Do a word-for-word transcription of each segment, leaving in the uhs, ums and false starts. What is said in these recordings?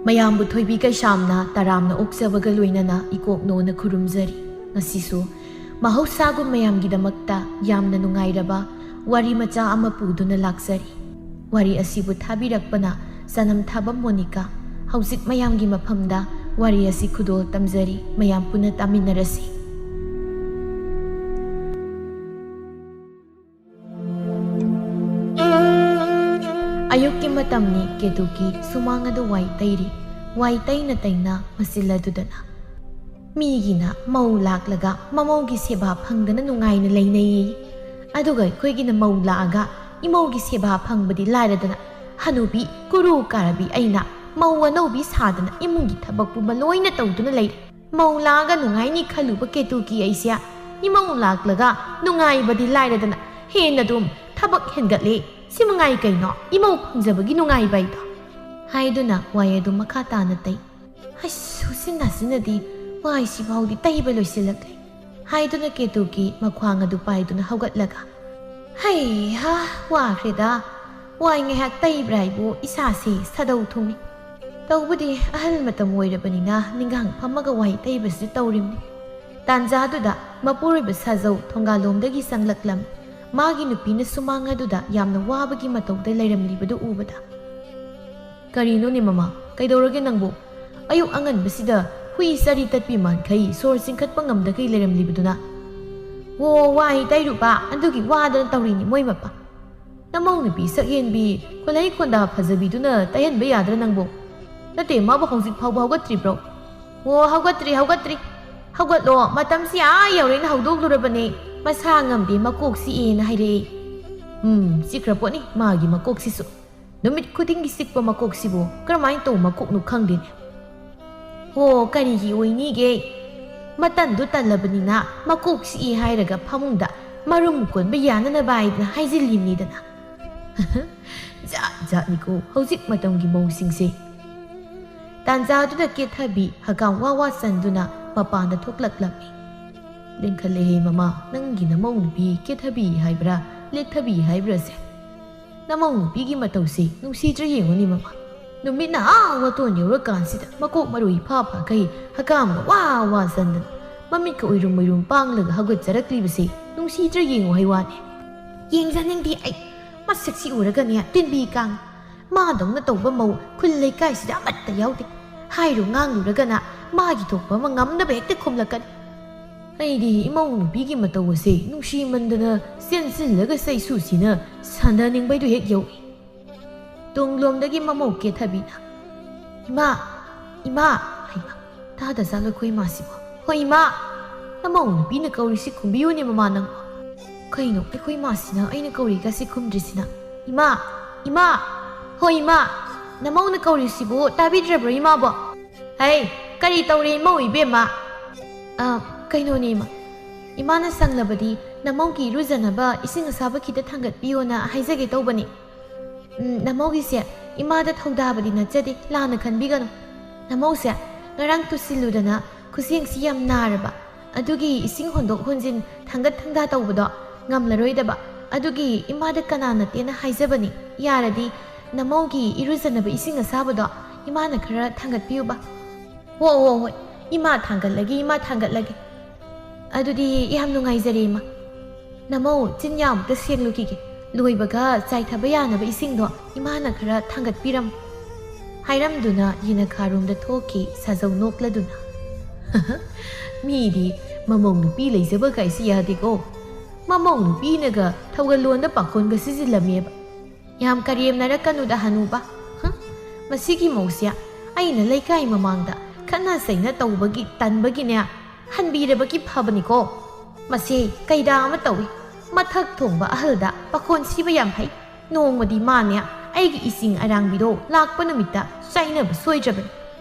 ꯃꯌꯥꯝꯕꯨ ꯊꯣꯏꯕꯤ ꯀꯩꯁꯥꯝꯅ ꯇꯔꯥꯝꯅ ꯑꯣꯛꯆꯕꯒ ꯂꯣꯏꯅꯅ ꯏꯀꯣꯛꯅꯣꯅ ꯈꯨꯔꯨꯝꯖꯔꯤ꯫ ꯉꯁꯤꯁꯨ ꯃꯍꯧꯁꯥꯒꯨꯝ ꯃꯌꯥꯝꯒꯤꯗꯃꯛꯇ ꯌꯥꯝꯅ ꯅꯨꯡꯉꯥꯏꯔꯕ ꯋꯥꯔꯤ ꯃꯆꯥ ꯑꯃ ꯄꯨꯗꯨꯅ ꯂꯥꯛꯆꯔꯤ꯫ ꯋꯥꯔꯤ ꯑꯁꯤꯕꯨ ꯊꯥꯕꯤꯔꯛꯄꯅ ꯆꯅꯝ ꯊꯥꯕ ꯃꯣꯅꯤꯀꯥ꯫ ꯍꯧꯖꯤꯛ ꯃꯌꯥꯝꯒꯤ ꯃꯐꯝꯗ ꯋꯥꯔꯤ ꯑꯁꯤ ꯈꯨꯗꯣꯜ ꯇꯝꯖꯔꯤ꯫ ꯃꯌꯥꯝ ꯄꯨꯟꯅ ꯇꯥꯃꯤꯟꯅꯔꯁꯤ꯫ ꯑꯌꯨꯛꯀꯤ ꯃꯇꯝꯅꯤ꯫ ꯀꯦꯇꯨꯀꯤ ꯁꯨꯃꯥꯡ ꯑꯗꯨ ꯋꯥꯏ ꯇꯩꯔꯤ꯫ ꯋꯥꯏ ꯇꯩꯅ ꯇꯩꯅ ꯃꯆꯤꯜ ꯑꯗꯨꯗꯅ, "ꯃꯤꯒꯤꯅ ꯃꯧ ꯂꯥꯛꯂꯒ ꯃꯃꯧꯒꯤ ꯁꯦꯕꯥ ꯐꯪꯗꯅ ꯅꯨꯡꯉꯥꯏꯅ ꯂꯩꯅꯩꯌꯦ, ꯑꯗꯨꯒ ꯑꯩꯈꯣꯏꯒꯤꯅ ꯃꯧ ꯂꯥꯛꯑꯒ ꯏꯃꯧꯒꯤ ꯁꯦꯕꯥ ꯐꯪꯕꯗꯤ ꯂꯥꯏꯔꯗꯅ, ꯍꯅꯨꯕꯤ ꯀꯨꯔꯨ ꯀꯥꯔꯕꯤ ꯑꯩꯅ ꯃꯧ ꯑꯅꯧꯕꯤ ꯁꯥꯗꯅ ꯏꯃꯨꯡꯒꯤ ꯊꯕꯛ ꯄꯨꯝꯕ ꯂꯣꯏꯅ ꯇꯧꯗꯨꯅ ꯂꯩꯔꯦ꯫ ꯃꯧ ꯂꯥꯛꯑꯒ ꯅꯨꯡꯉꯥꯏꯅꯤ ꯈꯜꯂꯨꯕ ꯀꯦꯇꯨꯀꯤ ꯑꯩꯁꯦ, ꯏꯃꯧ ꯂꯥꯛꯂꯒ ꯅꯨꯡꯉꯥꯏꯕꯗꯤ ꯂꯥꯏꯔꯗꯅ ꯍꯦꯟꯅ ꯑꯗꯨꯝ ꯊꯕꯛ ꯍꯦꯟꯒꯠꯂꯦ꯫ ꯁꯤ ꯃꯉꯥꯏ ꯀꯩꯅꯣ ꯏꯃꯧ ꯐꯪꯖꯕꯒꯤ ꯅꯨꯡꯉꯥꯏꯕ ꯍꯥꯏꯗꯣ?" ꯍꯥꯏꯗꯨꯅ ꯋꯥꯏ ꯑꯗꯨ ꯃꯈꯥ ꯇꯥꯅ ꯇꯩ꯫ "ꯍꯩꯁ, ꯎꯆꯤꯟ ꯅꯥꯆꯤꯟꯅꯗꯤ ꯋꯥꯏꯁꯤ ꯐꯥꯎꯗꯤ ꯇꯩꯕ ꯂꯣꯏꯁꯤꯜꯂꯛꯂꯦ," ꯍꯥꯏꯗꯨꯅ ꯀꯦꯇꯨꯀꯤ ꯃꯈ꯭ꯋꯥꯡ ꯑꯗꯨ ꯄꯥꯏꯗꯨꯅ ꯍꯧꯒꯠꯂꯒ, "ꯍꯩꯍꯥ, ꯋꯥꯈ꯭ꯔꯦꯗ꯫ ꯋꯥꯏ ꯉꯥꯏꯍꯥꯛ ꯇꯩꯕ꯭ꯔꯥ ꯍꯥꯏꯕꯨ ꯏꯁꯥꯁꯤ ꯁꯥꯗꯧ ꯊꯨꯡꯏ꯫ ꯇꯧꯕꯗꯤ ꯑꯍꯜ ꯃꯇꯝ ꯑꯣꯏꯔꯕꯅꯤꯅ ꯅꯤꯡꯒꯥꯡ ꯐꯝꯃꯒ ꯋꯥꯏ ꯇꯩꯕꯁꯤ ꯇꯧꯔꯤꯕꯅꯤ꯫" ꯇꯥꯟꯖꯥꯗꯨꯗ ꯃꯄꯨꯔꯣꯏꯕ ꯁꯥꯖꯧ ꯊꯣꯡꯒꯥꯜꯂꯣꯝꯗꯒꯤ ꯆꯪꯂꯛꯂꯝꯃꯤ꯫ ꯃꯥꯒꯤ ꯅꯨꯄꯤꯅ ꯁꯨꯃꯥꯡ ꯑꯗꯨꯗ ꯌꯥꯝꯅ ꯋꯥꯕꯒꯤ ꯃꯇꯧꯗ ꯂꯩꯔꯝꯂꯤꯕꯗꯨ ꯎꯕꯗ, "ꯀꯔꯤꯅꯣꯅꯦ ꯃꯃꯥ, ꯀꯩꯗꯧꯔꯒꯦ ꯅꯪꯕꯨ? ꯑꯌꯨꯛ ꯑꯉꯟꯕꯁꯤꯗ ꯍꯨꯏ ꯆꯔꯤ ꯇꯠꯄꯤ ꯃꯥꯟꯈꯩ ꯁꯣꯔ ꯆꯤꯡꯈꯠꯄ ꯉꯝꯗꯈꯩ ꯂꯩꯔꯝꯂꯤꯕꯗꯨꯅ?" "ꯑꯣ, ꯋꯥꯏ ꯇꯩꯔꯨꯕ, ꯑꯗꯨꯒꯤ ꯋꯥꯗꯅ ꯇꯧꯔꯤꯅꯤ ꯃꯣꯏ ꯃꯄꯥ꯫ ꯅꯃꯧ ꯅꯨꯄꯤ ꯁꯛꯍꯦꯟꯕꯤ, ꯈꯨꯂꯩ ꯈꯣꯟꯗꯥ ꯐꯖꯕꯤꯗꯨꯅ ꯇꯩꯍꯟꯕ ꯌꯥꯗ꯭ꯔꯥ ꯅꯪꯕꯨ? ꯅꯠꯇꯦ, ꯃꯥꯕꯨ ꯍꯧꯖꯤꯛ ꯐꯥꯎꯕ ꯍꯧꯒꯠꯇ꯭ꯔꯤꯕ꯭ꯔꯣ?" "ꯑꯣ, ꯍꯧꯒꯠꯇ꯭ꯔꯤ, ꯍꯧꯒꯠꯇ꯭ꯔꯤ꯫ ꯍꯧꯒꯠꯂꯣ, ꯃꯇꯝꯁꯤ ꯑꯥ ꯌꯧꯔꯦꯅ ꯍꯧꯗꯣꯛꯂꯨꯔꯕꯅꯦ꯫ ꯃꯁꯥ ꯉꯝꯗꯦ, ꯃꯀꯣꯛ ꯆꯤꯛꯑꯦꯅ ꯍꯥꯏꯔꯛꯑꯦ꯫ ꯎꯝ, ꯆꯤꯛꯈ꯭ꯔ ꯄꯣꯠꯅꯤ ꯃꯥꯒꯤ ꯃꯀꯣꯛꯁꯤꯁꯨ꯫ ꯅꯨꯃꯤꯠ ꯈꯨꯗꯤꯡꯒꯤ ꯆꯤꯛꯄ ꯃꯀꯣꯛꯁꯤꯕꯨ ꯀꯔꯝꯍꯥꯏꯅ ꯇꯧꯕ ꯃꯀꯣꯛꯅꯣ ꯈꯪꯗꯦꯅꯦ꯫ ꯍꯣ, ꯀꯔꯤꯒꯤ ꯑꯣꯏꯅꯤꯒꯦ? ꯃꯇꯟꯗꯨ ꯇꯜꯂꯕꯅꯤꯅ ꯃꯀꯣꯛ ꯆꯤꯛꯏ ꯍꯥꯏꯔꯒ ꯐꯃꯨꯡꯗ ꯃꯔꯨꯝ ꯀꯣꯟꯕ ꯌꯥꯅꯅꯕ ꯍꯥꯏꯗꯅ ꯍꯥꯏꯖꯤꯜꯂꯤꯕꯅꯤꯗꯅ꯫" ꯖꯥꯠ ꯖꯥꯠꯅꯤꯀꯣ ꯍꯧꯖꯤꯛ ꯃꯇꯝꯒꯤ ꯃꯧꯁꯤꯡꯁꯦ꯫ ꯇꯥꯟꯖꯥꯗꯨꯗ ꯀꯦꯊꯕꯤ ꯍꯀꯥꯝ ꯋꯥ ꯋꯥ ꯆꯟꯗꯨꯅ ꯃꯄꯥꯟꯗ ꯊꯣꯛꯂꯛꯂꯝꯃꯤ꯫ ꯂꯦꯡꯈꯠꯂꯦꯍꯦ ꯃꯃꯥ, ꯅꯪꯒꯤ ꯅꯃꯧ ꯅꯨꯄꯤ ꯀꯦꯊꯕꯤ ꯍꯥꯏꯕ꯭ꯔꯥ, ꯂꯦꯛꯊꯕꯤ ꯍꯥꯏꯕ꯭ꯔꯥꯁꯦ? ꯅꯃꯧ ꯅꯨꯄꯤꯒꯤ ꯃꯇꯧꯁꯦ ꯅꯨꯡꯁꯤꯗ꯭ꯔꯥ ꯌꯦꯡꯉꯨꯅꯦ ꯃꯃꯥ꯫ ꯅꯨꯃꯤꯠꯅ ꯑꯥ ꯋꯥꯇꯣꯟ ꯌꯧꯔꯀꯥꯟꯁꯤꯗ ꯃꯀꯣꯛ ꯃꯔꯨ ꯏꯐꯥ ꯐꯥꯈꯩ ꯍꯀꯥꯝꯒ ꯋꯥ ꯋꯥ ꯆꯟꯗꯅ ꯃꯃꯤꯠꯀ ꯎꯏꯔꯨꯝ ꯎꯏꯔꯨꯝ ꯄꯥꯡꯂꯒ ꯍꯧꯒꯠꯆꯔꯛꯂꯤꯕꯁꯦ ꯅꯨꯡꯁꯤꯗ꯭ꯔꯥ ꯌꯦꯡꯉꯨ ꯍꯥꯏ ꯋꯥꯅꯦ꯫ ꯌꯦꯡꯖꯅꯤꯡꯗꯦ ꯑꯩ꯫ ꯃꯁꯛꯁꯤ ꯎꯔꯒꯅꯦ ꯇꯤꯟꯕꯤ ꯀꯥꯡ꯫ ꯃꯥꯗꯧꯅ ꯇꯧꯕ ꯃꯧ ꯈꯨꯜ ꯂꯩꯀꯥꯏꯁꯤꯗ ꯑꯃꯠꯇ ꯌꯥꯎꯗꯦ꯫ ꯍꯥꯏꯔꯨ ꯉꯥꯡꯂꯨꯔꯒꯅ ꯃꯥꯒꯤ ꯊꯣꯛꯄ ꯑꯃ ꯉꯝꯅꯕ ꯍꯦꯛꯇ ꯈꯨꯝꯂꯛꯀꯅꯤ꯫ ꯑꯩꯗꯤ ꯏꯃꯧ ꯅꯨꯄꯤꯒꯤ ꯃꯇꯧ ꯑꯁꯦ ꯅꯨꯡꯁꯤꯃꯟꯗꯅ ꯆꯦꯟꯁꯤꯜꯂꯒ ꯆꯩꯁꯨꯁꯤꯅ ꯁꯥꯟꯅꯅꯤꯡꯕꯩꯗꯨ ꯍꯦꯛ ꯌꯧꯏ꯫ ꯇꯨꯡꯂꯣꯝꯗꯒꯤ ꯃꯃꯧ ꯀꯦꯊꯕꯤꯅ, "ꯏꯃꯥ, ꯏꯃꯥ!" ꯍꯩꯃꯥ, ꯇꯥꯗ ꯖꯥꯠꯂꯣ ꯑꯩꯈꯣꯏ ꯏꯃꯥꯁꯤꯕꯣ? "ꯍꯣꯏ ꯏꯃꯥ!" ꯅꯃꯧ ꯅꯨꯄꯤꯅ ꯀꯧꯔꯤꯁꯤ ꯈꯨꯝꯕꯤꯌꯨꯅꯦ ꯃꯃꯥ ꯅꯪꯕꯣ꯫ ꯀꯩꯅꯣ ꯑꯩꯈꯣꯏ ꯏꯃꯥꯁꯤꯅ ꯑꯩꯅ ꯀꯧꯔꯤꯒꯁꯤ ꯈꯨꯝꯗ꯭ꯔꯤꯁꯤꯅ? "ꯏꯃꯥ! ꯏꯃꯥ! ꯍꯣꯏ ꯏꯃꯥ!" ꯅꯃꯧꯅ ꯀꯧꯔꯤꯁꯤꯕꯨ ꯇꯥꯕꯤꯗ꯭ꯔꯕ꯭ꯔꯣ ꯏꯃꯥꯕꯣ? ꯍꯩ, ꯀꯔꯤ ꯇꯧꯔꯦ ꯏꯃꯧ ꯏꯕꯦꯝꯃ? ꯑ, ꯀꯩꯅꯣꯅꯦ ꯏꯃꯥ꯫ ꯏꯃꯥꯅ ꯁꯪꯂꯕꯗꯤ ꯅꯃꯧꯒꯤ ꯏꯔꯨꯖꯅꯕ ꯏꯁꯤꯡ ꯑꯁꯥꯕ ꯈꯤꯇ ꯊꯥꯡꯒꯠꯄꯤꯌꯣꯅ ꯍꯥꯏꯖꯒꯦ ꯇꯧꯕꯅꯤ꯫ ꯎꯝ, ꯅꯃꯧꯒꯤꯁꯦ ꯏꯃꯥꯗ ꯊꯧꯗꯥꯕꯗꯤ ꯅꯠꯆꯗꯦ, ꯂꯥꯟꯅ ꯈꯟꯕꯤꯒꯅꯨ꯫ ꯅꯃꯧꯁꯦ ꯉꯔꯥꯡ ꯇꯨꯁꯤꯜꯂꯨꯗꯅ ꯈꯨꯖꯦꯡꯁꯤ ꯌꯥꯝ ꯅꯥꯔꯕ, ꯑꯗꯨꯒꯤ ꯏꯁꯤꯡ ꯍꯣꯟꯗꯣꯛ ꯍꯣꯟꯖꯤꯟ ꯊꯥꯡꯒꯠ ꯊꯥꯡꯗ ꯇꯧꯕꯗꯣ ꯉꯝꯂꯔꯣꯏꯗꯕ, ꯑꯗꯨꯒꯤ ꯏꯃꯥꯗ ꯀꯅꯥ ꯅꯠꯇꯦꯅ ꯍꯥꯏꯖꯕꯅꯤ꯫ ꯌꯥꯔꯗꯤ ꯅꯃꯧꯒꯤ ꯏꯔꯨꯖꯅꯕ ꯏꯁꯤꯡ ꯑꯁꯥꯕꯗꯣ ꯏꯃꯥꯅ ꯈꯔ ꯊꯥꯡꯒꯠꯄꯤꯌꯨꯕ꯫ "ꯍꯣ, ꯍꯣ, ꯍꯣꯏ, ꯏꯃꯥ ꯊꯥꯡꯒꯠꯂꯒꯦ, ꯏꯃꯥ ꯊꯥꯡꯒꯠꯂꯒꯦ꯫ ꯑꯗꯨꯗꯤ ꯌꯥꯝ ꯅꯨꯡꯉꯥꯏꯖꯔꯦ ꯏꯃꯥ꯫ ꯅꯃꯧ, ꯆꯤꯟ ꯌꯥ ꯑꯃꯨꯛꯇ ꯁꯦꯡꯂꯨꯈꯤꯒꯦ꯫ ꯂꯣꯏꯕꯒ ꯆꯥꯏꯊꯕ ꯌꯥꯅꯕ ꯏꯁꯤꯡꯗꯣ ꯏꯃꯥꯅ ꯈꯔ ꯊꯥꯡꯒꯠꯄꯤꯔꯝꯃꯨ," ꯍꯥꯏꯔꯝꯗꯨꯅ ꯌꯦꯅꯈꯥꯔꯣꯝꯗ ꯊꯣꯛꯈꯤ ꯁꯥꯖꯧ ꯅꯣꯛꯂꯗꯨꯅ꯫ ꯃꯤꯗꯤ ꯃꯃꯧ ꯅꯨꯄꯤ ꯂꯩꯖꯕ ꯀꯥꯏꯁꯤ ꯌꯥꯗꯦꯀꯣ꯫ ꯃꯃꯧ ꯅꯨꯄꯤꯅꯒ ꯊꯧꯒꯜꯂꯣꯟꯗ ꯄꯥꯈꯣꯟꯒ ꯁꯤꯖꯤꯜꯂꯝꯃꯦꯕ꯫ ꯌꯥꯝ ꯀꯔꯦꯝꯅꯔꯛꯀꯅꯨꯗ ꯍꯅꯨꯕ꯫ ꯍꯨꯝ, ꯃꯁꯤꯒꯤ ꯃꯧꯁꯦ ꯑꯩꯅ ꯂꯩꯀꯥꯏ ꯃꯃꯥꯡꯗ ꯈꯠꯅ ꯆꯩꯅ ꯇꯧꯕꯒꯤ ꯇꯟꯕꯒꯤꯅꯦ ꯍꯟꯕꯤꯔꯕꯒꯤ ꯐꯕꯅꯤꯀꯣ꯫ ꯃꯁꯤ ꯀꯩꯗꯥ ꯑꯃ ꯇꯧꯏ꯫ ꯃꯊꯛ ꯊꯣꯡꯕ ꯑꯍꯜꯗ ꯄꯥꯈꯣꯟ ꯁꯤꯕ ꯌꯥꯝ ꯍꯩ꯫ ꯅꯣꯡꯃꯗꯤ ꯃꯥꯅꯦ ꯑꯩꯒꯤ ꯏꯁꯤꯡ ꯑꯔꯥꯡꯕꯤꯗꯣ ꯂꯥꯛꯄ ꯅꯨꯃꯤꯠꯇ ꯆꯥꯏꯅꯕ ꯁꯣꯏꯗ꯭ꯔꯕꯅꯤ꯫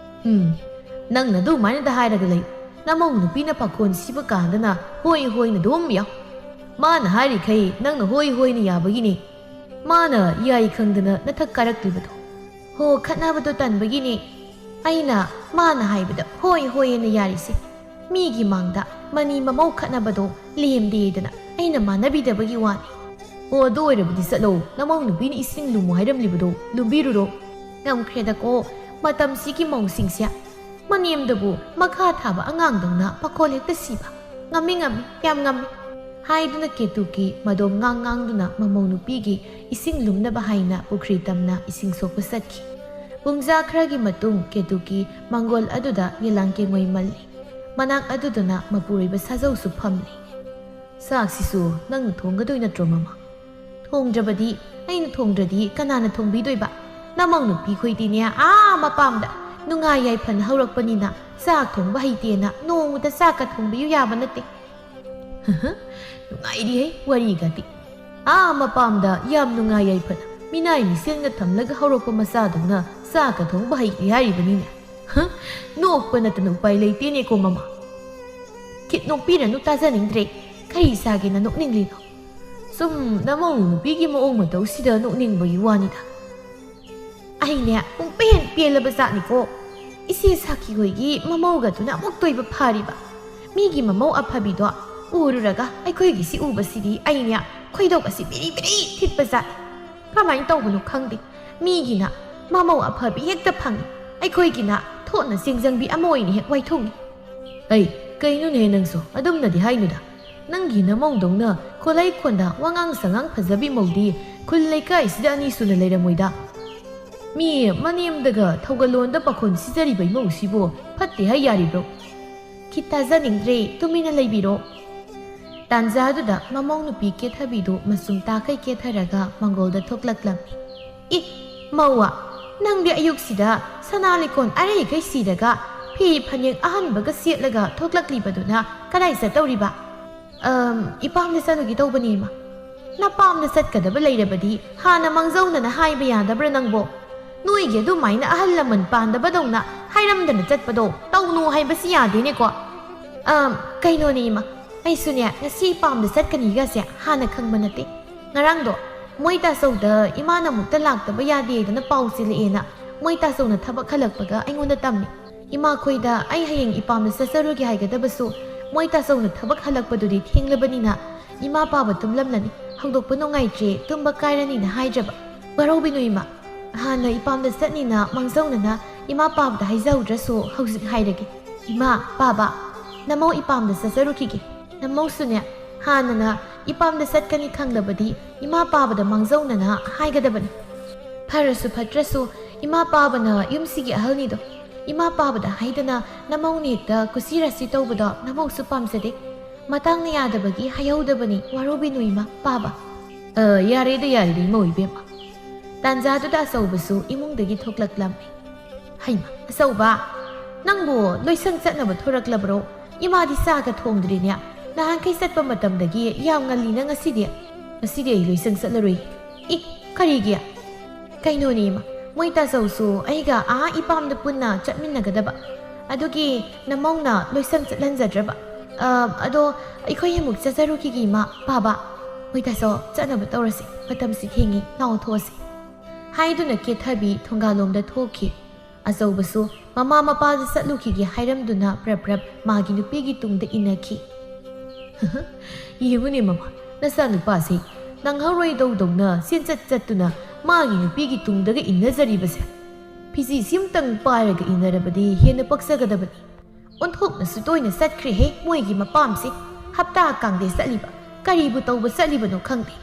ꯎꯝ, ꯅꯪꯅ ꯑꯗꯨꯃꯥꯏꯅꯗ ꯍꯥꯏꯔꯒ ꯂꯩ꯫ ꯅꯃꯧ ꯅꯨꯄꯤꯅ ꯄꯥꯈꯣꯟ ꯁꯤꯕ ꯀꯥꯟꯗꯅ ꯍꯣꯏ ꯍꯣꯏꯅ ꯑꯗꯨꯝ ꯌꯥꯎ꯫ ꯃꯥꯅ ꯍꯥꯏꯔꯤꯈꯩ ꯅꯪꯅ ꯍꯣꯏ ꯍꯣꯏꯅ ꯌꯥꯕꯒꯤꯅꯦ꯫ ꯃꯥꯅ ꯌꯥꯏ ꯈꯪꯗꯅ ꯅꯊꯛ ꯀꯥꯔꯛꯂꯤꯕꯗꯣ꯫ ꯍꯣ, ꯈꯠꯅꯕꯗꯣ ꯇꯟꯕꯒꯤꯅꯦ ꯑꯩꯅ ꯃꯥꯅ ꯍꯥꯏꯕꯗ ꯍꯣꯏ ꯍꯣꯏ ꯍꯥꯏꯅ ꯌꯥꯔꯤꯁꯦ꯫ ꯃꯤꯒꯤ ꯃꯥꯡꯗ ꯃꯅꯤ ꯃꯃꯧ ꯈꯠꯅꯕꯗꯣ ꯂꯦꯝꯗꯦꯗꯅ ꯑꯩꯅ ꯃꯥꯟꯅꯕꯤꯗꯕꯒꯤ ꯋꯥꯅꯤ꯫ ꯑꯣ, ꯑꯗꯨ ꯑꯣꯏꯔꯕꯗꯤ ꯆꯠꯂꯣ, ꯅꯃꯧ ꯅꯨꯄꯤꯅ ꯏꯁꯤꯡ ꯂꯨꯝꯃꯨ ꯍꯥꯏꯔꯝꯂꯤꯕꯗꯣ ꯂꯨꯝꯕꯤꯔꯨꯔꯣ꯫ ꯉꯝꯈ꯭ꯔꯦꯗꯀꯣ, ꯃꯇꯝꯁꯤꯒꯤ ꯃꯧꯁꯤꯡꯁꯦ꯫ ꯃꯅꯦꯝꯗꯕꯨ ꯃꯈꯥ ꯊꯥꯕ ꯑꯉꯥꯡꯗꯧꯅ ꯄꯥꯈꯣꯜ ꯍꯦꯛꯇ ꯁꯤꯕ꯫ "ꯉꯝꯃꯤ, ꯉꯝꯃꯤ, ꯌꯥꯝ ꯉꯝꯃꯤ" ꯍꯥꯏꯗꯨꯅ ꯀꯦꯇꯨꯀꯤ ꯃꯗꯣꯝ ꯉꯥꯡ ꯉꯥꯡꯗꯨꯅ ꯃꯃꯧ ꯅꯨꯄꯤꯒꯤ ꯏꯁꯤꯡ ꯂꯨꯝꯅꯕ ꯍꯥꯏꯅ ꯄꯨꯈ꯭ꯔꯤ ꯇꯝꯅ ꯏꯁꯤꯡ ꯁꯣꯛꯄ ꯆꯠꯈꯤ꯫ ꯄꯨꯡꯖꯥ ꯈꯔꯒꯤ ꯃꯇꯨꯡ ꯀꯦꯇꯨꯀꯤ ꯃꯪꯒꯣꯜ ꯑꯗꯨꯗ ꯌꯦꯂꯥꯡ ꯀꯦꯡꯉꯣꯏ ꯃꯜꯂꯤ꯫ ꯃꯅꯥꯛ ꯑꯗꯨꯗꯅ ꯃꯄꯨꯔꯣꯏꯕ ꯁꯥꯖꯧꯁꯨ ꯐꯝꯂꯤ꯫ "ꯆꯥꯛꯁꯤꯁꯨ ꯅꯪꯅ ꯊꯣꯡꯒꯗꯣꯏ ꯅꯠꯇ꯭ꯔꯣ, ꯃꯃꯥ?" "ꯊꯣꯡꯗ꯭ꯔꯕꯗꯤ, ꯑꯩꯅ ꯊꯣꯡꯗ꯭ꯔꯗꯤ ꯀꯅꯥꯅ ꯊꯣꯡꯕꯤꯗꯣꯏꯕ? ꯅꯃꯧ ꯅꯨꯄꯤꯈꯣꯏꯗꯤꯅꯦ, ꯑꯥ ꯃꯄꯥꯝꯗ ꯅꯨꯡꯉꯥꯏ ꯌꯥꯏꯐꯅ ꯍꯧꯔꯛꯄꯅꯤꯅ ꯆꯥꯛ ꯊꯣꯡꯕ ꯍꯩꯇꯦꯅ ꯅꯣꯡꯃꯇ ꯆꯥꯛꯀ ꯊꯣꯡꯕꯤꯌꯨ ꯌꯥꯕ ꯅꯠꯇꯦ꯫" "ꯅꯨꯡꯉꯥꯏꯔꯤꯍꯦ ꯋꯥꯔꯤꯒꯗꯤ꯫ ꯑꯥ ꯃꯄꯥꯝꯗ ꯌꯥꯝ ꯅꯨꯡꯉꯥꯏ ꯌꯥꯏꯐꯅ ꯃꯤꯅꯥꯏ ꯃꯤꯁꯦꯟꯒ ꯊꯝꯂꯒ ꯍꯧꯔꯛꯄ ꯃꯆꯥꯗꯧꯅ ꯆꯥꯛꯀ ꯊꯣꯡꯕ ꯍꯩꯇꯦ ꯍꯥꯏꯔꯤꯕꯅꯤꯅꯦ꯫ ꯍ? ꯅꯣꯛꯄ ꯅꯠꯇꯅ ꯎꯄꯥꯏ ꯂꯩꯇꯦꯅꯦꯀꯣ, ꯃꯃꯥ꯫ ꯈꯤꯠ ꯅꯣꯛꯄꯤꯔꯅꯨ, ꯇꯥꯖꯅꯤꯡꯗ꯭ꯔꯦ꯫ ꯀꯔꯤ ꯆꯥꯒꯦꯅ ꯅꯣꯛꯅꯤꯡꯂꯤꯅꯣ? ꯁꯨꯝ ꯅꯃꯧ ꯅꯨꯄꯤꯒꯤ ꯃꯑꯣꯡ ꯃꯇꯧꯁꯤꯗ ꯅꯣꯛꯅꯤꯡꯕꯒꯤ ꯋꯥꯅꯤꯗ꯫ ꯑꯩꯅꯦ ꯄꯨꯡꯄꯦꯟ ꯄꯦꯜꯂꯕ ꯖꯥꯠꯅꯤꯀꯣ꯫ ꯏꯆꯦ ꯁꯥꯈꯤ ꯍꯣꯏꯒꯤ ꯃꯃꯧꯒꯗꯨꯅ ꯑꯃꯨꯛ ꯇꯣꯏꯕ ꯐꯥꯔꯤꯕ꯫ ꯃꯤꯒꯤ ꯃꯃꯧ ꯑꯐꯕꯤꯗꯣ ꯎꯔꯨꯔꯒ ꯑꯩꯈꯣꯏꯒꯤꯁꯤ ꯎꯕꯁꯤꯗꯤ ꯑꯩꯅꯦ ꯈꯣꯏꯗꯧ ꯑꯁꯤ ꯕꯤꯔꯤ ꯕꯤꯔꯤ ꯊꯤꯠꯄ ꯖꯥꯠꯅꯤ꯫ ꯀꯃꯥꯏꯅ ꯇꯧꯕꯅꯣ ꯈꯪꯗꯦ꯫ ꯃꯤꯒꯤꯅ ꯃꯃꯧ ꯑꯐꯕꯤ ꯍꯦꯛꯇ ꯐꯪꯉꯤ, ꯑꯩꯈꯣꯏꯒꯤꯅ ꯊꯣꯠꯅ ꯆꯦꯡꯖꯪꯕꯤ ꯑꯃ ꯑꯣꯏꯅ ꯍꯦꯛ ꯋꯥꯏꯊꯨꯡꯉꯤ꯫ ꯑꯩ, ꯀꯩꯅꯣꯅꯦ ꯅꯪꯁꯨ, ꯑꯗꯨꯝꯅꯗꯤ ꯍꯥꯏꯅꯨꯗ꯫ ꯅꯪꯒꯤ ꯅꯃꯧꯗꯧꯅ ꯈꯣꯂꯩ ꯈꯣꯟꯗ ꯋꯥꯉꯥꯡ ꯁꯉꯥꯡ ꯐꯖꯕꯤ ꯃꯧꯗꯤ ꯈꯨꯜ ꯂꯩꯀꯥꯏꯁꯤꯗ ꯑꯅꯤ ꯁꯨꯅ ꯂꯩꯔꯝꯃꯣꯏꯗ꯫ ꯃꯤ ꯃꯅꯦꯝꯗꯒ ꯊꯧꯒꯜꯂꯣꯟꯗ ꯄꯥꯈꯣꯟ ꯁꯤꯖꯔꯤꯕ ꯏꯃꯧꯁꯤꯕꯨ ꯐꯠꯇꯦ ꯍꯥꯏ ꯌꯥꯔꯤꯕ꯭ꯔꯣ? ꯈꯤꯠ ꯇꯥꯖꯅꯤꯡꯗ꯭ꯔꯦ, ꯇꯨꯃꯤꯟꯅ ꯂꯩꯕꯤꯔꯣ꯫ ꯇꯥꯟꯖꯥꯗꯨꯗ ꯃꯃꯧ ꯅꯨꯄꯤ ꯀꯦꯊꯕꯤꯗꯨ ꯃꯆꯨꯝ ꯇꯥꯈꯩ ꯀꯦꯊꯔꯒ ꯃꯪꯒꯣꯜꯗ ꯊꯣꯛꯂꯛꯂꯝꯃꯤ꯫ "ꯏ, ꯃꯧꯋꯥ, ꯅꯪꯗꯤ ꯑꯌꯨꯛꯁꯤꯗ ꯁꯅꯥ ꯂꯤꯀꯣꯟ ꯑꯔꯩꯈꯩ ꯁꯤꯔꯒ ꯐꯤ ꯐꯅꯦꯛ ꯑꯍꯟꯕꯒ ꯁꯦꯠꯂꯒ ꯊꯣꯛꯂꯛꯂꯤꯕꯗꯨꯅ ꯀꯗꯥꯏ ꯆꯠꯇꯧꯔꯤꯕ?" "ꯑꯝ, ꯏꯄꯥꯝꯗ ꯆꯠꯂꯨꯒꯦ ꯇꯧꯕꯅꯦ, ꯏꯃꯥ꯫" "ꯅꯄꯥꯝꯗ ꯆꯠꯀꯗꯕ ꯂꯩꯔꯕꯗꯤ ꯍꯥꯟꯅ ꯃꯥꯡꯖꯧꯅꯅ ꯍꯥꯏꯕ ꯌꯥꯗꯕ꯭ꯔꯥ ꯅꯪꯕꯣ? ꯅꯣꯏꯒꯤ ꯑꯗꯨꯃꯥꯏꯅ ꯑꯍꯜ ꯂꯃꯟ ꯄꯥꯟꯗꯕꯗꯧꯅ ꯍꯥꯏꯔꯝꯗꯅ ꯆꯠꯄꯗꯣ ꯇꯧꯅꯨ ꯍꯥꯏꯕꯁꯤ ꯌꯥꯗꯦꯅꯦꯀꯣ꯫" "ꯑꯝ, ꯀꯩꯅꯣꯅꯦ ꯏꯃꯥ, ꯑꯩꯁꯨꯅꯦ ꯉꯁꯤ ꯏꯄꯥꯝꯗ ꯆꯠꯀꯅꯤꯒꯁꯦ ꯍꯥꯟꯅ ꯈꯪꯕ ꯅꯠꯇꯦ꯫ ꯉꯔꯥꯡꯗꯣ ꯃꯣꯏ ꯇꯥꯆꯧꯗ ꯏꯃꯥꯅ ꯑꯃꯨꯛꯇ ꯂꯥꯛꯇꯕ ꯌꯥꯗꯦꯗꯅ ꯄꯥꯎ ꯆꯦꯜꯂꯛꯑꯦꯅ ꯃꯣꯏ ꯇꯥꯆꯧꯅ ꯊꯕꯛ ꯍꯜꯂꯛꯄꯒ ꯑꯩꯉꯣꯟꯗ ꯇꯝꯃꯤ꯫ ꯏꯃꯥꯈꯣꯏꯗ ꯑꯩ ꯍꯌꯦꯡ ꯏꯄꯥꯝꯗ ꯆꯠꯆꯔꯨꯒꯦ ꯍꯥꯏꯒꯗꯕꯁꯨ ꯃꯣꯏ ꯇꯥꯆꯧꯅ ꯊꯕꯛ ꯍꯜꯂꯛꯄꯗꯨꯗꯤ ꯊꯦꯡꯂꯕꯅꯤꯅ ꯏꯃꯥ ꯄꯥꯕ ꯇꯨꯝꯂꯝꯂꯅꯤ, ꯍꯧꯗꯣꯛꯄ ꯅꯨꯡꯉꯥꯏꯇ꯭ꯔꯦ, ꯇꯨꯝꯕ ꯀꯥꯏꯔꯅꯤꯅ ꯍꯥꯏꯗ꯭ꯔꯕ꯫ ꯋꯥꯔꯧꯕꯤꯅꯨ ꯏꯃꯥ, ꯍꯥꯟꯅ ꯏꯄꯥꯝꯗ ꯆꯠꯅꯤꯅ ꯃꯥꯡꯖꯧꯅꯅ ꯏꯃꯥ ꯄꯥꯕꯗ ꯍꯥꯏꯖꯍꯧꯗ꯭ꯔꯁꯨ ꯍꯧꯖꯤꯛ ꯍꯥꯏꯔꯒꯦ꯫ ꯏꯃꯥ, ꯄꯥꯕ, ꯅꯃꯧ ꯏꯄꯥꯝꯗ ꯆꯠꯆꯔꯨꯈꯤꯒꯦ꯫ ꯅꯃꯧꯁꯨꯅꯦ, ꯍꯥꯟꯅꯅ ꯏꯄꯥꯝꯗ ꯆꯠꯀꯅꯤ ꯈꯪꯂꯕꯗꯤ ꯏꯃꯥ ꯄꯥꯕꯗ ꯃꯥꯡꯖꯧꯅꯅ ꯍꯥꯏꯒꯗꯕꯅꯤ꯫ ꯐꯔꯁꯨ ꯐꯠꯇ꯭ꯔꯁꯨ ꯏꯃꯥ ꯄꯥꯕꯅ ꯌꯨꯝꯁꯤꯒꯤ ꯑꯍꯜꯅꯤꯗꯣ꯫ ꯏꯃꯥ ꯄꯥꯕꯗ ꯍꯥꯏꯗꯅ ꯅꯃꯧꯅ ꯍꯦꯛꯇ ꯀꯨꯁꯤ ꯔꯥꯁꯤ ꯇꯧꯕꯗꯣ ꯅꯃꯧꯁꯨ ꯄꯥꯝꯖꯗꯦ꯫ ꯃꯇꯥꯡꯅ ꯌꯥꯗꯕꯒꯤ ꯍꯥꯏꯍꯧꯗꯕꯅꯤ, ꯋꯥꯔꯧꯕꯤꯅꯨ ꯏꯃꯥ ꯄꯥꯕ꯫ ꯑ, ꯌꯥꯔꯦꯗ ꯌꯥꯔꯦꯗ ꯏꯃꯧ ꯏꯕꯦꯝꯃ꯫ ꯇꯥꯟꯖꯥꯗꯨꯗ ꯑꯆꯧꯕꯁꯨ ꯏꯃꯨꯡꯗꯒꯤ ꯊꯣꯛꯂꯛꯂꯝꯃꯤ꯫ ꯍꯩꯃ, ꯑꯆꯧꯕ, ꯅꯪꯕꯨ ꯂꯣꯏꯁꯪ ꯆꯠꯅꯕ ꯊꯣꯔꯛꯂꯕ꯭ꯔꯣ? ꯏꯃꯥꯗꯤ ꯆꯥꯒ ꯊꯣꯡꯗ꯭ꯔꯤꯅꯦ꯫ ꯅꯍꯥꯟꯈꯩ ꯆꯠꯄ ꯃꯇꯝꯗꯒꯤ ꯌꯥꯝ ꯉꯜꯂꯤꯅ ꯉꯁꯤꯗꯤ꯫ ꯉꯁꯤꯗꯤ ꯑꯩ ꯂꯣꯏꯁꯪ ꯆꯠꯂꯔꯣꯏ꯫ ꯏ, ꯀꯔꯤꯒꯤ? ꯀꯩꯅꯣꯅꯦ ꯏꯃꯥ, ꯃꯣꯏ ꯇꯥꯆꯧꯁꯨ ꯑꯩꯒ ꯑꯥ ꯏꯄꯥꯝꯗ ꯄꯨꯟꯅ ꯆꯠꯃꯤꯟꯅꯒꯗꯕ꯫ ꯑꯗꯨꯒꯤ ꯅꯃꯧꯅ ꯂꯣꯏꯁꯪ ꯆꯠꯍꯟꯖꯗ꯭ꯔꯕ꯫ ꯑ, ꯑꯗꯣ ꯑꯩꯈꯣꯏ ꯑꯃꯨꯛ ꯆꯠꯆꯔꯨꯈꯤꯒꯦ ꯏꯃꯥ, ꯄꯥꯕ꯫ ꯃꯣꯏ ꯇꯥꯆꯧ, ꯆꯠꯅꯕ ꯇꯧꯔꯁꯤ꯫ ꯃꯇꯝꯁꯤ ꯊꯦꯡꯉꯤ, ꯂꯥꯛꯑꯣ ꯊꯣꯛꯑꯁꯤ꯫ ꯍꯥꯏꯗꯨꯅ ꯀꯦꯊꯕꯤ ꯊꯣꯡꯒꯥꯜꯂꯣꯝꯗ ꯊꯣꯛꯈꯤ꯫ ꯑꯆꯧꯕꯁꯨ ꯃꯃꯥ ꯃꯄꯥꯗ ꯆꯠꯂꯨꯈꯤꯒꯦ ꯍꯥꯏꯔꯝꯗꯨꯅ ꯄ꯭ꯔꯞ ꯄ꯭ꯔꯞ ꯃꯥꯒꯤ ꯅꯨꯄꯤꯒꯤ ꯇꯨꯡꯗ ꯏꯟꯅꯈꯤ꯫ ꯌꯦꯡꯉꯨꯅꯦ ꯃꯃꯥ, ꯅꯆꯥꯅꯨꯄꯥꯁꯤ ꯅꯪꯍꯧꯔꯣꯏꯗꯧꯗꯧꯅ ꯆꯦꯟꯆꯠ ꯆꯠꯇꯨꯅ ꯃꯥꯒꯤ ꯅꯨꯄꯤꯒꯤ ꯇꯨꯡꯗꯒ ꯏꯟꯅꯖꯔꯤꯕꯁꯦ꯫ ꯐꯤꯖꯤ ꯁꯤꯝꯇꯪ ꯄꯥꯏꯔꯒ ꯏꯟꯅꯔꯕꯗꯤ ꯍꯦꯟꯅ ꯄꯛꯆꯒꯗꯕꯅꯤ꯫ ꯑꯣꯟꯊꯣꯛꯅꯁꯨ ꯇꯣꯏꯅ ꯆꯠꯈ꯭ꯔꯦꯍꯦ ꯃꯣꯏꯒꯤ ꯃꯄꯥꯝꯁꯦ꯫ ꯍꯞꯇꯥ ꯀꯥꯡꯗꯦ ꯆꯠꯂꯤꯕ, ꯀꯔꯤꯕꯨ ꯇꯧꯕ ꯆꯠꯂꯤꯕꯅꯣ ꯈꯪꯗꯦ꯫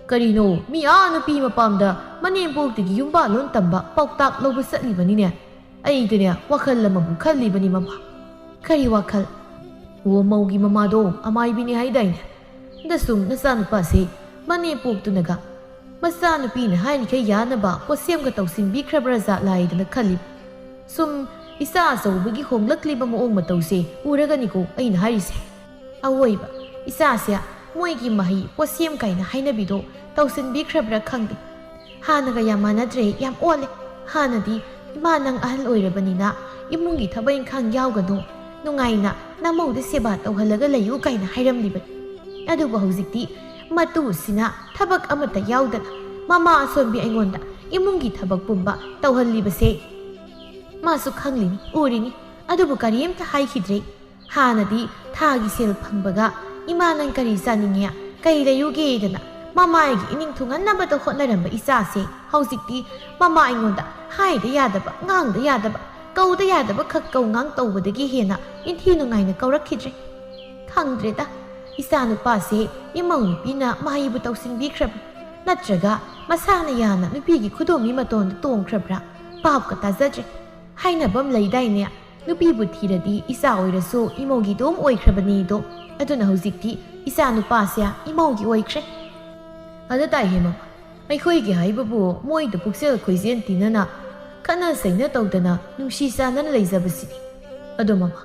ꯀꯔꯤꯅꯣ, ꯃꯤ ꯑꯥ ꯅꯨꯄꯤ ꯃꯄꯥꯝꯗ ꯃꯅꯦꯝꯄꯣꯛꯇꯒꯤ ꯌꯨꯝꯕꯥꯜꯂꯣꯟ ꯇꯝꯕ ꯄꯥꯎꯇꯥꯛ ꯂꯧꯕ ꯆꯠꯂꯤꯕꯅꯤꯅꯦ꯫ ꯑꯩꯗꯅꯦ ꯋꯥꯈꯜ ꯑꯃꯕꯨ ꯈꯜꯂꯤꯕꯅꯤ ꯃꯃꯥ꯫ ꯀꯔꯤ ꯋꯥꯈꯜ? ꯑꯣ, ꯃꯧꯒꯤ ꯃꯃꯥꯗꯣ ꯑꯃꯥꯏꯕꯤꯅꯤ ꯍꯥꯏꯗꯥꯏꯅꯦ? ꯗ ꯁꯨꯝ ꯅꯆꯥꯅꯨꯄꯥꯁꯦ ꯃꯅꯦꯝꯄꯣꯛꯇꯨꯅꯒ ꯃꯆꯥꯅꯨꯄꯤꯅ ꯍꯥꯏꯔꯤꯈꯩ ꯌꯥꯅꯕ ꯄꯣꯠꯁꯦꯝꯒ ꯇꯧꯁꯤꯟꯕꯤꯈ꯭ꯔꯕ꯭ꯔꯥ ꯖꯥꯠꯂꯥ ꯍꯥꯏꯗꯅ ꯈꯜꯂꯤ꯫ ꯁꯨꯝ ꯏꯆꯥ ꯑꯆꯧꯕꯒꯤ ꯍꯣꯡꯂꯛꯂꯤꯕ ꯃꯑꯣꯡ ꯃꯇꯧꯁꯦ ꯎꯔꯒꯅꯤꯀꯣ ꯑꯩꯅ ꯍꯥꯏꯔꯤꯁꯦ꯫ ꯑꯋꯣꯏꯕ, ꯏꯆꯥꯁꯦ ꯃꯣꯏꯒꯤ ꯃꯍꯩ ꯄꯣꯠꯁꯦꯝ ꯀꯥꯏꯅ ꯍꯥꯏꯅꯕꯤꯗꯣ ꯇꯧꯁꯤꯟꯕꯤꯈ꯭ꯔꯕ꯭ꯔꯥ ꯈꯪꯗꯦ꯫ ꯍꯥꯟꯅꯒ ꯌꯥꯝ ꯃꯥꯟꯅꯗ꯭ꯔꯦ, ꯌꯥꯝ ꯑꯣꯜꯂꯦ꯫ ꯍꯥꯟꯅꯗꯤ "ꯏꯃꯥ, ꯅꯪ ꯑꯍꯜ ꯑꯣꯏꯔꯕꯅꯤꯅ ꯏꯃꯨꯡꯒꯤ ꯊꯕꯛ ꯏꯪꯈꯥꯡ ꯌꯥꯎꯒꯅꯨ, ꯅꯨꯡꯉꯥꯏꯅ ꯅꯃꯧꯗ ꯁꯦꯕꯥ ꯇꯧꯍꯜꯂꯒ ꯂꯩꯌꯨ" ꯀꯥꯏꯅ ꯍꯥꯏꯔꯝꯂꯤꯕꯅꯤ꯫ ꯑꯗꯨꯕꯨ ꯍꯧꯖꯤꯛꯇꯤ ꯃꯇꯨꯁꯤꯅ ꯊꯕꯛ ꯑꯃꯠꯇ ꯌꯥꯎꯗꯅ ꯃꯃꯥ ꯑꯁꯣꯟꯕꯤ ꯑꯩꯉꯣꯟꯗ ꯏꯃꯨꯡꯒꯤ ꯊꯕꯛ ꯄꯨꯝꯕ ꯇꯧꯍꯜꯂꯤꯕꯁꯦ꯫ ꯃꯥꯁꯨ ꯈꯪꯂꯤꯅꯤ, ꯎꯔꯤꯅꯤ, ꯑꯗꯨꯕꯨ ꯀꯔꯤꯝꯇ ꯍꯥꯏꯈꯤꯗ꯭ꯔꯦ꯫ ꯍꯥꯟꯅꯗꯤ ꯊꯥꯒꯤ ꯁꯦꯜ ꯐꯪꯕꯒ "ꯏꯃꯥ, ꯅꯪ ꯀꯔꯤ ꯆꯥꯅꯤꯡꯉꯦ, ꯀꯔꯤ ꯂꯩꯌꯨꯒꯦꯗꯅ" ꯃꯃꯥꯏꯒꯤ ꯏꯅꯤꯡ ꯊꯨꯡꯍꯟꯅꯕꯗ ꯍꯣꯠꯅꯔꯝꯕ ꯏꯆꯥꯁꯦ ꯍꯧꯖꯤꯛꯇꯤ ꯃꯃꯥ ꯑꯩꯉꯣꯟꯗ ꯍꯥꯏꯗ ꯌꯥꯗꯕ, ꯉꯥꯡꯗ ꯌꯥꯗꯕ, ꯀꯧꯗ ꯌꯥꯗꯕ ꯈꯛ ꯀꯧ ꯉꯥꯡ ꯇꯧꯕꯗꯒꯤ ꯍꯦꯟꯅ ꯏꯟꯊꯤ ꯅꯨꯡꯉꯥꯏꯅ ꯀꯧꯔꯛꯈꯤꯗ꯭ꯔꯦ꯫ ꯈꯪꯗ꯭ꯔꯦꯗ, ꯏꯆꯥ ꯅꯨꯄꯥꯁꯦ ꯏꯃꯧ ꯅꯨꯄꯤꯅ ꯃꯍꯩꯕꯨ ꯇꯧꯁꯤꯟꯕꯤꯈ꯭ꯔꯕ꯭ꯔꯥ, ꯅꯠꯇ꯭ꯔꯒ ꯃꯁꯥꯅ ꯌꯥꯅ ꯅꯨꯄꯤꯒꯤ ꯈꯨꯗꯣꯝꯕꯤ ꯃꯇꯣꯟꯗ ꯇꯣꯡꯈ꯭ꯔꯕ꯭ꯔꯥ? ꯄꯥꯞꯀ ꯇꯥꯖꯗ꯭ꯔꯦ꯫ ꯍꯥꯏꯅꯕꯝ ꯂꯩꯗꯥꯏꯅꯦ, "ꯅꯨꯄꯤꯕꯨ ꯊꯤꯔꯗꯤ ꯏꯆꯥ ꯑꯣꯏꯔꯁꯨ ꯏꯃꯧꯒꯤ ꯑꯗꯨꯝ ꯑꯣꯏꯈ꯭ꯔꯕꯅꯤꯗꯣ"꯫ ꯑꯗꯨꯅ ꯍꯧꯖꯤꯛꯇꯤ ꯏꯆꯥ ꯅꯨꯄꯥꯁꯦ ꯏꯃꯧꯒꯤ ꯑꯣꯏꯈ꯭ꯔꯦ꯫ ꯑꯗꯨ ꯇꯥꯏ ꯍꯦ ꯃꯃꯥ, ꯑꯩꯈꯣꯏꯒꯤ ꯍꯥꯏꯕꯕꯨ ꯃꯣꯏꯗ ꯄꯨꯛꯆꯦꯜ ꯈꯣꯏꯖꯦꯜ ꯇꯤꯟꯅꯅ, ꯈꯠꯅ ꯆꯩꯅ ꯇꯧꯗꯅ ꯅꯨꯡꯁꯤ ꯆꯥꯟꯅꯅ ꯂꯩꯖꯕꯁꯤꯅꯤ꯫ ꯑꯗꯣ ꯃꯃꯥ,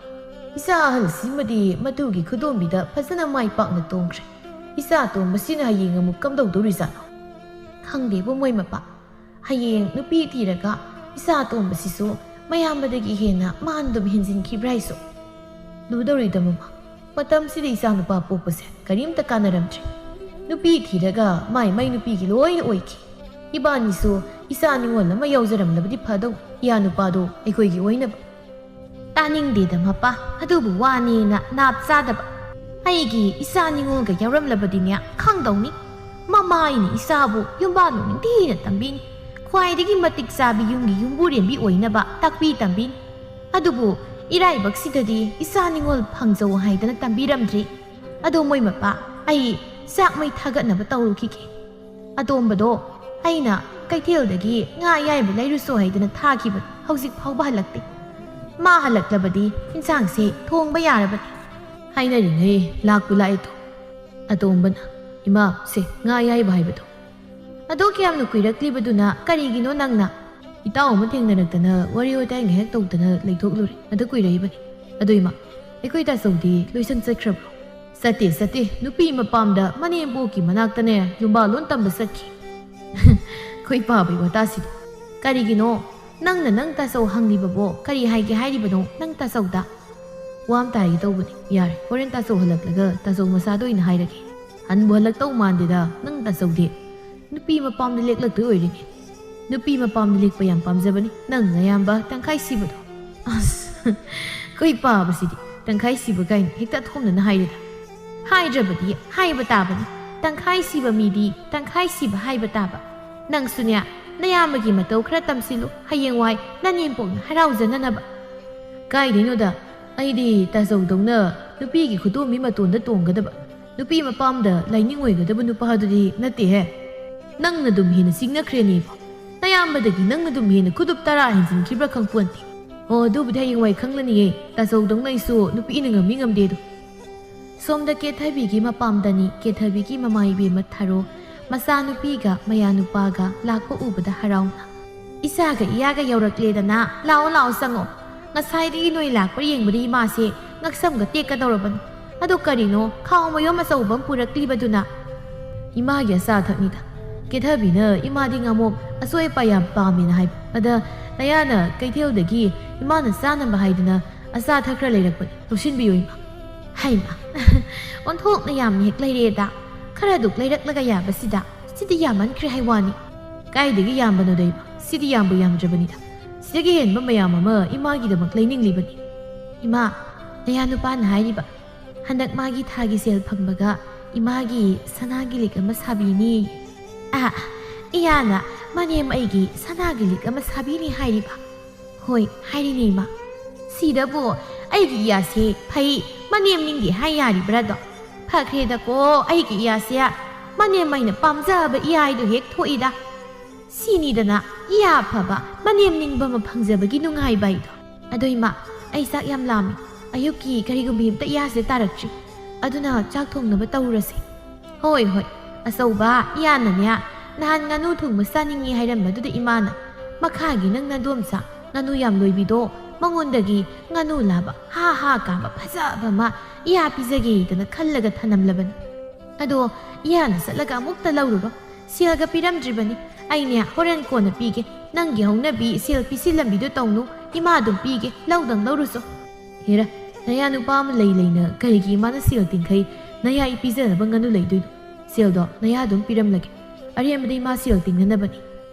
ꯏꯆꯥ ꯑꯍꯜꯁꯤꯃꯗꯤ ꯃꯇꯨꯒꯤ ꯈꯨꯗꯣꯝꯕꯤꯗ ꯐꯖꯅ ꯃꯥꯏ ꯄꯥꯛꯅ ꯇꯣꯡꯈ꯭ꯔꯦ꯫ ꯏꯆꯥ ꯑꯇꯣꯝꯕꯁꯤꯅ ꯍꯌꯦꯡ ꯑꯃꯨꯛ ꯀꯝꯗꯧꯗꯧꯔꯤꯖꯥꯠꯅꯣ? ꯈꯪꯗꯦꯕꯨ ꯃꯣꯏ ꯃꯄꯥ꯫ ꯍꯌꯦꯡ ꯅꯨꯄꯤ ꯊꯤꯔꯒ ꯏꯆꯥ ꯑꯇꯣꯝꯕꯁꯤꯁꯨ ꯃꯌꯥꯝꯕꯗꯒꯤ ꯍꯦꯟꯅ ꯃꯥꯟ ꯑꯗꯨꯝ ꯍꯦꯟꯖꯤꯟꯈꯤꯕ꯭ꯔꯥ ꯍꯥꯏꯁꯨ? ꯂꯨꯗꯧꯔꯤꯗ ꯃꯃꯥ, ꯃꯇꯝꯁꯤꯗ ꯏꯆꯥ ꯅꯨꯄꯥ ꯄꯣꯛꯄꯁꯦ ꯀꯔꯤꯝꯇ ꯀꯥꯟꯅꯔꯝꯗ꯭ꯔꯦ꯫ ꯅꯨꯄꯤ ꯊꯤꯔꯒ ꯃꯥꯏ ꯃꯥꯏ ꯅꯨꯄꯤꯒꯤ ꯂꯣꯏꯅ ꯑꯣꯏꯈꯤ꯫ ꯏꯕꯥꯅꯤꯁꯨ ꯏꯆꯥ ꯅꯤꯉꯣꯜ ꯑꯃ ꯌꯥꯎꯖꯔꯝꯂꯕꯗꯤ ꯐꯗꯧ, ꯏꯌꯥ ꯅꯨꯄꯥꯗꯣ ꯑꯩꯈꯣꯏꯒꯤ ꯑꯣꯏꯅꯕ꯫ ꯇꯥꯅꯤꯡꯗꯦꯗ ꯃꯄꯥ, ꯑꯗꯨꯕꯨ ꯋꯥꯅꯦꯅ ꯅꯥꯞ ꯆꯥꯗꯕ꯫ ꯑꯩꯒꯤ ꯏꯆꯥ ꯅꯤꯉꯣꯜꯒ ꯌꯥꯎꯔꯝꯂꯕꯗꯤꯅꯦ ꯈꯪꯗꯧꯅꯤ꯫ ꯃꯃꯥ ꯑꯩꯅ ꯏꯆꯥꯕꯨ ꯌꯨꯝꯕꯥꯟ ꯑꯣꯏꯅꯤꯡꯗꯦꯅ ꯇꯝꯕꯤꯅꯤ꯫ ꯈ꯭ꯋꯥꯏꯗꯒꯤ ꯃꯇꯤꯛ ꯆꯥꯕꯤ ꯌꯨꯝꯒꯤ ꯌꯨꯝꯕꯨꯔꯦꯝꯕꯤ ꯑꯣꯏꯅꯕ ꯇꯥꯛꯄꯤ ꯇꯝꯕꯤꯅꯤ꯫ ꯑꯗꯨꯕꯨ ꯏꯔꯥꯏꯕꯛꯁꯤꯗꯗꯤ ꯏꯆꯥ ꯅꯤꯉꯣꯜ ꯐꯪꯖꯧ ꯍꯥꯏꯗꯅ ꯇꯝꯕꯤꯔꯝꯗ꯭ꯔꯤ꯫ ꯑꯗꯣ ꯃꯣꯏ ꯃꯄꯥ, ꯑꯩ ꯆꯥꯛ ꯃꯩ ꯊꯥꯒꯠꯅꯕ ꯇꯧꯔꯨꯈꯤꯒꯦ꯫ ꯑꯇꯣꯝꯕꯗꯣ ꯑꯩꯅ ꯀꯩꯊꯦꯜꯗꯒꯤ ꯉꯥ ꯑꯌꯥꯏꯕ ꯂꯩꯔꯨꯁꯣ ꯍꯥꯏꯗꯅ ꯊꯥꯈꯤꯕꯅꯤ, ꯍꯧꯖꯤꯛ ꯐꯥꯎꯕ ꯍꯜꯂꯛꯇꯦ꯫ ꯃꯥ ꯍꯜꯂꯛꯂꯕꯗꯤ ꯏꯟꯁꯥꯡꯁꯦ ꯊꯣꯡꯕ ꯌꯥꯔꯕꯅꯤ꯫ ꯍꯥꯏꯅꯔꯤꯉꯩ ꯂꯥꯛꯄꯨ ꯂꯥꯛꯑꯦ ꯇꯣ꯫ ꯑꯇꯣꯝꯕꯅ, "ꯏꯃꯥ, ꯁꯦ ꯉꯥ ꯑꯌꯥꯏꯕ ꯍꯥꯏꯕꯗꯣ꯫ ꯑꯗꯣ ꯀꯌꯥꯝꯅ ꯀꯨꯏꯔꯛꯂꯤꯕꯗꯨꯅ ꯀꯔꯤꯒꯤꯅꯣ ꯅꯪꯅ?" ꯏꯇꯥꯎ ꯑꯃ ꯊꯦꯡꯅꯔꯛꯇꯅ ꯋꯥꯔꯤ ꯋꯥꯇꯥꯏ ꯉꯥꯏꯍꯥꯛ ꯇꯧꯗꯅ ꯂꯩꯊꯣꯛꯂꯨꯔꯦ꯫ ꯑꯗ ꯀꯨꯏꯔꯛꯏꯕꯅꯤ꯫ ꯑꯗꯣ ꯏꯃꯥ, ꯑꯩꯈꯣꯏ ꯇꯥꯆꯧꯗꯤ ꯂꯣꯏꯁꯪ ꯆꯠꯈ꯭ꯔꯕ꯭ꯔꯣ? ꯆꯠꯇꯦ, ꯆꯠꯇꯦ꯫ ꯅꯨꯄꯤ ꯃꯄꯥꯝꯗ ꯃꯅꯦꯝꯕꯣꯛꯀꯤ ꯃꯅꯥꯛꯇꯅꯦ ꯌꯨꯝꯕꯥꯂꯣꯟ ꯇꯝꯕ ꯆꯠꯈꯤ꯫ ꯑꯩꯈꯣꯏ ꯄꯥꯕꯩ ꯋꯥꯇꯥꯁꯤꯗꯤ꯫ ꯀꯔꯤꯒꯤꯅꯣ? ꯅꯪꯅ ꯅꯪ ꯇꯥꯆꯧ ꯍꯪꯂꯤꯕꯕꯣ? ꯀꯔꯤ ꯍꯥꯏꯒꯦ ꯍꯥꯏꯔꯤꯕꯅꯣ ꯅꯪ ꯇꯥꯆꯧꯗ? ꯋꯥ ꯑꯃꯇ ꯍꯥꯏꯒꯦ ꯇꯧꯕꯅꯤ꯫ ꯌꯥꯔꯦ, ꯍꯣꯔꯦꯟ ꯇꯥꯆꯧ ꯍꯜꯂꯛꯂꯒ ꯇꯥꯆꯧ ꯃꯆꯥꯗ ꯑꯣꯏꯅ ꯍꯥꯏꯔꯒꯦ꯫ ꯍꯟꯕꯨ ꯍꯜꯂꯛꯇꯧ ꯃꯥꯟꯗꯦꯗ ꯅꯪ ꯇꯥꯆꯧꯗꯤ꯫ ꯅꯨꯄꯤ ꯃꯄꯥꯝꯗ ꯂꯦꯛꯂꯛꯇꯣꯏ ꯑꯣꯏꯔꯤꯅꯦ꯫ ꯅꯨꯄꯤ ꯃꯄꯥꯝꯗ ꯂꯦꯛꯄ ꯌꯥꯝ ꯄꯥꯝꯖꯕꯅꯤ ꯅꯪ ꯅꯌꯥꯝꯕ ꯇꯪꯈꯥꯏ ꯁꯤꯕꯗꯣ꯫ ꯑꯁ, ꯀꯩ ꯄꯥꯕꯁꯤꯗꯤ ꯇꯪꯈꯥꯏ ꯁꯤꯕ ꯀꯥꯏꯅ ꯍꯦꯛꯇ ꯊꯣꯝꯅꯅ ꯍꯥꯏꯔꯦꯗ꯫ ꯍꯥꯏꯗ꯭ꯔꯕꯗꯤ ꯍꯥꯏꯕ ꯇꯥꯕꯅꯤ꯫ ꯇꯪꯈꯥꯏ ꯁꯤꯕ ꯃꯤꯗꯤ ꯇꯪꯈꯥꯏ ꯁꯤꯕ ꯍꯥꯏꯕ ꯇꯥꯕ꯫ ꯅꯪꯁꯨꯅꯦ, ꯅꯌꯥꯝꯕꯒꯤ ꯃꯇꯧ ꯈꯔ ꯇꯝꯁꯤꯜꯂꯨ, ꯍꯌꯦꯡꯋꯥꯏ ꯅꯅꯦꯝꯄꯣꯛꯅ ꯍꯔꯥꯎꯖꯅꯅꯕ꯫ ꯀꯥꯏꯗꯩꯅꯣꯗ, ꯑꯩꯗꯤ ꯇꯥꯖꯧꯗꯧꯅ ꯅꯨꯄꯤꯒꯤ ꯈꯨꯗꯣꯝꯕꯤ ꯃꯇꯣꯟꯗ ꯇꯣꯡꯒꯗꯕ, ꯅꯨꯄꯤ ꯃꯄꯥꯝꯗ ꯂꯥꯏꯅꯤꯡ ꯑꯣꯏꯒꯗꯕ ꯅꯨꯄꯥꯗꯨꯗꯤ ꯅꯠꯇꯦꯍꯦ꯫ ꯅꯪꯅ ꯑꯗꯨꯝ ꯍꯦꯟꯅ ꯆꯤꯡꯅꯈ꯭ꯔꯦꯅꯦ꯫ ꯅꯌꯥꯝꯕꯗꯒꯤ ꯅꯪꯅ ꯑꯗꯨꯝ ꯍꯦꯟꯅ ꯈꯨꯗꯨꯞ ꯇꯔꯥ ꯍꯦꯟꯖꯤꯟꯈꯤꯕ꯭ꯔꯥ ꯈꯪꯄꯣꯟꯇꯦ꯫ ꯑꯣ, ꯑꯗꯨꯕꯨꯗꯤ ꯍꯌꯦꯡꯋꯥꯏ ꯈꯪꯂꯅꯤꯌꯦ꯫ ꯇꯥꯖꯧꯗꯧꯅ ꯑꯩꯁꯨ ꯅꯨꯄꯤꯅ ꯉꯝꯃꯤ ꯉꯝꯗꯦꯗꯣ꯫ ꯁꯣꯝꯗ ꯀꯦꯊꯕꯤꯒꯤ ꯃꯄꯥꯝꯗꯅꯤ꯫ ꯀꯦꯊꯕꯤꯒꯤ ꯃꯃꯥ ꯏꯕꯦꯝꯃ ꯊꯥꯔꯣ ꯃꯆꯥꯅꯨꯄꯤꯒ ꯃꯌꯥꯅꯨꯄꯥꯒ ꯂꯥꯛꯄ ꯎꯕꯗ ꯍꯔꯥꯎꯅ, "ꯏꯆꯥꯒ ꯏꯌꯥꯒ ꯌꯧꯔꯛꯂꯦꯗꯅ, ꯂꯥꯛꯑꯣ ꯂꯥꯛꯑꯣ ꯆꯪꯉꯣ꯫ ꯉꯁꯥꯏꯗꯒꯤ ꯅꯣꯏ ꯂꯥꯛꯄ ꯌꯦꯡꯕꯗ ꯏꯃꯥꯁꯦ ꯉꯛꯁꯝꯒ ꯇꯦꯛꯀꯗꯧꯔꯕꯅꯤ꯫ ꯑꯗꯣ ꯀꯔꯤꯅꯣ ꯈꯥꯎ ꯃꯌꯣꯝ ꯑꯆꯧꯕ ꯑꯃ ꯄꯨꯔꯛꯂꯤꯕꯗꯨꯅ?" "ꯏꯃꯥꯒꯤ ꯑꯆꯥ ꯑꯊꯛꯅꯤꯗ꯫ ꯀꯦꯊꯕꯤꯅ ꯏꯃꯥꯗꯤ ꯉꯥꯃꯣꯛ ꯑꯁꯣꯏ ꯑꯄꯥ ꯌꯥꯝ ꯄꯥꯝꯃꯦꯅ ꯍꯥꯏꯕ꯫ ꯑꯗ ꯅꯌꯥꯅ ꯀꯩꯊꯦꯜꯗꯒꯤ ꯏꯃꯥꯅ ꯆꯥꯅꯕ ꯍꯥꯏꯗꯅ ꯑꯆꯥ ꯑꯊꯛ ꯈꯔ ꯂꯩꯔꯛꯄꯅꯤ꯫ ꯂꯧꯁꯤꯟꯕꯤꯌꯨ ꯏꯃꯥ꯫" ꯍꯩꯃꯥ, ꯑꯣꯟꯊꯣꯛꯅ ꯌꯥꯝꯅ ꯍꯦꯛ ꯂꯩꯔꯛꯑꯦꯗ꯫ ꯈꯔ ꯑꯗꯨꯛ ꯂꯩꯔꯛꯂꯒ ꯌꯥꯕꯁꯤꯗ, ꯁꯤꯗꯤ ꯌꯥꯝꯃꯟꯈ꯭ꯔꯦ ꯍꯥꯏ ꯋꯥꯅꯤ꯫ ꯀꯥꯏꯗꯒꯤ ꯌꯥꯝꯕꯅꯣꯗ ꯏꯃꯥ, ꯁꯤꯗꯤ ꯌꯥꯝꯕꯨ ꯌꯥꯝꯗ꯭ꯔꯕꯅꯤꯗ꯫ ꯁꯤꯗꯒꯤ ꯍꯦꯟꯕ ꯃꯌꯥꯝ ꯑꯃ ꯏꯃꯥꯒꯤꯗꯃꯛ ꯂꯩꯅꯤꯡꯂꯤꯕꯅꯤ꯫ ꯏꯃꯥ, ꯅꯌꯥ ꯅꯨꯄꯥꯅ ꯍꯥꯏꯔꯤꯕ, ꯍꯟꯗꯛ ꯃꯥꯒꯤ ꯊꯥꯒꯤ ꯁꯦꯜ ꯐꯪꯕꯒ ꯏꯃꯥꯒꯤ ꯁꯅꯥꯒꯤ ꯂꯤꯛ ꯑꯃ ꯁꯥꯕꯤꯅꯤ꯫ ꯑꯥ, ꯏꯌꯥꯅ ꯃꯅꯦꯝ ꯑꯩꯒꯤ ꯁꯅꯥꯒꯤ ꯂꯤꯛ ꯑꯃ ꯁꯥꯕꯤꯅꯤ ꯍꯥꯏꯔꯤꯕ? ꯍꯣꯏ, ꯍꯥꯏꯔꯤꯅꯦ ꯏꯃꯥ꯫ ꯁꯤꯗꯕꯨ ꯑꯩꯒꯤ ꯏꯌꯥꯁꯦ ꯐꯩ, ꯃꯅꯦꯝ ꯅꯤꯡꯗꯦ ꯍꯥꯏ ꯌꯥꯔꯤꯕ꯭ꯔꯥꯗꯣ? ꯐꯈ꯭ꯔꯦꯗꯀꯣ ꯑꯩꯒꯤ ꯏꯌꯥꯁꯦ꯫ ꯃꯅꯦꯝ ꯑꯩꯅ ꯄꯥꯝꯖꯕ ꯏꯌꯥꯏꯗꯣ ꯍꯦꯛ ꯊꯣꯛꯏꯗ꯫ ꯁꯤꯅꯤꯗꯅ ꯏꯌꯥ ꯑꯐꯕ, ꯃꯅꯦꯝ ꯅꯤꯡꯕ ꯑꯃ ꯐꯪꯖꯕꯒꯤ ꯅꯨꯡꯉꯥꯏꯕ ꯍꯥꯏꯗꯣ꯫ ꯑꯗꯣ ꯏꯃꯥ, ꯑꯩ ꯆꯥꯛ ꯌꯥꯝ ꯂꯥꯝꯃꯤ꯫ ꯑꯌꯨꯛꯀꯤ ꯀꯔꯤꯒꯨꯝꯕꯤ ꯑꯝꯇ ꯏꯌꯥꯁꯦ ꯇꯥꯔꯛꯇ꯭ꯔꯤ꯫ ꯑꯗꯨꯅ ꯆꯥꯛ ꯊꯣꯡꯅꯕ ꯇꯧꯔꯁꯦ꯫ ꯍꯣꯏ, ꯍꯣꯏ, ꯑꯆꯧꯕ, ꯏꯌꯥꯅꯅꯦ ꯅꯍꯥꯟ ꯉꯥꯅꯨ ꯊꯣꯡꯕ ꯆꯥꯅꯤꯡꯉꯤ ꯍꯥꯏꯔꯝꯕꯗꯨꯗ ꯏꯃꯥꯅ ꯃꯈꯥꯒꯤ ꯅꯪ ꯅꯗꯣꯝꯆꯥ ꯉꯥꯅꯨ ꯌꯥꯝ ꯂꯣꯏꯕꯤꯗꯣ, ꯃꯉꯣꯟꯗꯒꯤ ꯉꯥꯅꯨ ꯂꯥꯕ ꯍꯥ ꯍꯥ ꯀꯥꯝꯕ ꯐꯖꯕ ꯑꯃ ꯏꯌꯥ ꯄꯤꯖꯒꯦꯗꯅ ꯈꯜꯂꯒ ꯊꯅꯝꯂꯕꯅꯤ꯫ ꯑꯗꯣ ꯏꯌꯥꯅ ꯆꯠꯂꯒ ꯑꯃꯨꯛꯇ ꯂꯧꯔꯨꯔꯣ꯫ ꯁꯦꯜꯒ ꯄꯤꯔꯝꯗ꯭ꯔꯤꯕꯅꯤ꯫ ꯑꯩꯅꯦ ꯍꯣꯔꯦꯟ ꯀꯣꯟꯅ ꯄꯤꯒꯦ꯫ ꯅꯪꯒꯤ ꯍꯧꯅꯕꯤ ꯁꯦꯜ ꯄꯤꯁꯤꯜꯂꯝꯕꯤꯗꯣ ꯇꯧꯅꯨ꯫ ꯏꯃꯥ ꯑꯗꯨꯝ ꯄꯤꯒꯦ꯫ ꯂꯧꯗꯪ ꯂꯧꯔꯨꯆꯣ꯫ ꯍꯦꯔꯥ, ꯅꯌꯥ ꯅꯨꯄꯥ ꯑꯃ ꯂꯩ ꯂꯩꯅ ꯀꯔꯤꯒꯤ ꯏꯃꯥꯅ ꯁꯦꯜ ꯇꯤꯡꯈꯩ ꯅꯌꯥ ꯏ ꯄꯤꯖꯅꯕ ꯉꯥꯅꯨ ꯂꯩꯗꯣꯏꯅꯣ? ꯁꯦꯜꯗꯣ ꯅꯌꯥ ꯑꯗꯨꯝ ꯄꯤꯔꯝꯂꯒꯦ꯫ ꯑꯔꯦꯝꯕꯗ ꯏꯃꯥ ꯁꯦꯜ ꯇꯤꯡꯅꯅꯕꯅꯤ꯫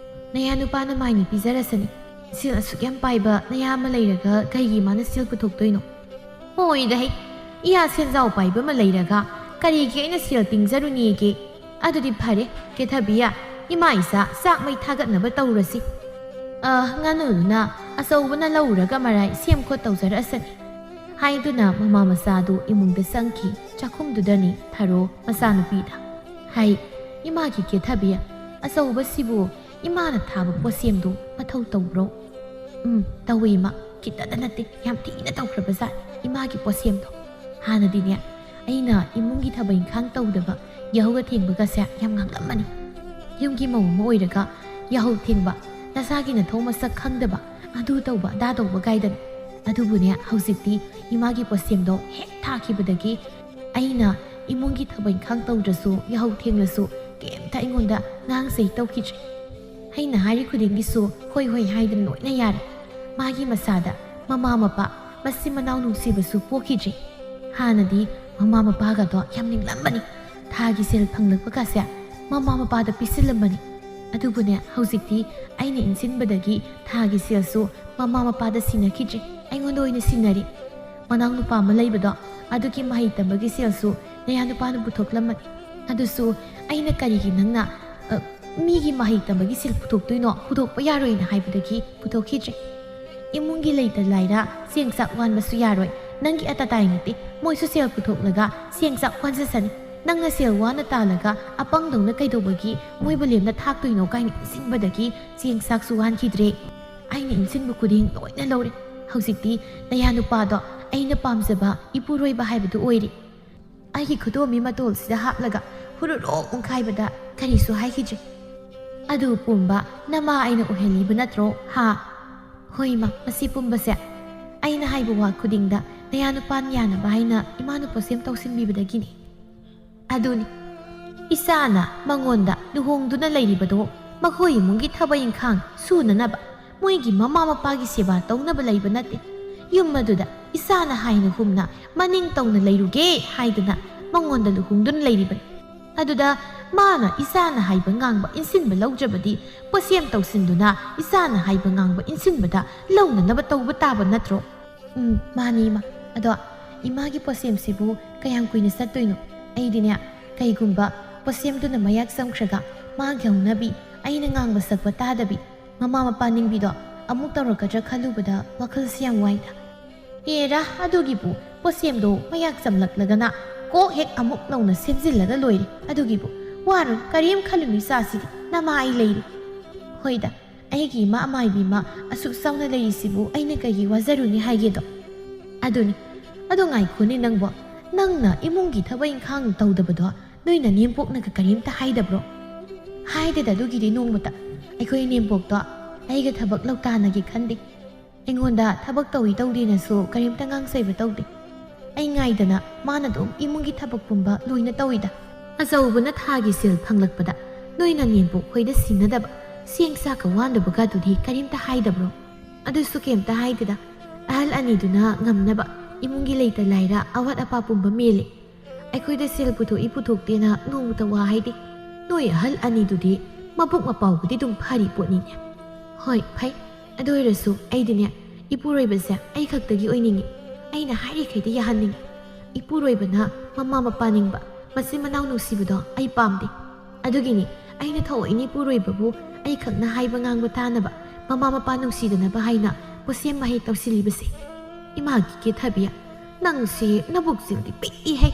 "ꯅꯌꯥ ꯅꯨꯄꯥꯅ ꯃꯥꯏꯅ ꯄꯤꯖꯔꯁꯅꯤ꯫ ꯁꯦꯜ ꯑꯁꯨꯛ ꯌꯥꯝ ꯄꯥꯏꯕ ꯅꯌꯥ ꯑꯃ ꯂꯩꯔꯒ ꯀꯩꯒꯤ ꯃꯥꯅ ꯁꯦꯜ ꯄꯨꯊꯣꯛꯇꯣꯏꯅꯣ?" "ꯍꯣꯏꯗ ꯍꯩ, ꯏꯌꯥ ꯁꯦꯟꯖꯥꯎ ꯄꯥꯏꯕ ꯑꯃ ꯂꯩꯔꯒ ꯀꯔꯤꯒꯤ ꯑꯩꯅ ꯁꯦꯜ ꯇꯤꯡꯖꯔꯨꯅꯤꯒꯦ? ꯑꯗꯨꯗꯤ ꯐꯔꯦ, ꯀꯦꯊꯕꯤꯌꯥ, ꯏꯃꯥ ꯏꯆꯥ ꯆꯥꯛ ꯃꯩ ꯊꯥꯒꯠꯅꯕ ꯇꯧꯔꯁꯤ꯫ ꯑ, ꯉꯥꯅꯨꯗꯨꯅ ꯑꯆꯧꯕꯅ ꯂꯧꯔꯒ ꯃꯔꯥꯏ ꯁꯦꯝ ꯈꯣꯠ ꯇꯧꯖꯔꯛꯑꯁꯅꯤ" ꯍꯥꯏꯗꯨꯅ ꯃꯃꯥ ꯃꯆꯥꯗꯨ ꯏꯃꯨꯡꯗ ꯆꯪꯈꯤ꯫ ꯆꯥꯛꯈꯨꯝꯗꯨꯗꯅꯤ ꯊꯔꯣ ꯃꯆꯥꯅꯨꯄꯤꯗ꯫ "ꯍꯥꯏ, ꯏꯃꯥꯒꯤ ꯀꯦꯊꯕꯤ, ꯑꯆꯧꯕꯁꯤꯕꯨ ꯏꯃꯥꯅ ꯊꯥꯕ ꯄꯣꯠꯁꯦꯝꯗꯨ ꯃꯊꯧ ꯇꯧꯕ꯭ꯔꯣ?" "ꯎꯝ, ꯇꯧꯏ ꯏꯃꯥ, ꯈꯤꯇꯗ ꯅꯠꯇꯦ, ꯌꯥꯝ ꯊꯤꯅ ꯇꯧꯈ꯭ꯔꯕꯖꯥꯠꯅꯤ ꯏꯃꯥꯒꯤ ꯄꯣꯠꯁꯦꯝꯗꯣ꯫ ꯍꯥꯟꯅꯗꯤꯅꯦ, ꯑꯩꯅ ꯏꯃꯨꯡꯒꯤ ꯊꯕꯛ ꯏꯪꯈꯥꯡ ꯇꯧꯗꯕ, ꯌꯥꯍꯧꯒ ꯊꯦꯡꯕꯒꯁꯦ ꯌꯥꯝ ꯉꯥꯡꯂꯝꯕꯅꯤ꯫ ꯌꯨꯝꯒꯤ ꯃꯧ ꯑꯃ ꯑꯣꯏꯔꯒ ꯌꯥꯍꯧ ꯊꯦꯡꯕ, ꯅꯁꯥꯒꯤ ꯅꯊꯧ ꯃꯁꯛ ꯈꯪꯗꯕ, ꯑꯗꯨ ꯇꯧꯕ ꯑꯗꯥ ꯇꯧꯕ ꯀꯥꯏꯗꯅ꯫ ꯑꯗꯨꯕꯨꯅꯦ, ꯍꯧꯖꯤꯛꯇꯤ ꯏꯃꯥꯒꯤ ꯄꯣꯠꯁꯦꯝꯗꯣ ꯍꯦꯛ ꯊꯥꯈꯤꯕꯗꯒꯤ ꯑꯩꯅ ꯏꯃꯨꯡꯒꯤ ꯊꯕꯛ ꯏꯪꯈꯥꯡ ꯇꯧꯗ꯭ꯔꯁꯨ, ꯌꯥꯍꯧ ꯊꯦꯡꯂꯁꯨ ꯀꯩꯝꯇ ꯑꯩꯉꯣꯟꯗ ꯉꯥꯡꯖꯩ ꯇꯧꯈꯤꯗ꯭ꯔꯦ꯫ ꯑꯩꯅ ꯍꯥꯏꯔꯤ ꯈꯨꯗꯤꯡꯒꯤꯁꯨ ꯍꯣꯏ ꯍꯣꯏ ꯍꯥꯏꯗꯅ ꯂꯣꯏꯅ ꯌꯥꯔꯦ꯫ ꯃꯥꯒꯤ ꯃꯁꯥꯗ ꯃꯃꯥ ꯃꯄꯥ, ꯃꯆꯤꯟ ꯃꯅꯥꯎ ꯅꯨꯡꯁꯤꯕꯁꯨ ꯄꯣꯛꯈꯤꯗ꯭ꯔꯦ꯫ ꯍꯥꯟꯅꯗꯤ ꯃꯃꯥ ꯃꯄꯥꯒꯗꯣ ꯌꯥꯝ ꯅꯤꯡꯂꯝꯕꯅꯤ꯫ ꯊꯥꯒꯤ ꯁꯦꯜ ꯐꯪꯂꯛꯄꯒꯁꯦ ꯃꯃꯥ ꯃꯄꯥꯗ ꯄꯤꯁꯤꯜꯂꯝꯕꯅꯤ꯫ ꯑꯗꯨꯕꯨꯅꯦ, ꯍꯧꯖꯤꯛꯇꯤ ꯑꯩꯅ ꯏꯟꯁꯤꯟꯕꯗꯒꯤ ꯊꯥꯒꯤ ꯁꯦꯜꯁꯨ ꯃꯃꯥ ꯃꯄꯥꯗ ꯁꯤꯟꯅꯈꯤꯗ꯭ꯔꯦ, ꯑꯩꯉꯣꯟꯗ ꯑꯣꯏꯅ ꯁꯤꯟꯅꯔꯤ꯫ ꯃꯅꯥꯎ ꯅꯨꯄꯥ ꯑꯃ ꯂꯩꯕꯗꯣ, ꯑꯗꯨꯒꯤ ꯃꯍꯩ ꯇꯝꯕꯒꯤ ꯁꯦꯜꯁꯨ ꯅꯌꯥ ꯅꯨꯄꯥꯅ ꯄꯨꯊꯣꯛꯂꯝꯃꯅꯤ꯫ ꯑꯗꯨꯁꯨ ꯑꯩꯅ ꯀꯔꯤꯒꯤ ꯅꯪꯅ, ꯑ, ꯃꯤꯒꯤ ꯃꯍꯩ ꯇꯝꯕꯒꯤ ꯁꯦꯜ ꯄꯨꯊꯣꯛꯇꯣꯏꯅꯣ, ꯄꯨꯊꯣꯛꯄ ꯌꯥꯔꯣꯏꯅ ꯍꯥꯏꯕꯗꯒꯤ ꯄꯨꯊꯣꯛꯈꯤꯗ꯭ꯔꯦ꯫ ꯏꯃꯨꯡꯒꯤ ꯂꯩꯇ ꯂꯥꯏꯔ ꯆꯦꯡ ꯆꯥꯛ ꯋꯥꯟꯕꯁꯨ ꯌꯥꯔꯣꯏ꯫ ꯅꯪꯒꯤ ꯑꯇꯇꯥꯏ ꯅꯠꯇꯦ, ꯃꯣꯏꯁꯨ ꯁꯦꯜ ꯄꯨꯊꯣꯛꯂꯒ ꯆꯦꯡ ꯆꯥꯛ ꯋꯥꯟꯖꯁꯅꯤ꯫ ꯅꯪꯅ ꯁꯦꯜ ꯋꯥꯅ ꯇꯥꯜꯂꯒ ꯑꯄꯪꯗꯧꯅ ꯀꯩꯗꯧꯕꯒꯤ ꯃꯣꯏꯕꯨ ꯂꯦꯝꯅ ꯊꯥꯛꯇꯣꯏꯅꯣ ꯀꯥꯏꯅ ꯏꯟꯁꯤꯟꯕꯗꯒꯤ ꯆꯦꯡ ꯆꯥꯛꯁꯨ ꯋꯥꯟꯈꯤꯗ꯭ꯔꯦ꯫ ꯑꯩꯅ ꯏꯟꯁꯤꯟꯕ ꯈꯨꯗꯤꯡ ꯂꯣꯏꯅ ꯂꯧꯔꯦ꯫ ꯍꯧꯖꯤꯛꯇꯤ ꯅꯌꯥ ꯅꯨꯄꯥꯗꯣ ꯑꯩꯅ ꯄꯥꯝꯖꯕ ꯏꯄꯨꯔꯣꯏꯕ ꯍꯥꯏꯕꯗꯨ ꯑꯣꯏꯔꯦ꯫ ꯑꯩꯒꯤ ꯈꯨꯗꯣꯝꯕꯤ ꯃꯇꯣꯜꯁꯤꯗ ꯍꯥꯞꯂꯒ ꯍꯨꯔꯨꯔꯣꯛ ꯎꯪꯈꯥꯏꯕꯗ ꯀꯔꯤꯁꯨ ꯍꯥꯏꯈꯤꯗ꯭ꯔꯦ꯫ "ꯑꯗꯨ ꯄꯨꯝꯕ ꯅꯃꯥ ꯑꯩꯅ ꯑꯣꯏꯍꯜꯂꯤꯕ ꯅꯠꯇ꯭ꯔꯣ, ꯍꯥ?" "ꯍꯣꯏ ꯏꯃꯥ, ꯃꯁꯤ ꯄꯨꯝꯕꯁꯦ ꯑꯩꯅ ꯍꯥꯏꯕ ꯋꯥ ꯈꯨꯗꯤꯡꯗ ꯅꯌꯥ ꯅꯨꯄꯥꯅ ꯌꯥꯅꯕ ꯍꯥꯏꯅ ꯏꯃꯥꯅ ꯄꯣꯠꯁꯦꯝ ꯇꯧꯁꯤꯟꯕꯤꯕꯗꯒꯤꯅꯤ꯫" "ꯑꯗꯨꯅꯤ, ꯏꯆꯥꯅ ꯃꯉꯣꯟꯗ ꯂꯨꯍꯣꯡꯗꯨꯅ ꯂꯩꯔꯤꯕꯗꯣ ꯃꯈꯣꯏ ꯏꯃꯨꯡꯒꯤ ꯊꯕꯛ ꯏꯪꯈꯥꯡ ꯁꯨꯅꯅꯕ, ꯃꯣꯏꯒꯤ ꯃꯃꯥ ꯃꯄꯥꯒꯤ ꯁꯦꯕꯥ ꯇꯧꯅꯕ ꯂꯩꯕ ꯅꯠꯇꯦ꯫ ꯌꯨꯝ ꯑꯗꯨꯗ ꯏꯆꯥꯅ ꯍꯥꯏꯅ ꯍꯨꯝꯅ ꯃꯅꯤꯡ ꯇꯧꯅ ꯂꯩꯔꯨꯒꯦ ꯍꯥꯏꯗꯅ ꯃꯉꯣꯟꯗ ꯂꯨꯍꯣꯡꯗꯨꯅ ꯂꯩꯔꯤꯕꯅꯤ꯫ ꯑꯗꯨꯗ ꯃꯥꯅ ꯏꯆꯥꯅ ꯍꯥꯏꯕ ꯉꯥꯡꯕ ꯏꯟꯁꯤꯟꯕ ꯂꯧꯗ꯭ꯔꯕꯗꯤ, ꯄꯣꯠꯁꯦꯝ ꯇꯧꯁꯤꯟꯗꯨꯅ ꯏꯆꯥꯅ ꯍꯥꯏꯕ ꯉꯥꯡꯕ ꯏꯟꯁꯤꯟꯕꯗ ꯂꯧꯅꯅꯕ ꯇꯧꯕ ꯇꯥꯕ ꯅꯠꯇ꯭ꯔꯣ? ꯎꯝ, ꯃꯥꯅꯤ, ꯏꯃꯥ꯫ ꯑꯗꯣ ꯏꯃꯥꯒꯤ ꯄꯣꯠꯁꯦꯝꯁꯤꯕꯨ ꯀꯌꯥꯝ ꯀꯨꯏꯅ ꯆꯠꯇꯣꯏꯅꯣ? ꯑꯩꯗꯤꯅꯦ, ꯀꯩꯒꯨꯝꯕ ꯄꯣꯠꯁꯦꯝꯗꯨꯅ ꯃꯌꯥꯛ ꯆꯝꯈ꯭ꯔꯒ ꯃꯥꯒꯤ ꯍꯧꯅꯕꯤ, ꯑꯩꯅ ꯉꯥꯡꯕ ꯁꯛꯄ ꯇꯥꯗꯕꯤ, ꯃꯃꯥ ꯃꯄꯥ ꯅꯤꯡꯕꯤꯗꯣ ꯑꯃꯨꯛ ꯇꯧꯔꯛꯀꯗ꯭ꯔꯥ ꯈꯜꯂꯨꯕꯗ ꯋꯥꯈꯜꯁꯤ ꯌꯥꯝ ꯋꯥꯏꯗ꯫ ꯑꯦꯔꯥ, ꯑꯗꯨꯒꯤꯕꯨ ꯄꯣꯠꯁꯦꯝꯗꯣ ꯃꯌꯥꯛ ꯆꯝꯂꯛꯂꯒꯅ ꯀꯣꯛ ꯍꯦꯛ ꯑꯃꯨꯛ ꯅꯧꯅ ꯁꯦꯝꯖꯤꯜꯂꯒ ꯂꯣꯏꯔꯦ꯫ ꯑꯗꯨꯒꯤꯕꯨ ꯋꯥꯔꯨ, ꯀꯔꯤꯝ ꯈꯜꯂꯨꯅꯨ, ꯏꯆꯥꯁꯤꯗꯤ ꯅꯃꯥ ꯑꯩ ꯂꯩꯔꯤ꯫ ꯍꯣꯏꯗ, ꯑꯩꯒꯤ ꯏꯃꯥ ꯑꯃꯥꯏꯕꯤ ꯏꯃꯥ ꯑꯁꯨꯛ ꯆꯥꯎꯅ ꯂꯩꯔꯤꯁꯤꯕꯨ ꯑꯩꯅ ꯀꯩꯒꯤ ꯋꯥꯖꯔꯨꯅꯤ ꯍꯥꯏꯒꯦꯗꯣ? ꯑꯗꯨꯅꯤ꯫ ꯑꯗꯣ ꯉꯥꯏꯈꯣꯅꯦ ꯅꯪꯕꯣ, ꯅꯪꯅ ꯏꯃꯨꯡꯒꯤ ꯊꯕꯛ ꯏꯪꯈꯥꯡ ꯇꯧꯗꯕꯗꯣ ꯅꯣꯏ ꯅꯅꯦꯝꯄꯣꯛꯅꯒ ꯀꯔꯤꯝꯇ ꯍꯥꯏꯗꯕ꯭ꯔꯣ? ꯍꯥꯏꯗꯦꯗ ꯑꯗꯨꯒꯤꯗꯤ ꯅꯣꯡꯃꯇ꯫ ꯑꯩꯈꯣꯏ ꯏꯅꯦꯝꯄꯣꯛꯇꯣ ꯑꯩꯒ ꯊꯕꯛ ꯂꯧꯇꯥꯅꯒꯦ ꯈꯟꯗꯦ꯫ ꯑꯩꯉꯣꯟꯗ ꯊꯕꯛ ꯇꯧꯏ ꯇꯧꯗꯦꯅꯁꯨ ꯀꯔꯤꯝꯇ ꯉꯥꯡ ꯁꯩꯕ ꯇꯧꯗꯦ꯫ ꯑꯩ ꯉꯥꯏꯗꯅ ꯃꯥꯅ ꯑꯗꯨꯝ ꯏꯃꯨꯡꯒꯤ ꯊꯕꯛ ꯄꯨꯝꯕ ꯂꯣꯏꯅ ꯇꯧꯏꯗ꯫ ꯑꯆꯧꯕꯅ ꯊꯥꯒꯤ ꯁꯦꯜ ꯐꯪꯂꯛꯄꯗ ꯅꯣꯏ ꯅꯅꯦꯝꯄꯣꯛ ꯈꯣꯏꯗ ꯁꯤꯟꯅꯗꯕ, ꯆꯦꯡ ꯆꯥꯛꯀ ꯋꯥꯟꯗꯕꯒꯗꯨꯗꯤ ꯀꯔꯤꯝꯇ ꯍꯥꯏꯗꯕ꯭ꯔꯣ? ꯑꯗꯨꯁꯨ ꯀꯩꯝꯇ ꯍꯥꯏꯗꯦꯗ꯫ ꯑꯍꯜ ꯑꯅꯤꯗꯨꯅ ꯉꯝꯅꯕ ꯏꯃꯨꯡꯒꯤ ꯂꯩꯇ ꯂꯥꯏꯔ ꯑꯋꯥꯠ ꯑꯄꯥ ꯄꯨꯝꯕ ꯃꯦꯜꯂꯦ꯫ ꯑꯩꯈꯣꯏꯗ ꯁꯦꯜ ꯄꯨꯊꯣꯛꯏ ꯄꯨꯊꯣꯛꯇꯦꯅ ꯅꯣꯡꯃꯇ ꯋꯥ ꯍꯥꯏꯗꯦ꯫ ꯅꯣꯏ ꯑꯍꯜ ꯑꯅꯤꯗꯨꯗꯤ ꯃꯕꯨꯛ ꯃꯄꯥꯎꯒꯗꯤ ꯑꯗꯨꯝ ꯐꯔꯤ ꯄꯣꯠꯅꯤꯅꯦ꯫ ꯍꯣꯏ, ꯐꯩ꯫ ꯑꯗꯨ ꯑꯣꯏꯔꯁꯨ ꯑꯩꯗꯤꯅꯦ, ꯏꯄꯨꯔꯣꯏꯕꯁꯦ ꯑꯩ ꯈꯛꯇꯒꯤ ꯑꯣꯏꯅꯤꯡꯉꯤ꯫ ꯑꯩꯅ ꯍꯥꯏꯔꯤꯈꯩꯗꯤ ꯌꯥꯍꯟꯅꯤꯡꯉꯤ꯫ ꯏꯄꯨꯔꯣꯏꯕꯅ ꯃꯃꯥ ꯃꯄꯥ ꯅꯤꯡꯕ, ꯃꯆꯤꯟ ꯃꯅꯥꯎ ꯅꯨꯡꯁꯤꯕꯗꯣ ꯑꯩ ꯄꯥꯝꯗꯦ꯫ ꯑꯗꯨꯒꯤꯅꯤ ꯑꯩꯅ ꯊꯑꯣꯏꯅ ꯏꯄꯨꯔꯣꯏꯕꯕꯨ ꯑꯩ ꯈꯛꯅ ꯍꯥꯏꯕ ꯉꯥꯡꯕ ꯇꯥꯅꯕ, ꯃꯃꯥ ꯃꯄꯥ ꯅꯨꯡꯁꯤꯗꯅꯕ ꯍꯥꯏꯅ ꯄꯣꯠꯁꯦꯝ ꯃꯍꯩ ꯇꯧꯁꯤꯜꯂꯤꯕꯁꯦ꯫ ꯏꯃꯥꯒꯤ ꯀꯦꯊꯕꯤ, ꯅꯪꯁꯦ ꯅꯕꯨꯛꯆꯦꯜꯗꯤ ꯄꯤꯛꯏꯍꯦ꯫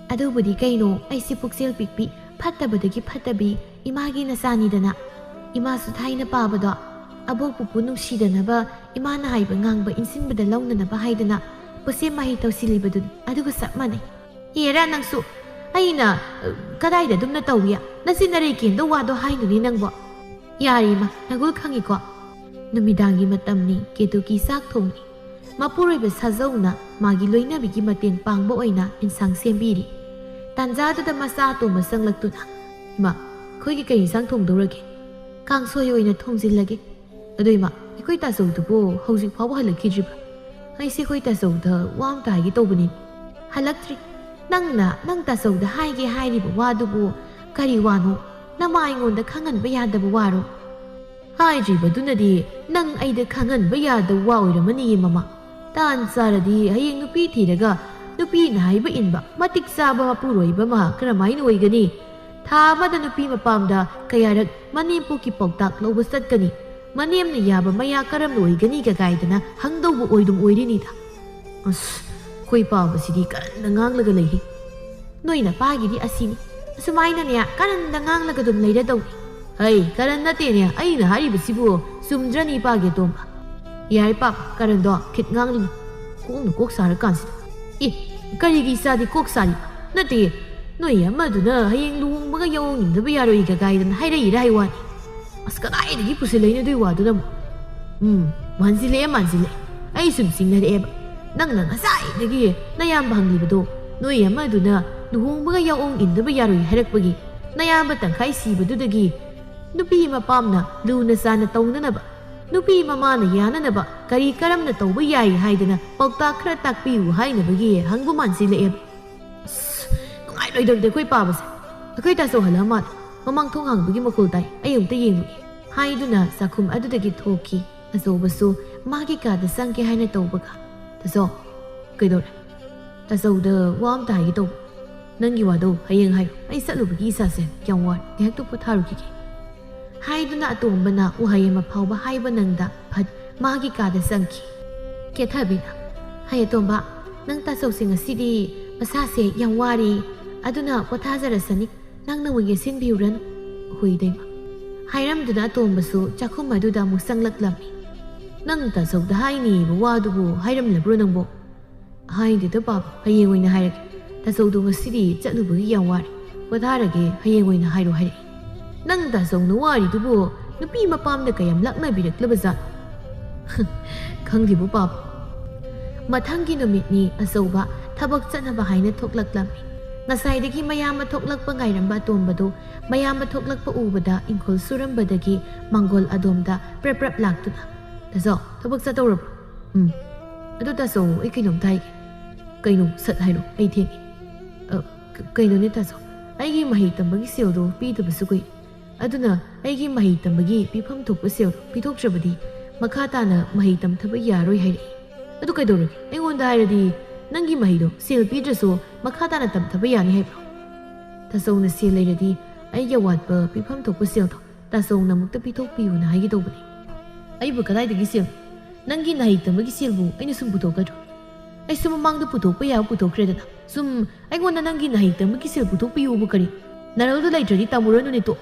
ꯑꯗꯨꯕꯨꯗꯤ ꯀꯩꯅꯣ, ꯑꯩꯁꯦ ꯄꯨꯛꯆꯦꯜ ꯄꯤꯛꯄꯤ, ꯐꯠꯇꯕꯗꯒꯤ ꯐꯠꯇꯕꯤ ꯏꯃꯥꯒꯤ ꯅꯆꯥꯅꯤꯗꯅ꯫ ꯏꯃꯥꯁꯨ ꯊꯥꯏꯅ ꯄꯥꯕꯗꯣ, ꯑꯕꯣꯛ ꯄꯨꯄꯨ ꯅꯨꯡꯁꯤꯗꯅꯕ, ꯏꯃꯥꯅ ꯍꯥꯏꯕ ꯉꯥꯡꯕ ꯏꯟꯁꯤꯟꯕꯗ ꯂꯧꯅꯅꯕ ꯍꯥꯏꯗꯅ ꯄꯣꯠꯁꯦꯝ ꯃꯍꯩ ꯇꯧꯁꯤꯜꯂꯤꯕꯗꯨꯅꯤ꯫ ꯑꯗꯨꯒ ꯆꯞ ꯃꯥꯟꯅꯩ꯫ ꯑꯦꯔꯥ ꯅꯪꯁꯨ, ꯑꯩꯅ, ꯑ, ꯀꯗꯥꯏꯗ ꯑꯗꯨꯝꯅ ꯇꯧꯏ? ꯅꯆꯤꯟ ꯅꯔꯩ ꯀꯦꯟꯗꯧ ꯋꯥꯗꯣ ꯍꯥꯏꯅꯨꯅꯦ ꯅꯪꯕꯣ꯫ ꯌꯥꯔꯦ ꯏꯃꯥ, ꯅꯒꯨꯜ ꯈꯪꯉꯤꯀꯣ? ꯅꯨꯃꯤꯗꯥꯡꯒꯤ ꯃꯇꯝꯅꯤ, ꯀꯦꯇꯨꯀꯤ ꯆꯥꯛ ꯊꯣꯡꯉꯤ꯫ ꯃꯄꯨꯔꯣꯏꯕ ꯁꯥꯖꯧꯅ ꯃꯥꯒꯤ ꯂꯣꯏꯅꯕꯤꯒꯤ ꯃꯇꯦꯡ ꯄꯥꯡꯕ ꯑꯣꯏꯅ ꯏꯟꯁꯥꯡ ꯁꯦꯝꯕꯤꯔꯤ꯫ ꯇꯥꯟꯖꯥꯗꯨꯗ ꯃꯆꯥ ꯑꯇꯣꯝꯕ ꯆꯪꯂꯛꯇꯨꯅ, "ꯏꯃꯥ, ꯑꯩꯈꯣꯏꯒꯤ ꯀꯔꯤ ꯏꯟꯁꯥꯡ ꯊꯣꯡꯗꯧꯔꯒꯦ?" "ꯀꯥꯡꯁꯣꯏ ꯑꯣꯏꯅ ꯊꯣꯡꯖꯤꯜꯂꯒꯦ꯫" "ꯑꯗꯣ ꯏꯃꯥ, ꯑꯩꯈꯣꯏ ꯇꯥꯆꯧꯗꯨꯕꯨ ꯍꯧꯖꯤꯛ ꯐꯥꯎꯕ ꯍꯜꯂꯛꯈꯤꯗ꯭ꯔꯤꯕ꯭ꯔꯥ? ꯑꯩꯁꯦ ꯑꯩꯈꯣꯏ ꯇꯥꯆꯧꯗ ꯋꯥ ꯑꯝꯇ ꯍꯥꯏꯒꯦ ꯇꯧꯕꯅꯤ꯫" "ꯍꯜꯂꯛꯇ꯭ꯔꯤ꯫ ꯅꯪꯅ ꯅꯪ ꯇꯥꯆꯧꯗ ꯍꯥꯏꯒꯦ ꯍꯥꯏꯔꯤꯕ ꯋꯥꯗꯨꯕꯨ "ꯀꯔꯤ ꯋꯥꯅꯣ? ꯅꯃꯥ ꯑꯩꯉꯣꯟꯗ ꯈꯪꯍꯟꯕ ꯌꯥꯗꯕ ꯋꯥꯔꯣ?" "ꯍꯥꯏꯗ꯭ꯔꯤꯕꯗꯨꯅꯗꯤ ꯅꯪ ꯑꯩꯗ ꯈꯪꯍꯟꯕ ꯌꯥꯗꯕ ꯋꯥ ꯑꯣꯏꯔꯝꯃꯅꯤꯌꯦ, ꯃꯃꯥ꯫ ꯇꯥꯟ ꯆꯥꯔꯗꯤ ꯍꯌꯦꯡ ꯅꯨꯄꯤ ꯊꯤꯔꯒ ꯅꯨꯄꯤꯅ ꯍꯥꯏꯕ ꯏꯟꯕ ꯃꯇꯤꯛ ꯆꯥꯕ ꯃꯄꯨꯔꯣꯏꯕ ꯑꯃ ꯀꯔꯝꯍꯥꯏꯅ ꯑꯣꯏꯒꯅꯤ? ꯊꯥ ꯑꯃꯗ ꯅꯨꯄꯤ ꯃꯄꯥꯝꯗ ꯀꯌꯥꯔꯛ ꯃꯅꯦꯝꯄꯣꯛꯀꯤ ꯄꯥꯎꯇꯥꯛ ꯂꯧꯕ ꯆꯠꯀꯅꯤ? ꯃꯅꯦꯝꯅ ꯌꯥꯕ ꯃꯌꯥ ꯀꯔꯝꯅ ꯑꯣꯏꯒꯅꯤꯒ ꯀꯥꯏꯗꯅ ꯍꯪꯗꯧꯕ ꯑꯣꯏꯗꯨꯝ ꯑꯣꯏꯔꯤꯅꯤꯗ꯫ ꯑꯁ, ꯑꯩꯈꯣꯏ ꯄꯥꯕꯁꯤꯗꯤ ꯀꯔꯟꯗ ꯉꯥꯡꯂꯒ ꯂꯩꯍꯦ꯫ ꯅꯣꯏ ꯅꯄꯥꯒꯤꯗꯤ ꯑꯁꯤꯅꯤ, ꯑꯁꯨꯃꯥꯏꯅꯅꯦ ꯀꯔꯟꯗ ꯉꯥꯡꯂꯒ ꯑꯗꯨꯝ ꯂꯩꯔꯗꯧꯅꯤ꯫" "ꯍꯩ, ꯀꯔꯟ ꯅꯠꯇꯦꯅꯦ, ꯑꯩꯅ ꯍꯥꯏꯔꯤꯕꯁꯤꯕꯨ ꯆꯨꯝꯗ꯭ꯔꯅꯤ, ꯏꯄꯥꯒꯤ ꯑꯇꯣꯝꯕ?" "ꯌꯥꯔꯦ ꯄꯥꯕ, ꯀꯔꯟꯗꯣ ꯈꯤꯠ ꯉꯥꯡꯂꯅꯨ꯫ ꯀꯣꯛꯅ ꯀꯣꯛ ꯁꯥꯔꯀꯥꯟꯁꯤꯗ꯫" "ꯑꯦ, ꯀꯔꯤꯒꯤ ꯏꯆꯥꯗꯤ ꯀꯣꯛ ꯁꯥꯔꯤꯕ? ꯅꯠꯇꯦ, ꯅꯣꯏ ꯑꯃꯗꯨꯅ ꯍꯌꯦꯡ ꯂꯨꯍꯣꯡꯕꯒ ꯌꯥꯎꯍꯟꯅꯤꯡꯗꯕ ꯌꯥꯔꯣꯏꯒ ꯀꯥꯏꯗꯅ ꯍꯥꯏꯔꯛꯏꯔ ꯍꯥꯏ ꯋꯥꯅꯤ꯫ ꯑꯁ, ꯀꯗꯥꯏꯗꯒꯤ ꯄꯨꯁꯤꯜꯂꯛꯏꯅꯣ ꯑꯗꯨꯏ ꯋꯥꯗꯨꯅ ꯑꯃꯨꯛ?" "ꯎꯝ, ꯃꯥꯟꯁꯤꯜꯂꯛꯑꯦ, ꯃꯥꯟꯁꯤꯜꯂꯛꯑꯦ꯫ ꯑꯩ ꯁꯨꯝ ꯆꯤꯡꯅꯔꯛꯑꯦꯕ꯫ ꯅꯪꯅ ꯉꯁꯥꯏꯗꯒꯤ ꯅꯌꯥꯝꯕ ꯍꯪꯂꯤꯕꯗꯣ, ꯅꯣꯏ ꯑꯃꯗꯨꯅ ꯂꯨꯍꯣꯡꯕꯒ ꯌꯥꯎꯑꯣꯡ ꯏꯟꯗꯕ ꯌꯥꯔꯣꯏ ꯍꯥꯏꯔꯛꯄꯒꯤ, ꯅꯌꯥꯝꯕ ꯇꯪꯈꯥꯏ ꯁꯤꯕꯗꯨꯗꯒꯤ ꯅꯨꯄꯤ ꯃꯄꯥꯝꯅ ꯂꯨꯅ ꯆꯥꯅ ꯇꯧꯅꯅꯕ, ꯅꯨꯄꯤ ꯃꯃꯥꯅ ꯌꯥꯅꯅꯕ ꯀꯔꯤ ꯀꯔꯝꯅ ꯇꯧꯕ ꯌꯥꯏ ꯍꯥꯏꯗꯅ ꯄꯥꯎꯇꯥꯛ ꯈꯔ ꯇꯥꯛꯄꯤꯌꯨ ꯍꯥꯏꯅꯕꯒꯤ ꯍꯪꯕ ꯃꯥꯟꯁꯤꯜꯂꯛꯑꯦꯕ꯫" "ꯑꯁ, ꯅꯨꯡꯉꯥꯏꯔꯣꯏꯗꯧꯔꯤꯗ ꯑꯩꯈꯣꯏ ꯄꯥꯕꯁꯦ꯫ ꯑꯩꯈꯣꯏ ꯇꯥꯆꯧ ꯍꯜꯂꯛꯑ ꯃꯥꯜꯂꯦ꯫ ꯃꯃꯥꯡ ꯊꯣꯡ ꯍꯥꯡꯕꯒꯤ ꯃꯈꯣꯜ ꯇꯥꯏ꯫ ꯑꯩ ꯑꯃꯨꯛꯇ ꯌꯦꯡꯉꯨꯒꯦ꯫" ꯍꯥꯏꯗꯨꯅ ꯆꯥꯛꯈꯨꯝ ꯑꯗꯨꯗꯒꯤ ꯊꯣꯛꯈꯤ꯫ ꯑꯆꯧꯕꯁꯨ ꯃꯥꯒꯤ ꯀꯥꯗ ꯆꯪꯒꯦ ꯍꯥꯏꯅ ꯇꯧꯕꯒ, "ꯇꯥꯆꯧ, ꯀꯩꯗꯧꯔꯦ?" "ꯇꯥꯆꯧꯗ ꯋꯥ ꯑꯝꯇ ꯍꯥꯏꯒꯦ ꯇꯧꯕ꯫" "ꯅꯪꯒꯤ ꯋꯥꯗꯣ ꯍꯌꯦꯡ ꯍꯥꯏꯌꯨ, ꯑꯩ ꯆꯠꯂꯨꯕꯒꯤ ꯏꯁꯥꯁꯦ ꯌꯥꯝ ꯋꯥꯔꯦ, ꯉꯥꯏꯍꯥꯛꯇ ꯄꯣꯊꯥꯔꯨꯈꯤꯒꯦ꯫" ꯍꯥꯏꯗꯨꯅ ꯑꯇꯣꯝꯕꯅ ꯋꯥꯍꯩ ꯑꯃ ꯐꯥꯎꯕ ꯍꯥꯏꯕ ꯅꯪꯗ ꯐꯠ ꯃꯥꯒꯤ ꯀꯥꯗ ꯆꯪꯈꯤ꯫ ꯀꯦꯊꯕꯤꯅ, "ꯍꯩ ꯑꯇꯣꯝꯕ, ꯅꯪ ꯇꯥꯆꯧꯁꯦ ꯉꯁꯤꯗꯤ ꯃꯁꯥꯁꯦ ꯌꯥꯝ ꯋꯥꯔꯦ, ꯑꯗꯨꯅ ꯄꯣꯊꯥꯖꯔꯁꯅꯤ, ꯅꯪꯅ ꯑꯃꯨꯛ ꯌꯦꯠꯁꯤꯟꯕꯤꯔꯨꯔꯅꯨ꯫" ꯍꯨꯏꯗꯩꯃ ꯍꯥꯏꯔꯝꯗꯨꯅ ꯑꯇꯣꯝꯕꯁꯨ ꯆꯥꯛꯈꯨꯝ ꯑꯗꯨꯗ ꯑꯃꯨꯛ ꯆꯪꯂꯛꯂꯝꯃꯤ꯫ "ꯅꯪ ꯇꯥꯆꯧꯗ ꯍꯥꯏꯅꯤꯕ ꯋꯥꯗꯨꯕꯨ ꯍꯥꯏꯔꯝꯂꯕ꯭ꯔꯣ ꯅꯪꯕꯣ?" "ꯍꯥꯏꯗꯦꯗ ꯄꯥꯕ, ꯍꯌꯦꯡ ꯑꯣꯏꯅ ꯍꯥꯏꯔꯒꯦ꯫ ꯇꯥꯆꯧꯗꯣ ꯉꯁꯤꯗꯤ ꯆꯠꯂꯨꯕꯒꯤ ꯌꯥꯝ ꯋꯥꯔꯦ, ꯄꯣꯊꯥꯔꯒꯦ, ꯍꯌꯦꯡ ꯑꯣꯏꯅ ꯍꯥꯏꯔꯣ" ꯍꯥꯏꯔꯛꯏ꯫ "ꯅꯪ ꯇꯥꯆꯧꯅ ꯋꯥꯔꯤꯗꯨꯕꯨ ꯅꯨꯄꯤ ꯃꯄꯥꯝꯅ ꯀꯌꯥꯝ ꯂꯥꯛꯅꯕꯤꯔꯛꯂꯕ ꯖꯥꯠꯅꯣ?" "ꯈꯪꯗꯦꯕꯨ ꯄꯥꯕ꯫" ꯃꯊꯪꯒꯤ ꯅꯨꯃꯤꯠꯅꯤ ꯑꯆꯧꯕ ꯊꯕꯛ ꯆꯠꯅꯕ ꯍꯥꯏꯅ ꯊꯣꯛꯂꯛꯂꯝꯃꯤ꯫ ꯉꯁꯥꯏꯗꯒꯤ ꯃꯌꯥꯝꯕ ꯊꯣꯛꯂꯛꯄ ꯉꯥꯏꯔꯝꯕ ꯑꯇꯣꯝꯕꯗꯣ ꯃꯌꯥꯝꯕ ꯊꯣꯛꯂꯛꯄ ꯎꯕꯗ ꯏꯪꯈꯣꯜ ꯁꯨꯔꯝꯕꯗꯒꯤ ꯃꯥꯡꯒꯣꯜ ꯑꯗꯣꯝꯗ ꯄ꯭ꯔꯞ ꯄ꯭ꯔꯞ ꯂꯥꯛꯇꯨꯅ, "ꯇꯥꯆꯧ, ꯊꯕꯛ ꯆꯠꯇꯧꯔꯕ꯭ꯔꯣ?" "ꯎꯝ꯫ ꯑꯗꯨ ꯇꯥꯆꯧ, ꯑꯩ ꯀꯩꯅꯣꯝꯇ ꯍꯥꯏꯒꯦ꯫" "ꯀꯩꯅꯣ? ꯁꯠ ꯍꯥꯏꯔꯣ, ꯑꯩ ꯊꯦꯡꯉꯦ꯫" "ꯑ, ꯀ-, ꯀꯩꯅꯣꯅꯦ ꯇꯥꯆꯧ?" ꯑꯩꯒꯤ ꯃꯍꯩ ꯇꯝꯕꯒꯤ ꯁꯦꯜꯗꯣ ꯄꯤꯗꯕꯁꯨ ꯀꯨꯏꯔꯦ꯫ ꯑꯗꯨꯅ ꯑꯩꯒꯤ ꯃꯍꯩ ꯇꯝꯕꯒꯤ ꯄꯤꯐꯝ ꯊꯣꯛꯄ ꯁꯦꯜ ꯄꯤꯊꯣꯛꯇ꯭ꯔꯕꯗꯤ ꯃꯈꯥ ꯇꯥꯅ ꯃꯍꯩ ꯇꯝꯊꯕ ꯌꯥꯔꯣꯏ ꯍꯥꯏꯔꯛꯏ꯫ ꯑꯗꯨ ꯀꯩꯗꯧꯔꯒꯦ? ꯑꯩꯉꯣꯟꯗ ꯍꯥꯏꯔꯗꯤ ꯅꯪꯒꯤ ꯃꯍꯩꯗꯣ ꯁꯦꯜ ꯄꯤꯗ꯭ꯔꯁꯨ ꯃꯈꯥ ꯇꯥꯅ ꯇꯝꯊꯕ ꯌꯥꯅꯤ ꯍꯥꯏꯕ꯭ꯔꯣ? ꯇꯥꯆꯧꯅ ꯁꯦꯜ ꯂꯩꯔꯗꯤ ꯑꯩꯒꯤ ꯑꯋꯥꯠꯄ ꯄꯤꯐꯝ ꯊꯣꯛꯄ ꯁꯦꯜꯗꯣ ꯇꯥꯆꯧꯅ ꯑꯃꯨꯛꯇ ꯄꯤꯊꯣꯛꯄꯤꯌꯨꯅ ꯍꯥꯏꯒꯦ ꯇꯧꯕꯅꯤ꯫ ꯑꯩꯕꯨ ꯀꯗꯥꯏꯗꯒꯤ ꯁꯦꯜ? ꯅꯪꯒꯤ ꯅꯍꯩ ꯇꯝꯕꯒꯤ ꯁꯦꯜꯕꯨ ꯑꯩꯅ ꯁꯨꯝ ꯄꯨꯊꯣꯛꯀꯗ꯭ꯔꯣ? ꯑꯩꯁꯨ ꯃꯃꯥꯡꯗ ꯄꯨꯊꯣꯛꯄ ꯌꯥꯕ ꯄꯨꯊꯣꯛꯈ꯭ꯔꯦꯗꯅ꯫ ꯁꯨꯝ ꯑꯩꯉꯣꯟꯗ ꯅꯪꯒꯤ ꯅꯍꯩ ꯇꯝꯕꯒꯤ ꯁꯦꯜ ꯄꯨꯊꯣꯛꯄꯤꯌꯨꯕꯨ ꯀꯔꯤ? ꯅꯔꯜꯗꯨ ꯂꯩꯇ꯭ꯔꯗꯤ ꯇꯝꯃꯨꯔꯅꯨꯅꯦ ꯇꯣ꯫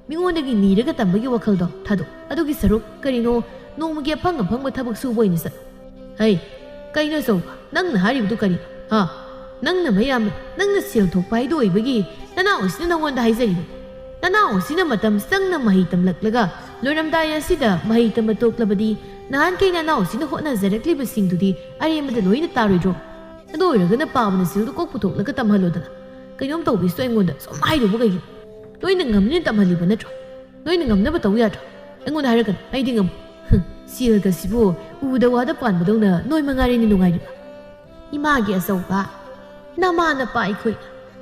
ꯃꯤꯉꯣꯟꯗꯒꯤ ꯅꯤꯔꯒ ꯇꯝꯕꯒꯤ ꯋꯥꯈꯜꯗꯣ ꯊꯥꯗꯣꯛ꯫ ꯑꯗꯨꯒꯤ ꯁꯔꯨꯛ ꯀꯔꯤꯅꯣ, ꯅꯣꯡꯃꯒꯤ ꯑꯐꯪ ꯑꯐꯪꯕ ꯊꯕꯛ ꯁꯨꯕ ꯑꯣꯏꯅ ꯆꯠꯂꯨ꯫ ꯍꯩ, ꯀꯩꯅꯣ ꯑꯆꯧꯕ, ꯅꯪꯅ ꯍꯥꯏꯔꯤꯕꯗꯨ ꯀꯔꯤꯅꯣ? ꯍꯥ? ꯅꯪꯅ ꯃꯌꯥꯝ, ꯅꯪꯅ ꯁꯦꯜ ꯊꯣꯛꯄ ꯍꯥꯏꯗꯣ ꯑꯣꯏꯕꯒꯤ ꯅꯅꯥꯎ ꯑꯁꯤꯅ ꯅꯪꯉꯣꯟꯗ ꯍꯥꯏꯖꯔꯤꯕ꯫ ꯅꯅꯥꯎ ꯑꯁꯤꯅ ꯃꯇꯝ ꯆꯪꯅ ꯃꯍꯩ ꯇꯝꯂꯛꯂꯒ ꯂꯣꯏꯔꯝꯗꯥꯏ ꯑꯁꯤꯗ ꯃꯍꯩ ꯇꯝꯕ ꯇꯣꯛꯂꯕꯗꯤ ꯅꯍꯥꯟꯈꯩ ꯅꯅꯥꯎ ꯑꯁꯤꯅ ꯍꯣꯠꯅꯖꯔꯛꯂꯤꯕꯁꯤꯡꯗꯨꯗꯤ ꯑꯔꯦꯝꯕꯗ ꯂꯣꯏꯅ ꯇꯥꯔꯣꯏꯗ꯭ꯔꯣ? ꯑꯗꯨ ꯑꯣꯏꯔꯒꯅ ꯄꯥꯕꯅ ꯁꯦꯜꯗꯨ ꯀꯣꯛ ꯄꯨꯊꯣꯛꯂꯒ ꯇꯝꯍꯜꯂꯣꯗꯅ꯫ ꯀꯩꯅꯣꯝ ꯇꯧꯕꯤꯁꯨ ꯑꯩꯉꯣꯟꯗ ꯁꯨꯝ ꯍꯥꯏꯔꯨꯕ ꯀꯩꯒꯤꯅꯣ? ꯅꯣꯏꯅ ꯉꯝꯅꯤꯅ ꯇꯝꯍꯜꯂꯤꯕ ꯅꯠꯇ꯭ꯔꯣ? ꯅꯣꯏꯅ ꯉꯝꯅꯕ ꯇꯧ ꯌꯥꯗ꯭ꯔꯣ? ꯑꯩꯉꯣꯟꯗ ꯍꯥꯏꯔꯛꯀꯅꯨ, ꯑꯩꯗꯤ ꯉꯝꯃꯣ꯫ ꯍꯨꯝ, ꯁꯦꯜꯒꯁꯤꯕꯨ ꯎꯗ ꯋꯥꯗ ꯄꯥꯟꯕꯗꯧꯅ ꯅꯣꯏ ꯃꯉꯥꯏꯔꯦꯅꯦ ꯅꯨꯡꯉꯥꯏꯔꯤꯕ꯫ ꯏꯃꯥꯒꯤ ꯑꯆꯧꯕ, ꯅꯃꯥ ꯅꯄꯥ ꯑꯩꯈꯣꯏ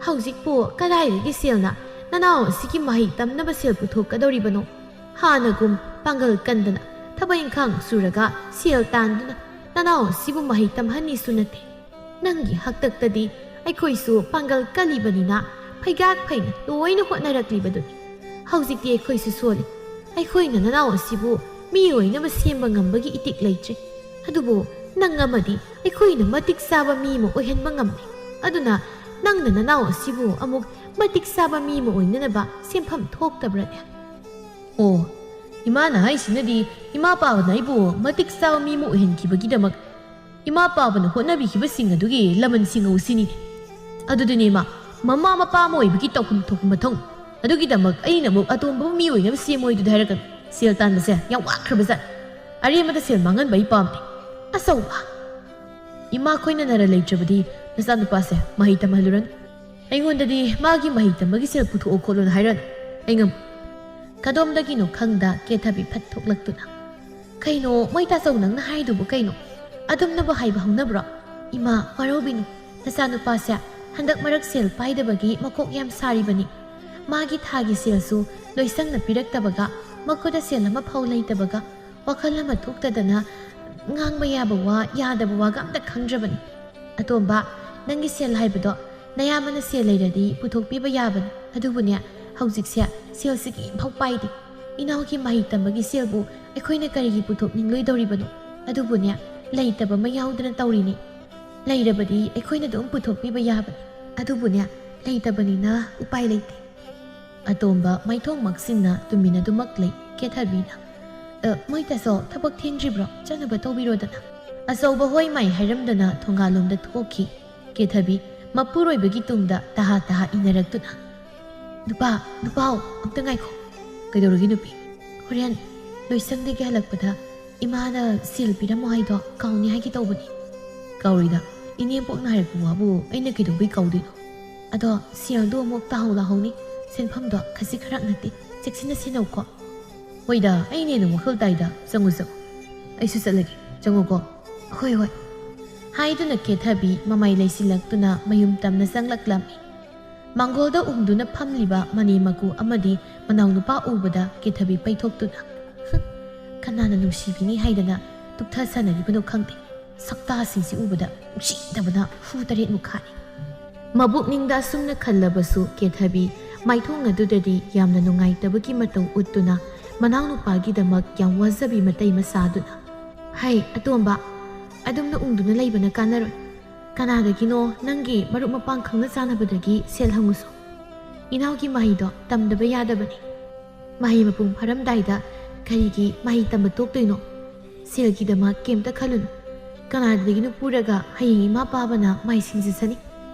ꯍꯧꯖꯤꯛꯄꯨ ꯀꯗꯥꯏꯗꯒꯤ ꯁꯦꯜꯅ ꯅꯅꯥꯎ ꯑꯁꯤꯒꯤ ꯃꯍꯩ ꯇꯝꯅꯕ ꯁꯦꯜ ꯄꯨꯊꯣꯛꯀꯗꯧꯔꯤꯕꯅꯣ? ꯍꯥꯟꯅꯒꯨꯝ ꯄꯥꯡꯒꯜ ꯀꯟꯗꯅ ꯊꯕꯛ ꯏꯪꯈꯥꯡ ꯁꯨꯔꯒ ꯁꯦꯜ ꯇꯥꯟꯗꯨꯅ ꯅꯅꯥꯎ ꯑꯁꯤꯕꯨ ꯃꯍꯩ ꯇꯝꯍꯟꯅꯤꯁꯨ ꯅꯠꯇꯦ꯫ ꯅꯪꯒꯤ ꯍꯥꯛꯇꯛꯇꯗꯤ ꯑꯩꯈꯣꯏꯁꯨ ꯄꯥꯡꯒꯜ ꯀꯜꯂꯤꯕꯅꯤꯅ ꯐꯩꯒꯥꯛ ꯐꯩꯅ ꯂꯣꯏꯅ ꯍꯣꯠꯅꯔꯛꯂꯤꯕꯗꯨꯅꯤ꯫ ꯍꯧꯖꯤꯛꯇꯤ ꯑꯩꯈꯣꯏꯁꯨ ꯁꯣꯜꯂꯤ꯫ ꯑꯩꯈꯣꯏꯅ ꯅꯅꯥꯎ ꯑꯁꯤꯕꯨ ꯃꯤ ꯑꯣꯏꯅꯕ ꯁꯦꯝꯕ ꯉꯝꯕꯒꯤ ꯏꯇꯤꯛ ꯂꯩꯇ꯭ꯔꯦ꯫ ꯑꯗꯨꯕꯨ ꯅꯪ ꯑꯃꯗꯤ ꯑꯩꯈꯣꯏꯅ ꯃꯇꯤꯛ ꯆꯥꯕ ꯃꯤ ꯑꯃ ꯑꯣꯏꯍꯟꯕ ꯉꯝꯂꯦ꯫ ꯑꯗꯨꯅ ꯅꯪꯅ ꯅꯅꯥꯎ ꯑꯁꯤꯕꯨ ꯑꯃꯨꯛ ꯃꯇꯤꯛ ꯆꯥꯕ ꯃꯤ ꯑꯃ ꯑꯣꯏꯅꯅꯕ ꯁꯦꯟꯐꯝ ꯊꯣꯛꯇꯕ꯭ꯔꯅꯦ? ꯑꯣ, ꯏꯃꯥꯅ ꯍꯥꯏꯁꯤꯅꯗꯤ ꯏꯃꯥ ꯄꯥꯕꯅ ꯑꯩꯕꯨ ꯃꯇꯤꯛ ꯆꯥꯕ ꯃꯤ ꯑꯃ ꯑꯣꯏꯍꯟꯈꯤꯕꯒꯤꯗꯃꯛ ꯏꯃꯥ ꯄꯥꯕꯅ ꯍꯣꯠꯅꯕꯤꯈꯤꯕꯁꯤꯡ ꯑꯗꯨꯒꯤ ꯂꯃꯟꯁꯤꯡ ꯁꯤꯅꯤ꯫ ꯑꯗꯨꯗꯨꯅꯦ ꯏꯃꯥ, ꯃꯃꯥ ꯃꯄꯥ ꯑꯃ ꯑꯣꯏꯕꯒꯤ ꯇꯧꯐꯝ ꯊꯣꯛꯄ ꯃꯊꯧ꯫ ꯑꯗꯨꯒꯤꯗꯃꯛ ꯑꯩꯅ ꯑꯃꯨꯛ ꯑꯇꯣꯝꯕ ꯃꯤ ꯑꯣꯏꯅꯕ ꯁꯦꯝꯃꯣꯏꯗꯨꯗ ꯍꯥꯏꯔꯛꯀꯅꯨ꯫ ꯁꯦꯜ ꯇꯥꯟꯕꯁꯦ ꯌꯥꯝ ꯋꯥꯈ꯭ꯔꯕꯖꯥꯠꯅꯤ꯫ ꯑꯔꯦꯝꯕꯗ ꯁꯦꯜ ꯃꯥꯡꯍꯟꯕ ꯑꯩ ꯄꯥꯝꯗꯦ꯫ ꯑꯆꯧꯕ꯫ ꯏꯃꯥ ꯈꯣꯏꯅ ꯅꯔ ꯂꯩꯇ꯭ꯔꯕꯗꯤ ꯅꯆꯥꯅꯨꯄꯥꯁꯦ ꯃꯍꯩ ꯇꯝꯍꯜꯂꯨꯔꯅꯨ꯫ ꯑꯩꯉꯣꯟꯗꯗꯤ ꯃꯥꯒꯤ ꯃꯍꯩ ꯇꯝꯕꯒꯤ ꯁꯦꯜ ꯄꯨꯊꯣꯛꯑꯣ ꯈꯣꯠꯂꯣꯅ ꯍꯥꯏꯔꯅꯨ꯫ ꯑꯩ ꯉꯝ-, ꯀꯗꯣꯝꯗꯒꯤꯅꯣ ꯈꯪꯗ ꯀꯦꯊꯕꯤ ꯐꯠ ꯊꯣꯛꯂꯛꯇꯨꯅ, "ꯀꯩꯅꯣ ꯃꯣꯏ ꯇꯥꯆꯧ ꯅꯪꯅ ꯍꯥꯏꯗꯨꯕꯨ ꯀꯩꯅꯣ? ꯑꯗꯨꯝꯅꯕꯨ ꯍꯥꯏꯕ ꯍꯧꯅꯕ꯭ꯔꯣ? ꯏꯃꯥ, ꯋꯥꯔꯧꯕꯤꯅꯨ, ꯅꯆꯥꯅꯨꯄꯥꯁꯦ ꯍꯟꯗꯛ ꯃꯔꯛ ꯁꯦꯜ ꯄꯥꯏꯗꯕꯒꯤ ꯃꯀꯣꯛ ꯌꯥꯝ ꯁꯥꯔꯤꯕꯅꯤ꯫ ꯃꯥꯒꯤ ꯊꯥꯒꯤ ꯁꯦꯜꯁꯨ ꯂꯣꯏꯁꯪꯅ ꯄꯤꯔꯛꯇꯕꯒ, ꯃꯈꯨꯠꯇ ꯁꯦꯜ ꯑꯃꯐꯥꯎ ꯂꯩꯇꯕꯒ, ꯋꯥꯈꯜ ꯑꯃ ꯊꯣꯛꯇꯗꯅ ꯉꯥꯡꯕ ꯌꯥꯕ ꯋꯥ, ꯌꯥꯗꯕ ꯋꯥꯒ ꯑꯝꯇ ꯈꯪꯗ꯭ꯔꯕꯅꯤ꯫ "ꯑꯇꯣꯝꯕ, ꯅꯪꯒꯤ ꯁꯦꯜ ꯍꯥꯏꯕꯗꯣ ꯅꯌꯥꯝꯕꯅ ꯁꯦꯜ ꯂꯩꯔꯗꯤ ꯄꯨꯊꯣꯛꯄꯤꯕ ꯌꯥꯕꯅꯤ꯫ ꯑꯗꯨꯕꯨꯅꯦ, ꯍꯧꯖꯤꯛꯁꯦ ꯁꯦꯜꯁꯤ ꯀꯔꯤꯝꯐꯥꯎ ꯄꯥꯏꯗꯦ꯫ ꯏꯅꯥꯎꯒꯤ ꯃꯍꯩ ꯇꯝꯕꯒꯤ ꯁꯦꯜꯕꯨ ꯑꯩꯈꯣꯏꯅ ꯀꯔꯤꯒꯤ ꯄꯨꯊꯣꯛꯅꯤꯡꯂꯣꯏꯗꯧꯔꯤꯕꯅꯣ? ꯑꯗꯨꯕꯨꯅꯦ, ꯂꯩꯇꯕ ꯑꯃ ꯌꯥꯎꯗꯅ ꯇꯧꯔꯤꯅꯤ꯫ ꯂꯩꯔꯕꯗꯤ ꯑꯩꯈꯣꯏꯅ ꯑꯗꯨꯝ ꯄꯨꯊꯣꯛꯄꯤꯕ ꯌꯥꯕꯅꯤ꯫ ꯑꯗꯨꯕꯨꯅꯦ, ꯂꯩꯇꯕꯅꯤꯅ ꯎꯄꯥꯏ ꯂꯩꯇꯦ꯫" ꯑꯇꯣꯝꯕ ꯃꯥꯏꯊꯣꯡ ꯃꯛꯁꯤꯟꯅ ꯇꯨꯃꯤꯟꯅꯗꯨꯃꯛ ꯂꯩ꯫ ꯀꯦꯊꯕꯤꯅ, "ꯑ, ꯃꯣꯏ ꯇꯥꯆꯧ, ꯊꯕꯛ ꯊꯦꯡꯗ꯭ꯔꯤꯕ꯭ꯔꯣ? ꯆꯠꯅꯕ ꯇꯧꯕꯤꯔꯣꯗꯅ꯫" ꯑꯆꯧꯕ ꯍꯣꯏ ꯃꯥꯏ ꯍꯥꯏꯔꯝꯗꯅ ꯊꯣꯡꯒꯥꯜꯂꯣꯝꯗ ꯊꯣꯛꯈꯤ꯫ ꯀꯦꯊꯕꯤ ꯃꯄꯨꯔꯣꯏꯕꯒꯤ ꯇꯨꯡꯗ ꯇꯍꯥ ꯇꯍꯥ ꯏꯟꯅꯔꯛꯇꯨꯅ, "ꯅꯨꯄꯥ, ꯅꯨꯄꯥꯎ, ꯑꯝꯇ ꯉꯥꯏꯈꯣ꯫" "ꯀꯩꯗꯧꯔꯒꯦ ꯅꯨꯄꯤ?" "ꯍꯣꯔꯦꯟ ꯂꯣꯏꯁꯪꯗꯒꯤ ꯍꯜꯂꯛꯄꯗ ꯏꯃꯥꯅ ꯁꯦꯜ ꯄꯤꯔꯝꯃꯣ ꯍꯥꯏꯗꯣ ꯀꯥꯎꯅꯤ ꯍꯥꯏꯒꯦ ꯇꯧꯕꯅꯤ꯫" "ꯀꯥꯎꯔꯣꯏꯗ, ꯏꯅꯦꯝꯄꯣꯛꯅ ꯍꯥꯏꯔꯛꯄ ꯋꯥꯕꯨ ꯑꯩꯅ ꯀꯩꯗꯧꯕꯩ ꯀꯥꯎꯗꯣꯏꯅꯣ? ꯑꯗꯣ ꯁꯦꯜꯗꯣ ꯑꯃꯨꯛ ꯇꯥꯍꯧ ꯂꯥꯍꯧꯅꯤ꯫ ꯁꯦꯟꯐꯝꯗꯣ ꯈꯖꯤꯛ ꯈꯔꯥꯛ ꯅꯠꯇꯦ, ꯆꯦꯛꯁꯤꯟꯅ ꯁꯤꯖꯤꯟꯅꯧꯀꯣ꯫" "ꯍꯣꯏꯗ, ꯑꯩꯅ ꯍꯦꯟꯅ ꯋꯥꯈꯜ ꯇꯥꯏꯗ꯫ ꯆꯪꯉꯨ, ꯆꯪꯉꯨ꯫ ꯑꯩꯁꯨ ꯆꯠꯂꯒꯦ꯫ ꯆꯪꯉꯨꯀꯣ꯫" "ꯍꯣꯏ, ꯍꯣꯏ꯫" ꯍꯥꯏꯗꯨꯅ ꯀꯦꯊꯕꯤ ꯃꯃꯥꯏ ꯂꯩꯁꯤꯜꯂꯛꯇꯨꯅ ꯃꯌꯨꯝ ꯇꯝꯅ ꯆꯪꯂꯛꯂꯝꯃꯤ꯫ ꯃꯥꯡꯒꯣꯜꯗ ꯎꯝꯗꯨꯅ ꯐꯝꯂꯤꯕ ꯃꯅꯦ ꯃꯀꯨ ꯑꯃꯗꯤ ꯃꯅꯥꯎꯅꯨꯄꯥ ꯎꯕꯗ ꯀꯦꯊꯕꯤ ꯄꯩꯊꯣꯛꯇꯨꯅ, "ꯍꯨꯝ, ꯀꯅꯥꯅ ꯅꯨꯡꯁꯤꯕꯤꯅꯤ ꯍꯥꯏꯗꯅ ꯇꯨꯛꯊ ꯁꯥꯟꯅꯔꯤꯕꯅꯣ ꯈꯪꯗꯦ꯫ ꯁꯛꯇꯥꯁꯤꯡꯁꯤ ꯎꯕꯗ ꯅꯨꯡꯁꯤꯗꯕꯅ ꯍꯨ ꯇꯔꯦꯠꯃꯨꯛ ꯈꯥꯛꯏ꯫" ꯃꯕꯨꯛꯅꯤꯡꯗ ꯑꯁꯨꯝꯅ ꯈꯜꯂꯕꯁꯨ ꯀꯦꯊꯕꯤ ꯃꯥꯏꯊꯣꯡ ꯑꯗꯨꯗꯗꯤ ꯌꯥꯝꯅ ꯅꯨꯡꯉꯥꯏꯇꯕꯒꯤ ꯃꯇꯧ ꯎꯠꯇꯨꯅ ꯃꯅꯥꯎꯅꯨꯄꯥꯒꯤꯗꯃꯛ ꯌꯥꯝ ꯋꯥꯖꯕꯤ ꯃꯇꯩ ꯃꯆꯥꯗꯨꯅ, "ꯍꯩ, ꯑꯇꯣꯝꯕ, ꯑꯗꯨꯝꯅ ꯎꯪꯗꯨꯅ ꯂꯩꯕꯅ ꯀꯥꯟꯅꯔꯣꯏ꯫ ꯀꯅꯥꯗꯒꯤꯅꯣ ꯅꯪꯒꯤ ꯃꯔꯨꯞ ꯃꯄꯥꯡ ꯈꯪꯅ ꯆꯥꯟꯅꯕꯗꯒꯤ ꯁꯦꯜ ꯍꯪꯉꯨꯁꯨ꯫ ꯏꯅꯥꯎꯒꯤ ꯃꯍꯩꯗꯣ ꯇꯝꯗꯕ ꯌꯥꯗꯕꯅꯤ꯫ ꯃꯍꯩ ꯃꯄꯨꯡ ꯐꯥꯔꯝꯗꯥꯏꯗ ꯀꯔꯤꯒꯤ ꯃꯍꯩ ꯇꯝꯕ ꯇꯣꯛꯇꯣꯏꯅꯣ? ꯁꯦꯜꯒꯤꯗꯃꯛ ꯀꯩꯝꯇ ꯈꯜꯂꯨꯅꯨ꯫ ꯀꯅꯥꯗꯒꯤꯅꯣ ꯄꯨꯔꯒ ꯍꯌꯦꯡ ꯏꯃꯥ ꯄꯥꯕꯅ ꯃꯥꯏ ꯁꯤꯡꯖꯁꯅꯤ꯫"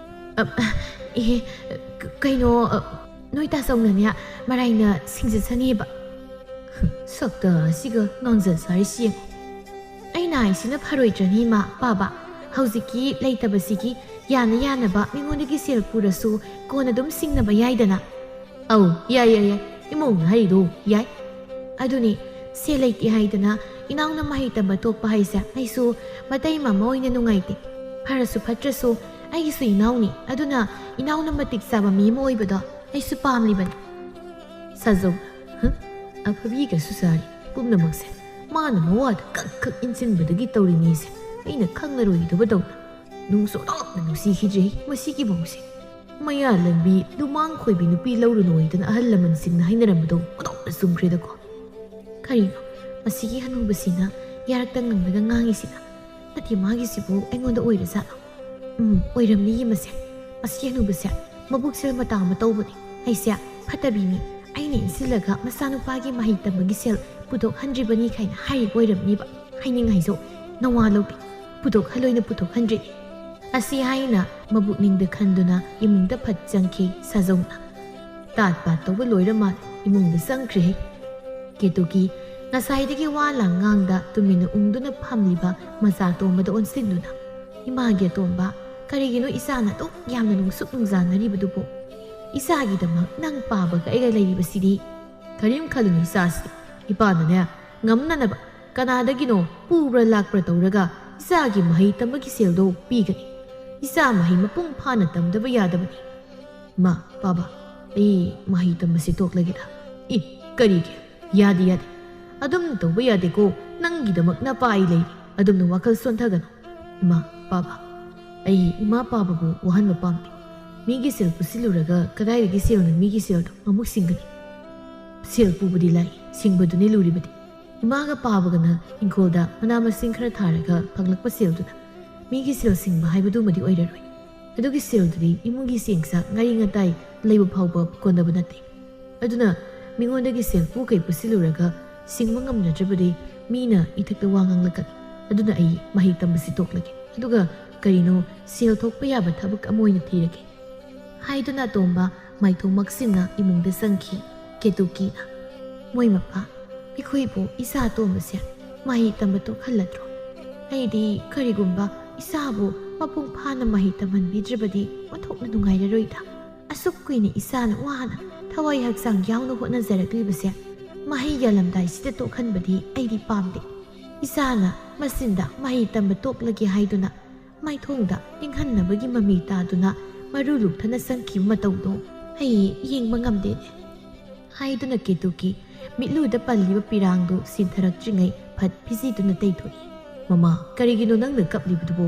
"ꯑ, ꯏꯍꯦ, ꯀ-, ꯀꯩꯅꯣ, ꯑ, ꯅꯣꯏ ꯇꯥꯆꯧꯅꯅꯦ ꯃꯔꯥꯏꯅ ꯁꯤꯡꯖꯁꯅꯤꯕ꯫" "ꯁꯛꯇ ꯑꯁꯤꯒ ꯉꯥꯡꯖ ꯁꯥꯔꯤꯁꯤ ꯌꯦꯡꯉꯨ꯫ ꯑꯩꯅ ꯍꯥꯏꯁꯤꯅ ꯐꯔꯣꯏꯗ꯭ꯔꯅꯤ, ꯏꯃꯥ, ꯄꯥꯕ? ꯍꯧꯖꯤꯛꯀꯤ ꯂꯩꯇꯕꯁꯤꯒꯤ ꯌꯥꯅ ꯌꯥꯅꯕ ꯃꯤꯉꯣꯟꯗꯒꯤ ꯁꯦꯜ ꯄꯨꯔꯁꯨ ꯀꯣꯟꯅ ꯑꯗꯨꯝ ꯁꯤꯡꯅꯕ ꯌꯥꯏꯗꯅ꯫" "ꯑꯧ, ꯌꯥꯏ, ꯌꯥꯏ, ꯌꯥꯏ꯫ ꯏꯃꯧꯅ ꯍꯥꯏꯔꯤꯗꯣ ꯌꯥꯏ꯫" "ꯑꯗꯨꯅꯤ, ꯁꯦꯜ ꯂꯩꯇꯦ ꯍꯥꯏꯗꯅ ꯏꯅꯥꯎꯅ ꯃꯍꯩ ꯇꯝꯕ ꯇꯣꯛꯄ ꯍꯥꯏꯁꯦ ꯑꯩꯁꯨ ꯃꯇꯩ ꯃꯃꯥ ꯑꯣꯏꯅ ꯅꯨꯡꯉꯥꯏꯇꯦ꯫ ꯐꯔꯁꯨ ꯐꯠꯇ꯭ꯔꯁꯨ ꯑꯩꯒꯤꯁꯨ ꯏꯅꯥꯎꯅꯤ, ꯑꯗꯨꯅ ꯏꯅꯥꯎꯅ ꯃꯇꯤꯛ ꯆꯥꯕ ꯃꯤ ꯑꯃ ꯑꯣꯏꯕꯗꯣ ꯑꯩꯁꯨ ꯄꯥꯝꯂꯤꯕꯅꯤ꯫ ꯁꯥꯖꯧ, ꯍ? ꯑꯐꯕꯤꯒꯁꯨ ꯁꯥꯔꯤ ꯄꯨꯝꯅꯃꯛꯁꯦ꯫ ꯃꯥꯅ ꯃꯋꯥꯗ ꯀꯛ ꯀꯛ ꯏꯟꯁꯤꯟꯕꯗꯒꯤ ꯇꯧꯔꯤꯅꯤꯁꯦ ꯑꯩꯅ ꯈꯪꯂꯔꯣꯏꯗꯕꯗꯧꯅ꯫ ꯅꯨꯡꯁꯨ ꯑꯣꯟꯊꯣꯛꯅ ꯅꯨꯡꯁꯤꯈꯤꯗ꯭ꯔꯦ ꯃꯁꯤꯒꯤ ꯃꯧꯁꯦ꯫ ꯃꯌꯥ ꯂꯝꯕꯤ ꯂꯨꯃꯥꯡ ꯈꯣꯏꯕꯤ ꯅꯨꯄꯤ ꯂꯧꯔꯨꯅꯣꯏꯗꯅ ꯑꯍꯜ ꯂꯃꯟꯁꯤꯡꯅ ꯍꯥꯏꯅꯔꯝꯕꯗꯣ ꯑꯣꯟꯊꯣꯛꯅ ꯆꯨꯝꯈ꯭ꯔꯦꯗꯀꯣ꯫ ꯀꯔꯤꯅꯣ ꯃꯁꯤꯒꯤ ꯍꯅꯨꯕꯁꯤꯅ ꯌꯥꯔꯛꯇ ꯉꯪꯂꯒ ꯉꯥꯡꯉꯤꯁꯤꯅ? ꯅꯠꯇꯦ, ꯃꯥꯒꯤꯁꯤꯕꯨ ꯑꯩꯉꯣꯟꯗ ꯑꯣꯏꯔꯖꯥꯠꯂꯣ? ꯎꯝ, ꯑꯣꯏꯔꯝꯅꯤꯌꯦ ꯃꯁꯦ꯫ ꯃꯁꯤ ꯍꯅꯨꯕꯁꯦ ꯃꯕꯨꯛ ꯁꯦꯜ ꯃꯇꯥ ꯑꯃ ꯇꯧꯕꯅꯤ꯫ ꯑꯩꯁꯦ ꯐꯠꯇꯕꯤꯅꯤ, ꯑꯩꯅ ꯏꯟꯁꯤꯜꯂꯒ ꯃꯆꯥꯅꯨꯄꯥꯒꯤ ꯃꯍꯩ ꯇꯝꯕꯒꯤ ꯁꯦꯜ ꯄꯨꯊꯣꯛꯍꯟꯗ꯭ꯔꯤꯕꯅꯤ ꯀꯥꯏꯅ ꯍꯥꯏꯔꯤꯕ ꯑꯣꯏꯔꯝꯅꯤꯕ꯫ ꯍꯥꯏꯅꯤꯡ ꯍꯥꯏꯖꯧ, ꯅꯋꯥ ꯂꯧꯗꯦ꯫ ꯄꯨꯊꯣꯛꯍꯜꯂꯣꯏꯅ ꯄꯨꯊꯣꯛꯍꯟꯗ꯭ꯔꯤꯅꯤ꯫ ꯑꯁꯤ ꯍꯥꯏꯅ ꯃꯕꯨꯛꯅꯤꯡꯗ ꯈꯟꯗꯨꯅ ꯏꯃꯨꯡꯗ ꯐꯠ ꯆꯪꯈꯤ ꯁꯥꯖꯧꯅ꯫ ꯇꯥꯠ ꯄꯥꯠ ꯇꯧꯕ ꯂꯣꯏꯔ ꯃꯥꯜꯂꯦ, ꯏꯃꯨꯡꯗ ꯆꯪꯈ꯭ꯔꯦꯍꯦ꯫ ꯀꯦꯇꯨꯀꯤ ꯉꯁꯥꯏꯗꯒꯤ ꯋꯥ ꯂꯥꯡ ꯉꯥꯡꯗ ꯇꯨꯃꯤꯟꯅ ꯎꯪꯗꯨꯅ ꯐꯝꯂꯤꯕ ꯃꯆꯥ ꯑꯇꯣꯝꯕꯗ ꯑꯣꯟꯁꯤꯟꯗꯨꯅ, "ꯏꯃꯥꯒꯤ ꯑꯇꯣꯝꯕ, ꯀꯔꯤꯒꯤꯅꯣ ꯏꯆꯥꯅ ꯑꯗꯨꯛ ꯌꯥꯝꯅ ꯅꯨꯡꯁꯨꯛ ꯅꯨꯡꯖꯥꯅꯔꯤꯕꯗꯨꯕꯨ? ꯏꯆꯥꯒꯤꯗꯃꯛ ꯅꯪ ꯄꯥꯕꯒ ꯑꯩꯒ ꯂꯩꯔꯤꯕꯁꯤꯗꯤ?" "ꯀꯔꯤꯝ ꯈꯜꯂꯨꯅꯨ ꯏꯆꯥꯁꯤ, ꯏꯄꯥꯅꯅꯦ ꯉꯝꯅꯅꯕ ꯀꯅꯥꯗꯒꯤꯅꯣ ꯄꯨꯕ꯭ꯔꯥ ꯂꯥꯛꯄ꯭ꯔꯥ ꯇꯧꯔꯒ ꯏꯆꯥꯒꯤ ꯃꯍꯩ ꯇꯝꯕꯒꯤ ꯁꯦꯜꯗꯣ ꯄꯤꯒꯅꯤ꯫ ꯏꯆꯥ ꯃꯍꯩ ꯃꯄꯨꯡ ꯐꯥꯅ ꯇꯝꯗꯕ ꯌꯥꯗꯕꯅꯤ꯫ ꯏꯃꯥ, ꯄꯥꯕ, ꯑꯩ ꯃꯍꯩ ꯇꯝꯕꯁꯤ ꯇꯣꯛꯂꯒꯦꯗ꯫" "ꯏ, ꯀꯔꯤꯒꯤ? ꯌꯥꯗꯦ, ꯌꯥꯗꯦ꯫ ꯑꯗꯨꯝ ꯇꯧꯕ ꯌꯥꯗꯦꯀꯣ꯫ ꯅꯪꯒꯤꯗꯃꯛ ꯅꯄꯥ ꯑꯩ ꯂꯩꯔꯤ꯫ ꯑꯗꯨꯝꯅ ꯋꯥꯈꯜ ꯁꯣꯟꯊꯒꯅꯨ꯫ ꯏꯃꯥ, ꯄꯥꯕ, ꯑꯩ ꯏꯃꯥ ꯄꯥꯕꯕꯨ ꯋꯥꯍꯟꯕ ꯄꯥꯝꯗꯦ꯫ ꯃꯤꯒꯤ ꯁꯦꯜ ꯄꯨꯁꯤꯜꯂꯨꯔꯒ ꯀꯗꯥꯏꯗꯒꯤ ꯁꯦꯜꯅ ꯃꯤꯒꯤ ꯁꯦꯜꯗꯣ ꯑꯃꯨꯛ ꯁꯤꯡꯒꯅꯤ? ꯁꯦꯜ ꯄꯨꯕꯗꯤ ꯂꯥꯏ, ꯁꯤꯡꯕꯗꯨꯅꯤ ꯂꯨꯔꯤꯕꯗꯤ꯫ ꯏꯃꯥꯒ ꯄꯥꯕꯒꯅ ꯏꯪꯈꯣꯜꯗ ꯃꯅꯥ ꯃꯁꯤꯡ ꯈꯔ ꯊꯥꯔꯒ ꯐꯪꯂꯛꯄ ꯁꯦꯜꯗꯨꯅ ꯃꯤꯒꯤ ꯁꯦꯜ ꯁꯤꯡꯕ ꯍꯥꯏꯕꯗꯨꯃꯗꯤ ꯑꯣꯏꯔꯔꯣꯏ꯫ ꯑꯗꯨꯒꯤ ꯁꯦꯜꯗꯨꯗꯤ ꯏꯃꯨꯡꯒꯤ ꯆꯦꯡ ꯆꯥꯛ ꯉꯥꯔꯤ ꯉꯇꯥꯏ ꯂꯩꯕ ꯐꯥꯎꯕ ꯀꯣꯟꯅꯕ ꯅꯠꯇꯦ꯫ ꯑꯗꯨꯅ ꯃꯤꯉꯣꯟꯗꯒꯤ ꯁꯦꯜ ꯄꯨ ꯀꯩ ꯄꯨꯁꯤꯜꯂꯨꯔꯒ ꯁꯤꯡꯕ ꯉꯝꯅꯗ꯭ꯔꯕꯗꯤ ꯃꯤꯅ ꯏꯊꯛꯇ ꯋꯥ ꯉꯥꯡꯂꯛꯀꯅꯤ꯫ ꯑꯗꯨꯅ ꯑꯩ ꯃꯍꯩ ꯇꯝꯕꯁꯤ ꯇꯣꯛꯂꯒꯦ꯫ ꯑꯗꯨꯒ ꯀꯔꯤꯅꯣ ꯁꯦꯜ ꯊꯣꯛꯄ ꯌꯥꯕ ꯊꯕꯛ ꯑꯃ ꯑꯣꯏꯅ ꯊꯤꯔꯒꯦ," ꯍꯥꯏꯗꯨꯅ ꯑꯇꯣꯝꯕ ꯃꯥꯏꯊꯣꯡ ꯃꯛꯁꯤꯟꯅ ꯏꯃꯨꯡꯗ ꯆꯪꯈꯤ ꯀꯦꯇꯨꯀꯤꯅ꯫ "ꯃꯣꯏ ꯃꯄꯥ, ꯑꯩꯈꯣꯏꯕꯨ ꯏꯆꯥ ꯑꯇꯣꯝꯕꯁꯦ ꯃꯍꯩ ꯇꯝꯕ ꯇꯣꯛꯍꯜꯂꯗ꯭ꯔꯣ? ꯑꯩꯗꯤ ꯀꯔꯤꯒꯨꯝꯕ ꯏꯆꯥꯕꯨ ꯃꯄꯨꯡ ꯐꯥꯅ ꯃꯍꯩ ꯇꯝꯍꯟꯕꯤꯗ꯭ꯔꯕꯗꯤ ꯑꯣꯟꯊꯣꯛꯅ ꯅꯨꯡꯉꯥꯏꯔꯔꯣꯏꯗ꯫ ꯑꯁꯨꯛ ꯀꯨꯏꯅ ꯏꯆꯥꯅ ꯋꯥꯅ ꯊꯋꯥꯏ ꯍꯛꯆꯥꯡ ꯌꯥꯎꯅ ꯍꯣꯠꯅꯖꯔꯛꯂꯤꯕꯁꯦ ꯃꯍꯩ ꯌꯥꯜꯂꯝꯗꯥꯏꯁꯤꯗ ꯇꯣꯛꯍꯟꯕꯗꯤ ꯑꯩꯗꯤ ꯄꯥꯝꯗꯦ꯫ ꯏꯆꯥꯅ ꯃꯆꯤꯟꯗ ꯃꯍꯩ ꯇꯝꯕ ꯇꯣꯛꯂꯒꯦ ꯍꯥꯏꯗꯨꯅ ꯃꯥꯏꯊꯣꯡꯗ ꯏꯪꯍꯟꯅꯕꯒꯤ ꯃꯃꯤ ꯇꯥꯗꯨꯅ ꯃꯔꯨ ꯂꯨꯛꯊꯅ ꯆꯪꯈꯤꯕ ꯃꯇꯧꯗꯣ ꯑꯩ ꯌꯦꯡꯕ ꯉꯝꯗꯦꯅꯦ꯫ ꯍꯥꯏꯗꯨꯅ ꯀꯦꯇꯨꯀꯤ ꯃꯤꯠꯂꯨꯗ ꯄꯜꯂꯤꯕ ꯄꯤꯔꯥꯡꯗꯨ ꯁꯤꯟꯊꯔꯛꯇ꯭ꯔꯤꯉꯩ ꯐꯠ ꯐꯤꯖꯤꯗꯨꯅ ꯇꯩꯊꯣꯛꯏ꯫ "ꯃꯃꯥ, ꯀꯔꯤꯒꯤꯅꯣ ꯅꯪꯅ ꯀꯞꯂꯤꯕꯗꯨꯕꯣ?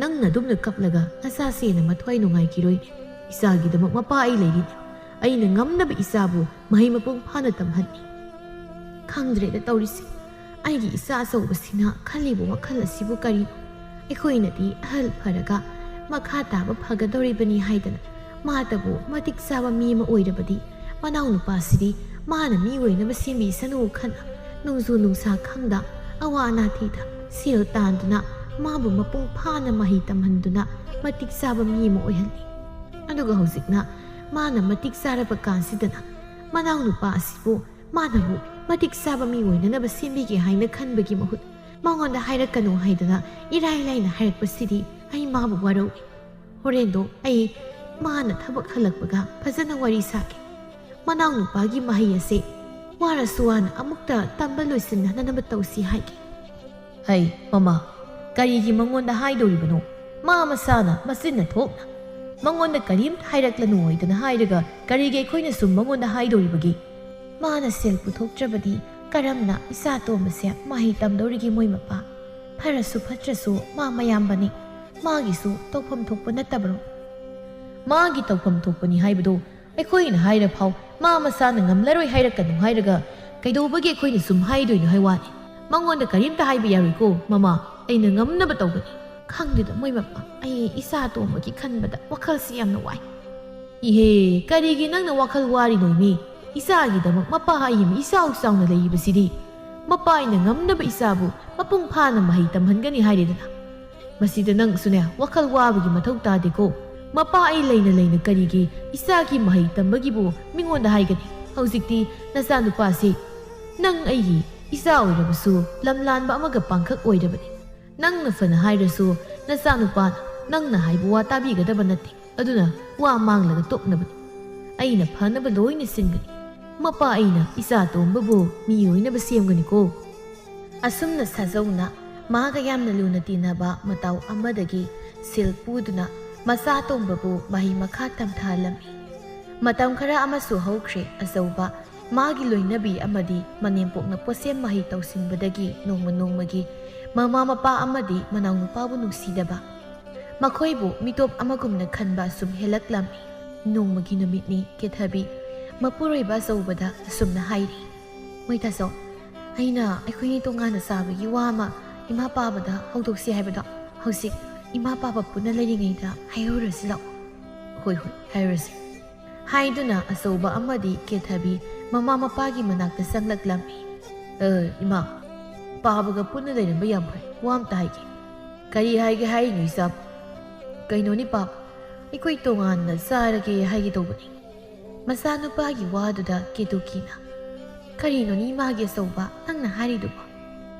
ꯅꯪꯅ ꯑꯗꯨꯝꯅ ꯀꯞꯂꯒ ꯅꯆꯥꯁꯦ ꯍꯦꯟꯅ ꯃꯊ꯭ꯋꯥꯏ ꯅꯨꯡꯉꯥꯏꯈꯤꯔꯣꯏꯅꯦ꯫ ꯏꯆꯥꯒꯤꯗꯃꯛ ꯃꯄꯥ ꯑꯩ ꯂꯩꯔꯤꯅꯦ꯫ ꯑꯩꯅ ꯉꯝꯅꯕ ꯏꯆꯥꯕꯨ ꯃꯍꯩ ꯃꯄꯨꯡ ꯐꯥꯅ ꯇꯝꯍꯟꯅꯤ꯫" ꯈꯪꯗ꯭ꯔꯦꯗ ꯇꯧꯔꯤꯁꯦ꯫ ꯑꯩꯒꯤ ꯏꯆꯥ ꯑꯆꯧꯕꯁꯤꯅ ꯈꯜꯂꯤꯕ ꯋꯥꯈꯜ ꯑꯁꯤꯕꯨ ꯀꯔꯤꯅꯣ? ꯑꯩꯈꯣꯏꯅꯗꯤ ꯑꯍꯜ ꯐꯔꯒ ꯃꯈꯥ ꯇꯥꯕ ꯐꯒꯗꯧꯔꯤꯕꯅꯤ ꯍꯥꯏꯗꯅ ꯃꯥꯇꯕꯨ ꯃꯇꯤꯛ ꯆꯥꯕ ꯃꯤ ꯑꯃ ꯑꯣꯏꯔꯕꯗꯤ ꯃꯅꯥꯎꯅꯨꯄꯥꯁꯤꯗꯤ ꯃꯥꯅ ꯃꯤ ꯑꯣꯏꯅꯕ ꯁꯦꯝꯕꯤꯁꯅꯨ ꯈꯟꯅ ꯅꯣꯡꯖꯨ ꯅꯨꯡꯁꯥ ꯈꯪꯗ ꯑꯋꯥ ꯑꯅꯥ ꯊꯤꯗ ꯁꯦꯜ ꯇꯥꯟꯗꯨꯅ ꯃꯥꯕꯨ ꯃꯄꯨꯡ ꯐꯥꯅ ꯃꯍꯩ ꯇꯝꯍꯟꯗꯨꯅ ꯃꯇꯤꯛ ꯆꯥꯕ ꯃꯤ ꯑꯃ ꯑꯣꯏꯍꯜꯂꯤ꯫ ꯑꯗꯨꯒ ꯍꯧꯖꯤꯛꯅ ꯃꯥꯅ ꯃꯇꯤꯛ ꯆꯥꯔꯕ ꯀꯥꯟꯁꯤꯗꯅ ꯃꯅꯥꯎꯅꯨꯄꯥ ꯑꯁꯤꯕꯨ ꯃꯥꯅꯕꯨ ꯃꯇꯤꯛ ꯆꯥꯕ ꯃꯤ ꯑꯣꯏꯅꯅꯕ ꯁꯦꯝꯕꯤꯒꯦ ꯍꯥꯏꯅ ꯈꯟꯕꯒꯤ ꯃꯍꯨꯠ ꯃꯉꯣꯟꯗ ꯍꯥꯏꯔꯛꯀꯅꯨ ꯍꯥꯏꯗꯅ ꯏꯔꯥꯏ ꯂꯥꯏꯅ ꯍꯥꯏꯔꯛꯄꯁꯤꯗꯤ ꯑꯩ ꯃꯥꯕꯨ ꯋꯥꯔꯧꯏ꯫ ꯍꯣꯔꯦꯟꯗꯣ ꯑꯩ ꯃꯥꯅ ꯊꯕꯛ ꯍꯜꯂꯛꯄꯒ ꯐꯖꯅ ꯋꯥꯔꯤ ꯁꯥꯒꯦ꯫ ꯃꯅꯥꯎꯅꯨꯄꯥꯒꯤ ꯃꯍꯩ ꯑꯁꯦ ꯋꯥꯔꯁꯨ ꯋꯥꯅ ꯑꯃꯨꯛꯇ ꯇꯝꯕ ꯂꯣꯏꯁꯤꯟꯅꯅꯕ ꯇꯧꯁꯤ ꯍꯥꯏꯒꯦ꯫ "ꯍꯩ, ꯃꯃꯥ, ꯀꯔꯤꯒꯤ ꯃꯉꯣꯟꯗ ꯍꯥꯏꯗꯧꯔꯤꯕꯅꯣ? ꯃꯥ ꯃꯁꯥꯅ ꯃꯆꯤꯟꯅ ꯊꯣꯛꯅ ꯃꯉꯣꯟꯗ ꯀꯔꯤꯝꯇ ꯍꯥꯏꯔꯛꯂꯅꯨ ꯍꯥꯏꯗꯅ ꯍꯥꯏꯔꯒ ꯀꯔꯤꯒꯤ ꯑꯩꯈꯣꯏꯅ ꯁꯨꯝ ꯃꯉꯣꯟꯗ ꯍꯥꯏꯗꯧꯔꯤꯕꯒꯦ? ꯃꯥꯅ ꯁꯦꯜ ꯄꯨꯊꯣꯛꯇ꯭ꯔꯕꯗꯤ ꯀꯔꯝꯅ ꯏꯆꯥ ꯇꯣꯝꯕꯁꯦ ꯃꯍꯩ ꯇꯝꯗꯧꯔꯤꯒꯦ ꯃꯣꯏ ꯃꯄꯥ? ꯐꯔꯁꯨ ꯐꯠꯇ꯭ꯔꯁꯨ ꯃꯥ ꯃꯌꯥꯝꯕꯅꯤ꯫ ꯃꯥꯒꯤꯁꯨ ꯇꯧꯐꯝ ꯊꯣꯛꯄ ꯅꯠꯇꯕ꯭ꯔꯣ?" "ꯃꯥꯒꯤ ꯇꯧꯐꯝ ꯊꯣꯛꯄꯅꯤ ꯍꯥꯏꯕꯗꯣ ꯑꯩꯈꯣꯏꯅ ꯍꯥꯏꯔ ꯐꯥꯎ ꯃꯥ ꯃꯁꯥꯅ ꯉꯝꯂꯔꯣꯏ ꯍꯥꯏꯔꯛꯀꯅꯨ ꯍꯥꯏꯔꯒ ꯀꯩꯗꯧꯕꯒꯤ ꯑꯩꯈꯣꯏꯅ ꯁꯨꯝ ꯍꯥꯏꯗꯣꯏꯅꯣ ꯍꯥꯏ ꯋꯥꯅꯤ? ꯃꯉꯣꯟꯗ ꯀꯔꯤꯝꯇ ꯍꯥꯏꯕ ꯌꯥꯔꯣꯏꯀꯣ ꯃꯃꯥ, ꯑꯩꯅ ꯉꯝꯅꯕ ꯇꯧꯒꯅꯤ꯫" "ꯈꯪꯗꯦꯗ ꯃꯣꯏ ꯃꯄꯥ, ꯑꯩ ꯏꯆꯥ ꯇꯣꯝꯕꯒꯤ ꯈꯟꯕꯗ ꯋꯥꯈꯜꯁꯤ ꯌꯥꯝꯅ ꯋꯥꯏ꯫" "ꯏꯍꯦ, ꯀꯔꯤꯒꯤ ꯅꯪꯅ ꯋꯥꯈꯜ ꯋꯥꯔꯤꯅꯣ ꯃꯤ? ꯏꯆꯥꯒꯤꯗꯃꯛ ꯃꯄꯥ ꯑꯩ ꯑꯃ ꯏꯆꯥꯎ ꯆꯥꯎꯅ ꯂꯩꯔꯤꯕꯁꯤꯗꯤ꯫ ꯃꯄꯥ ꯑꯩꯅ ꯉꯝꯅꯕ ꯏꯆꯥꯕꯨ ꯃꯄꯨꯡ ꯐꯥꯅ ꯃꯍꯩ ꯇꯝꯍꯟꯒꯅꯤ ꯍꯥꯏꯔꯦꯗꯅ꯫ ꯃꯁꯤꯗ ꯅꯪꯁꯨꯅꯦ ꯋꯥꯈꯜ ꯋꯥꯕꯒꯤ ꯃꯊꯧ ꯇꯥꯗꯦꯀꯣ꯫ ꯃꯄꯥ ꯑꯩ ꯂꯩꯅ ꯂꯩꯅ ꯀꯔꯤꯒꯤ ꯏꯆꯥꯒꯤ ꯃꯍꯩ ꯇꯝꯕꯒꯤꯕꯨ ꯃꯤꯉꯣꯟꯗ ꯍꯥꯏꯒꯅꯤ? ꯍꯧꯖꯤꯛꯇꯤ ꯅꯆꯥꯅꯨꯄꯥꯁꯤ ꯅꯪ ꯑꯩꯒꯤ ꯏꯆꯥ ꯑꯣꯏꯔꯕꯁꯨ ꯂꯝꯂꯥꯟꯕ ꯑꯃꯒ ꯄꯥꯡꯈꯛ ꯑꯣꯏꯔꯕꯅꯤ꯫ ꯅꯪꯅ ꯐꯅ ꯍꯥꯏꯔꯁꯨ ꯅꯆꯥꯅꯨꯄꯥꯅ ꯅꯪꯅ ꯍꯥꯏꯕ ꯋꯥ ꯇꯥꯕꯤꯒꯗꯕ ꯅꯠꯇꯦ꯫ ꯑꯗꯨꯅ ꯋꯥ ꯃꯥꯡꯂꯒ ꯇꯣꯛꯅꯕꯅꯤ꯫ ꯑꯩꯅ ꯐꯅꯕ ꯂꯣꯏꯅ ꯁꯤꯟꯒꯅꯤ꯫ ꯃꯄꯥ ꯑꯩꯅ ꯏꯆꯥ ꯇꯣꯝꯕꯕꯨ ꯃꯤ ꯑꯣꯏꯅꯕ ꯁꯦꯝꯒꯅꯤꯀꯣ꯫" ꯑꯁꯨꯝꯅ ꯁꯥꯖꯧꯅ ꯃꯥꯒ ꯌꯥꯝꯅ ꯂꯨꯅ ꯇꯤꯟꯅꯕ ꯃꯇꯥꯎ ꯑꯃꯗꯒꯤ ꯁꯤꯜ ꯄꯨꯗꯨꯅ ꯃꯆꯥ ꯑꯇꯣꯝꯕꯕꯨ ꯃꯍꯩ ꯃꯈꯥ ꯇꯝꯊꯍꯜꯂꯝꯃꯤ꯫ ꯃꯇꯝ ꯈꯔ ꯑꯃꯁꯨ ꯍꯧꯈ꯭ꯔꯦ꯫ ꯑꯆꯧꯕ ꯃꯥꯒꯤ ꯂꯣꯏꯅꯕꯤ ꯑꯃꯗꯤ ꯃꯅꯦꯝꯄꯣꯛꯅ ꯄꯣꯠꯁꯦꯝ ꯃꯍꯩ ꯇꯧꯁꯤꯟꯕꯗꯒꯤ ꯅꯣꯡꯃ ꯅꯣꯡꯃꯒꯤ ꯃꯃꯥ ꯃꯄꯥ ꯑꯃꯗꯤ ꯃꯅꯥꯎꯅꯨꯄꯥꯕꯨ ꯅꯨꯡꯁꯤꯗꯕ, ꯃꯈꯣꯏꯕꯨ ꯃꯤꯇꯣꯞ ꯑꯃꯒꯨꯝꯅ ꯈꯟꯕ ꯑꯁꯨꯝ ꯍꯦꯜꯂꯛꯂꯝꯃꯤ꯫ ꯅꯣꯡꯃꯒꯤ ꯅꯨꯃꯤꯠꯅꯤ꯫ ꯀꯦꯊꯕꯤ ꯃꯄꯨꯔꯣꯏꯕ ꯑꯆꯧꯕꯗ ꯑꯁꯨꯝꯅ ꯍꯥꯏꯔꯤ, "ꯃꯣꯏ ꯇꯥꯆꯧ, ꯑꯩꯅ ꯑꯩꯈꯣꯏꯅꯤ ꯇꯣꯉꯥꯟꯅ ꯆꯥꯕꯒꯤ ꯋꯥ ꯑꯃ ꯏꯃꯥ ꯄꯥꯕꯗ ꯍꯧꯗꯣꯛꯁꯤ ꯍꯥꯏꯕꯗꯣ, ꯍꯧꯖꯤꯛ ꯏꯃꯥ ꯄꯥꯕ ꯄꯨꯟꯅ ꯂꯩꯔꯤꯉꯩꯗ ꯍꯥꯏꯍꯧꯔꯁꯤ ꯂꯥꯛꯑꯣ꯫" "ꯍꯣꯏ, ꯍꯣꯏ, ꯍꯥꯏꯔꯁꯤ," ꯍꯥꯏꯗꯨꯅ ꯑꯆꯧꯕ ꯑꯃꯗꯤ ꯀꯦꯊꯕꯤ ꯃꯃꯥ ꯃꯄꯥꯒꯤ ꯃꯅꯥꯛꯇ ꯆꯪꯂꯛꯂꯝꯃꯤ꯫ "ꯑ, ꯏꯃꯥ, ꯄꯥꯕꯒ ꯄꯨꯟꯅ ꯂꯩꯔꯝꯕ ꯌꯥꯝ ꯐꯩ꯫ ꯋꯥ ꯑꯝꯇ ꯍꯥꯏꯒꯦ꯫" "ꯀꯔꯤ ꯍꯥꯏꯒꯦ ꯍꯥꯏꯔꯤꯅꯣ ꯏꯆꯥꯕꯨ?" "ꯀꯩꯅꯣꯅꯤ ꯄꯥꯕ, ꯑꯩꯈꯣꯏ ꯇꯣꯉꯥꯟꯅ ꯆꯥꯔꯒꯦ ꯍꯥꯏꯒꯦ ꯇꯧꯕꯅꯤ꯫" ꯃꯆꯥꯅꯨꯄꯥꯒꯤ ꯋꯥꯗꯨꯗ ꯀꯦꯇꯨꯀꯤꯅ, "ꯀꯔꯤꯅꯣꯅꯤ ꯏꯃꯥꯒꯤ ꯑꯆꯧꯕ ꯅꯪꯅ ꯍꯥꯏꯔꯤꯗꯨꯕꯣ?"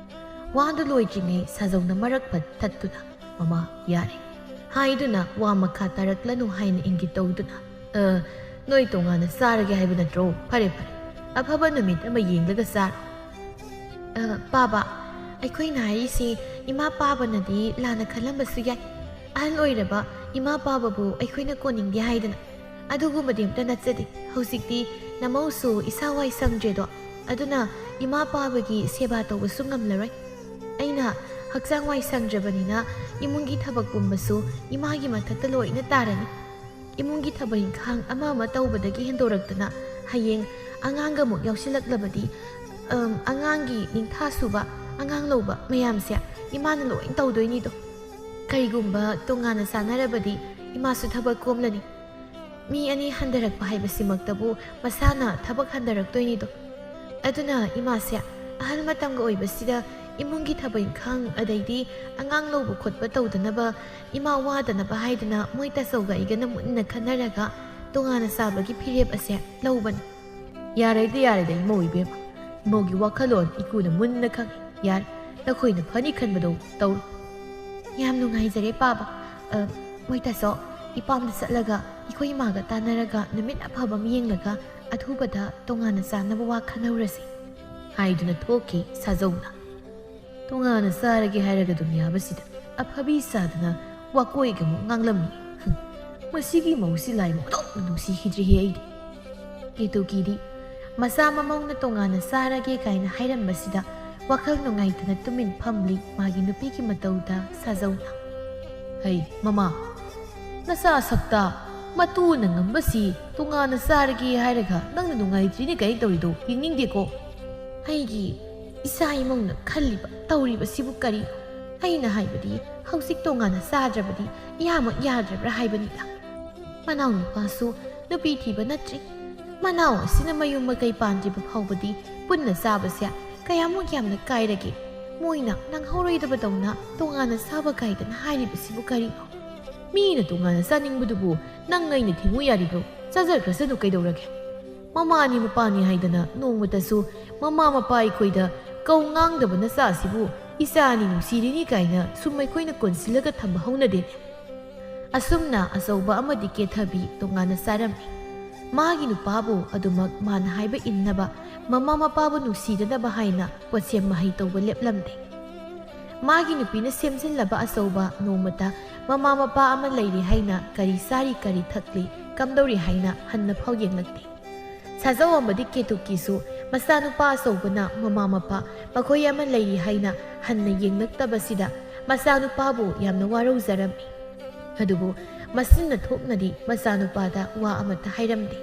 ꯋꯥꯗꯨ ꯂꯣꯏꯗ꯭ꯔꯤꯉꯩ ꯁꯥꯖꯧꯅ ꯃꯔꯛ ꯐꯠ ꯊꯠꯇꯨꯅ, "ꯃꯃꯥ, ꯌꯥꯔꯦ," ꯍꯥꯏꯗꯨꯅ ꯋꯥ ꯃꯈꯥ ꯇꯥꯔꯛꯂꯅꯨ ꯍꯥꯏꯅ ꯏꯪꯒꯤꯠ ꯇꯧꯗꯨꯅ, "ꯑ, ꯅꯣꯏ ꯇꯣꯉꯥꯟꯅ ꯆꯥꯔꯒꯦ ꯍꯥꯏꯕ ꯅꯠꯇ꯭ꯔꯣ? ꯐꯔꯦ, ꯐꯔꯦ, ꯑꯐꯕ ꯅꯨꯃꯤꯠ ꯑꯃ ꯌꯦꯡꯂꯒ ꯆꯥꯔꯣ꯫" "ꯑ, ꯄꯥꯕ, ꯑꯩꯈꯣꯏꯅ ꯍꯥꯏꯔꯤꯁꯤ ꯏꯃꯥ ꯄꯥꯕꯅꯗꯤ ꯂꯥꯟꯅ ꯈꯜꯂꯝꯕꯁꯨ ꯌꯥꯏ꯫ ꯑꯍꯜ ꯑꯣꯏꯔꯕ ꯏꯃꯥ ꯄꯥꯕꯕꯨ ꯑꯩꯈꯣꯏꯅ ꯀꯣꯟꯅꯤꯡꯗꯦ ꯍꯥꯏꯗꯅ꯫ ꯑꯗꯨꯒꯨꯝꯕꯗꯤ ꯑꯝꯇ ꯅꯠꯆꯗꯦ꯫ ꯍꯧꯖꯤꯛꯇꯤ ꯅꯃꯧꯁꯨ ꯏꯁꯥ ꯋꯥꯏ ꯁꯪꯗ꯭ꯔꯦꯗꯣ, ꯑꯗꯨꯅ ꯏꯃꯥ ꯄꯥꯕꯒꯤ ꯁꯦꯕꯥ ꯇꯧꯕꯁꯨ ꯉꯝꯂꯔꯣꯏ꯫ ꯑꯩꯅ ꯍꯛꯆꯥꯡ ꯋꯥꯏ ꯁꯪꯗ꯭ꯔꯕꯅꯤꯅ ꯏꯃꯨꯡꯒꯤ ꯊꯕꯛ ꯄꯨꯝꯕꯁꯨ ꯏꯃꯥꯒꯤ ꯃꯊꯛꯇ ꯂꯣꯏꯅ ꯇꯥꯔꯅꯤ꯫ ꯏꯃꯨꯡꯒꯤ ꯊꯕꯛ ꯏꯪꯈꯥꯡ ꯑꯃ ꯑꯃ ꯇꯧꯕꯗꯒꯤ ꯍꯦꯟꯗꯣꯔꯛꯇꯅ ꯍꯌꯦꯡ ꯑꯉꯥꯡꯒ ꯑꯃꯨꯛ ꯌꯥꯎꯁꯤꯜꯂꯛꯂꯕꯗꯤ, ꯑꯝ, ꯑꯉꯥꯡꯒꯤ ꯅꯤꯡꯊꯥ ꯁꯨꯕ, ꯑꯉꯥꯡ ꯂꯧꯕ ꯃꯌꯥꯝꯁꯦ ꯏꯃꯥꯅ ꯂꯣꯏ ꯇꯧꯗꯣꯏꯅꯤꯗꯣ꯫ ꯀꯔꯤꯒꯨꯝꯕ ꯇꯣꯉꯥꯟꯅ ꯆꯥꯅꯔꯕꯗꯤ ꯏꯃꯥꯁꯨ ꯊꯕꯛ ꯀꯣꯝꯂꯅꯤ꯫ ꯃꯤ ꯑꯅꯤ ꯍꯟꯊꯔꯛꯄ ꯍꯥꯏꯕꯁꯤꯃꯛꯇꯕꯨ ꯃꯁꯥꯅ ꯊꯕꯛ ꯍꯟꯊꯔꯛꯇꯣꯏꯅꯤꯗꯣ꯫ ꯑꯗꯨꯅ ꯏꯃꯥꯁꯦ ꯑꯍꯜ ꯃꯇꯝꯒ ꯑꯣꯏꯕꯁꯤꯗ ꯏꯃꯨꯡꯒꯤ ꯊꯕꯛ ꯏꯪꯈꯥꯡ, ꯑꯗꯩꯗꯤ ꯑꯉꯥꯡ ꯂꯧꯕ ꯈꯣꯠꯄ ꯇꯧꯗꯅꯕ, ꯏꯃꯥ ꯋꯥꯗꯅꯕ ꯍꯥꯏꯗꯅ ꯃꯣꯏ ꯇꯥꯆꯧꯒ ꯑꯩꯒꯅ ꯃꯨꯟꯅ ꯈꯟꯅꯔꯒ ꯇꯣꯉꯥꯟꯅ ꯆꯥꯕꯒꯤ ꯐꯤꯔꯦꯞ ꯑꯁꯦ ꯂꯧꯕꯅꯤ꯫" "ꯌꯥꯔꯦꯗ, ꯌꯥꯔꯦꯗ, ꯏꯃꯧ ꯏꯕꯦꯝꯃ꯫ ꯏꯃꯧꯒꯤ ꯋꯥꯈꯜꯂꯣꯟ ꯏꯀꯨꯅ ꯃꯨꯟꯅ ꯈꯪꯏ꯫ ꯌꯥꯔꯦ, ꯅꯈꯣꯏꯅ ꯐꯅꯤ ꯈꯟꯕꯗꯣ ꯇꯧꯔꯣ꯫" "ꯌꯥꯝ ꯅꯨꯡꯉꯥꯏꯖꯔꯦ ꯄꯥꯕ꯫ ꯑ, ꯃꯣꯏ ꯇꯥꯆꯧ, ꯏꯄꯥꯝꯗ ꯆꯠꯂꯒ ꯑꯩꯈꯣꯏ ꯏꯃꯥꯒ ꯇꯥꯟꯅꯔꯒ ꯅꯨꯃꯤꯠ ꯑꯐꯕ ꯑꯃ ꯌꯦꯡꯂꯒ ꯑꯊꯨꯕꯗ ꯇꯣꯉꯥꯟꯅ ꯆꯥꯅꯕ ꯋꯥ ꯈꯟꯅꯧꯔꯁꯤ," ꯍꯥꯏꯗꯨꯅ ꯊꯣꯛꯈꯤ ꯁꯥꯖꯧꯅ꯫ ꯇꯣꯉꯥꯟꯅ ꯆꯥꯔꯒꯦ ꯍꯥꯏꯔꯒ ꯑꯗꯨꯝ ꯌꯥꯕꯁꯤꯗ ꯑꯐꯕꯤ ꯁꯥꯗꯅ ꯋꯥꯀꯣꯏꯒ ꯑꯃꯨꯛ ꯉꯥꯡꯂꯝꯃꯤ꯫ ꯍꯨꯝ, ꯃꯁꯤꯒꯤ ꯃꯧꯁꯤ ꯂꯥꯏꯃꯨꯛ ꯑꯣꯟꯊꯣꯛꯅ ꯅꯨꯡꯁꯤꯈꯤꯗ꯭ꯔꯦꯍꯦ ꯑꯩꯗꯤ꯫ ꯀꯦꯇꯨꯀꯤꯗꯤ ꯃꯆꯥ ꯃꯃꯧꯅ ꯇꯣꯉꯥꯟꯅ ꯆꯥꯔꯒꯦ ꯀꯥꯏꯅ ꯍꯥꯏꯔꯝꯕꯁꯤꯗ ꯋꯥꯈꯜ ꯅꯨꯡꯉꯥꯏꯇꯅ ꯇꯨꯃꯤꯟ ꯐꯝꯂꯤ ꯃꯥꯒꯤ ꯅꯨꯄꯤꯒꯤ ꯃꯇꯧꯗ ꯁꯥꯖꯧꯅ꯫ "ꯍꯩ, ꯃꯃꯥ, ꯅꯆꯥ ꯁꯛꯇ ꯃꯇꯨꯅ ꯉꯝꯕꯁꯤ ꯇꯣꯉꯥꯟꯅ ꯆꯥꯔꯒꯦ ꯍꯥꯏꯔꯒ ꯅꯪꯅ ꯅꯨꯡꯉꯥꯏꯇ꯭ꯔꯤꯅꯦ ꯀꯥꯏ ꯇꯧꯔꯤꯗꯣ ꯌꯦꯡꯅꯤꯡꯗꯦꯀꯣ꯫ ꯑꯩꯒꯤ ꯏꯆꯥ ꯏꯃꯧꯅ ꯈꯜꯂꯤꯕ ꯇꯧꯔꯤꯕꯁꯤꯕꯨ ꯀꯔꯤꯅꯣ? ꯑꯩꯅ ꯍꯥꯏꯕꯗꯤ ꯍꯧꯖꯤꯛ ꯇꯣꯉꯥꯟꯅ ꯆꯥꯗ꯭ꯔꯕꯗꯤ ꯏꯌꯥꯃꯛ ꯌꯥꯗ꯭ꯔꯕ꯭ꯔꯥ ꯍꯥꯏꯕꯅꯤꯗ꯫ ꯃꯅꯥꯎ ꯅꯨꯄꯥꯁꯨ ꯅꯨꯄꯤ ꯊꯤꯕ ꯅꯠꯇ꯭ꯔꯤ꯫ ꯃꯅꯥꯎ ꯑꯁꯤꯅ ꯃꯌꯨꯝ ꯃꯀꯩ ꯄꯥꯟꯗ꯭ꯔꯤꯕ ꯐꯥꯎꯕꯗꯤ ꯄꯨꯟꯅ ꯆꯥꯕꯁꯦ ꯀꯌꯥꯃꯨꯛ ꯌꯥꯝꯅ ꯀꯥꯏꯔꯒꯦ? ꯃꯣꯏꯅ ꯅꯪꯍꯧꯔꯣꯏꯗꯕꯗꯧꯅ ꯇꯣꯉꯥꯟꯅ ꯆꯥꯕ ꯀꯥꯏꯗꯅ ꯍꯥꯏꯔꯤꯕꯁꯤꯕꯨ ꯀꯔꯤꯅꯣ? ꯃꯤꯅ ꯇꯣꯉꯥꯟꯅ ꯆꯥꯅꯤꯡꯕꯗꯨꯕꯨ ꯅꯪ ꯑꯩꯅ ꯊꯤꯡꯉꯨ ꯌꯥꯔꯤꯕ꯭ꯔꯣ? ꯆꯥꯖꯈ꯭ꯔꯁꯅꯨ ꯀꯩꯗꯧꯔꯒꯦ? ꯃꯃꯥꯅꯤ ꯃꯄꯥꯅꯤ ꯍꯥꯏꯗꯅ ꯅꯣꯡꯃꯇꯁꯨ ꯃꯃꯥ ꯃꯄꯥ ꯑꯩꯈꯣꯏꯗ ꯀꯧ ꯉꯥꯡꯗꯕ ꯅꯆꯥ ꯑꯁꯤꯕꯨ ꯏꯆꯥꯅꯤ ꯅꯨꯡꯁꯤꯔꯤꯅꯤ ꯀꯥꯏꯅ ꯁꯨꯝ ꯑꯩꯈꯣꯏꯅ ꯀꯣꯟꯁꯤꯜꯂꯒ ꯊꯝꯕ ꯍꯧꯅꯗꯦꯅꯦ꯫ ꯑꯁꯨꯝꯅ ꯑꯆꯧꯕ ꯑꯃꯗꯤ ꯀꯦꯊꯕꯤ ꯇꯣꯉꯥꯟꯅ ꯆꯥꯔꯝꯃꯤ꯫ ꯃꯥꯒꯤ ꯅꯨꯄꯥꯕꯨ ꯑꯗꯨꯃꯛ ꯃꯥꯅ ꯍꯥꯏꯕ ꯏꯟꯅꯕ, ꯃꯃꯥ ꯃꯄꯥꯕꯨ ꯅꯨꯡꯁꯤꯗꯅꯕ ꯍꯥꯏꯅ ꯄꯣꯠꯁꯦꯝ ꯃꯍꯩ ꯇꯧꯕ ꯂꯦꯞꯂꯝꯗꯦ꯫ ꯃꯥꯒꯤ ꯅꯨꯄꯤꯅ ꯁꯦꯝꯖꯤꯜꯂꯕ ꯑꯆꯧꯕ ꯅꯣꯡꯃꯇ ꯃꯃꯥ ꯃꯄꯥ ꯑꯃ ꯂꯩꯔꯤ ꯍꯥꯏꯅ ꯀꯔꯤ ꯆꯥꯔꯤ ꯀꯔꯤ ꯊꯛꯂꯤ ꯀꯝꯗꯧꯔꯤ ꯍꯥꯏꯅ ꯍꯟꯅ ꯐꯥꯎ ꯌꯦꯡꯂꯛꯇꯦ꯫ ꯁꯥꯖꯧ ꯑꯃꯗꯤ ꯀꯦꯇꯨꯀꯤꯁꯨ ꯃꯆꯥꯅꯨꯄꯥ ꯑꯆꯧꯕꯅ ꯃꯃꯥ ꯃꯄꯥ ꯃꯈꯣꯏ ꯑꯃ ꯂꯩꯔꯤ ꯍꯥꯏꯅ ꯍꯟꯅ ꯌꯦꯡꯂꯛꯇꯕꯁꯤꯗ ꯃꯆꯥꯅꯨꯄꯥꯕꯨ ꯌꯥꯝꯅ ꯋꯥꯔꯧꯖꯔꯝꯃꯤ꯫ ꯑꯗꯨꯕꯨ ꯃꯆꯤꯟꯅ ꯊꯣꯛꯅꯗꯤ ꯃꯆꯥꯅꯨꯄꯥꯗ ꯋꯥ ꯑꯃꯠꯇ ꯍꯥꯏꯔꯝꯗꯦ꯫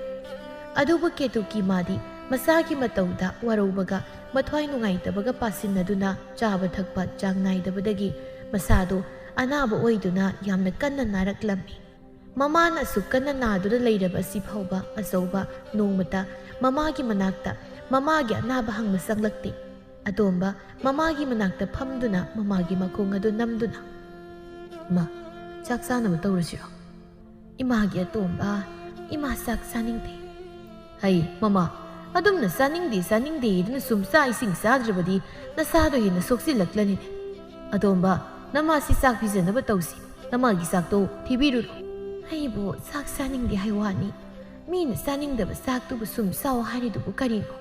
ꯑꯗꯨꯕꯨ ꯀꯦꯇꯨꯀꯤ ꯃꯥꯗꯤ ꯃꯆꯥꯒꯤ ꯃꯇꯧꯗ ꯋꯥꯔꯧꯕꯒ ꯃꯊ꯭ꯋꯥꯏ ꯅꯨꯡꯉꯥꯏꯇꯕꯒ ꯄꯥꯁꯤꯟꯅꯗꯨꯅ ꯆꯥꯕ ꯊꯛꯄ ꯆꯥꯡ ꯅꯥꯏꯗꯕꯗꯒꯤ ꯃꯁꯥꯗꯨ ꯑꯅꯥꯕ ꯑꯣꯏꯗꯨꯅ ꯌꯥꯝꯅ ꯀꯟꯅ ꯅꯥꯔꯛꯂꯝꯃꯤ꯫ ꯃꯃꯥꯅ ꯑꯁꯨꯛ ꯀꯟꯅ ꯅꯥꯗꯨꯅ ꯂꯩꯔꯕ ꯑꯁꯤ ꯐꯥꯎꯕ ꯑꯆꯧꯕ ꯅꯣꯡꯃꯇ ꯃꯃꯥꯒꯤ ꯃꯅꯥꯛꯇ ꯃꯃꯥꯒꯤ ꯑꯅꯥꯕ ꯍꯪꯕ ꯆꯪꯂꯛꯇꯦ꯫ ꯑꯇꯣꯝꯕ ꯃꯃꯥꯒꯤ ꯃꯅꯥꯛꯇ ꯐꯝꯗꯨꯅ ꯃꯃꯥꯒꯤ ꯃꯈꯣꯡ ꯑꯗꯨ ꯅꯝꯗꯨꯅ, "ꯏꯃꯥ, ꯆꯥꯛ ꯆꯥꯅꯕ ꯇꯧꯔꯁꯤꯔꯣ?" "ꯏꯃꯥꯒꯤ ꯑꯇꯣꯝꯕ, ꯏꯃꯥ ꯆꯥꯛ ꯆꯥꯅꯤꯡꯗꯦ꯫" "ꯍꯩ, ꯃꯃꯥ, ꯑꯗꯨꯝꯅ ꯆꯥꯅꯤꯡꯗꯦ, ꯆꯥꯅꯤꯡꯗꯦ ꯍꯥꯏꯗꯨꯅ ꯁꯨꯝ ꯆꯥꯛ ꯏꯁꯤꯡ ꯆꯥꯗ꯭ꯔꯕꯗꯤ ꯅꯁꯥꯗꯣ ꯍꯦꯟꯅ ꯁꯣꯛꯆꯤꯜꯂꯛꯂꯅꯤꯅꯦ꯫ ꯑꯇꯣꯝꯕ, ꯅꯃꯥꯁꯤ ꯆꯥꯛ ꯄꯤꯖꯅꯕ ꯇꯧꯁꯤ꯫ ꯅꯃꯥꯒꯤ ꯆꯥꯛꯇꯣ ꯊꯤꯕꯤꯔꯨꯔꯣ꯫" "ꯑꯩꯕꯨ ꯆꯥꯛ ꯆꯥꯅꯤꯡꯗꯦ ꯍꯥꯏ ꯋꯥꯅꯤ꯫ ꯃꯤꯅ ꯆꯥꯅꯤꯡꯗꯕ ꯆꯥꯛꯇꯨꯕꯨ ꯁꯨꯝ ꯆꯥꯎ ꯍꯥꯏꯔꯤꯗꯨꯕꯨ ꯀꯔꯤꯅꯣ?"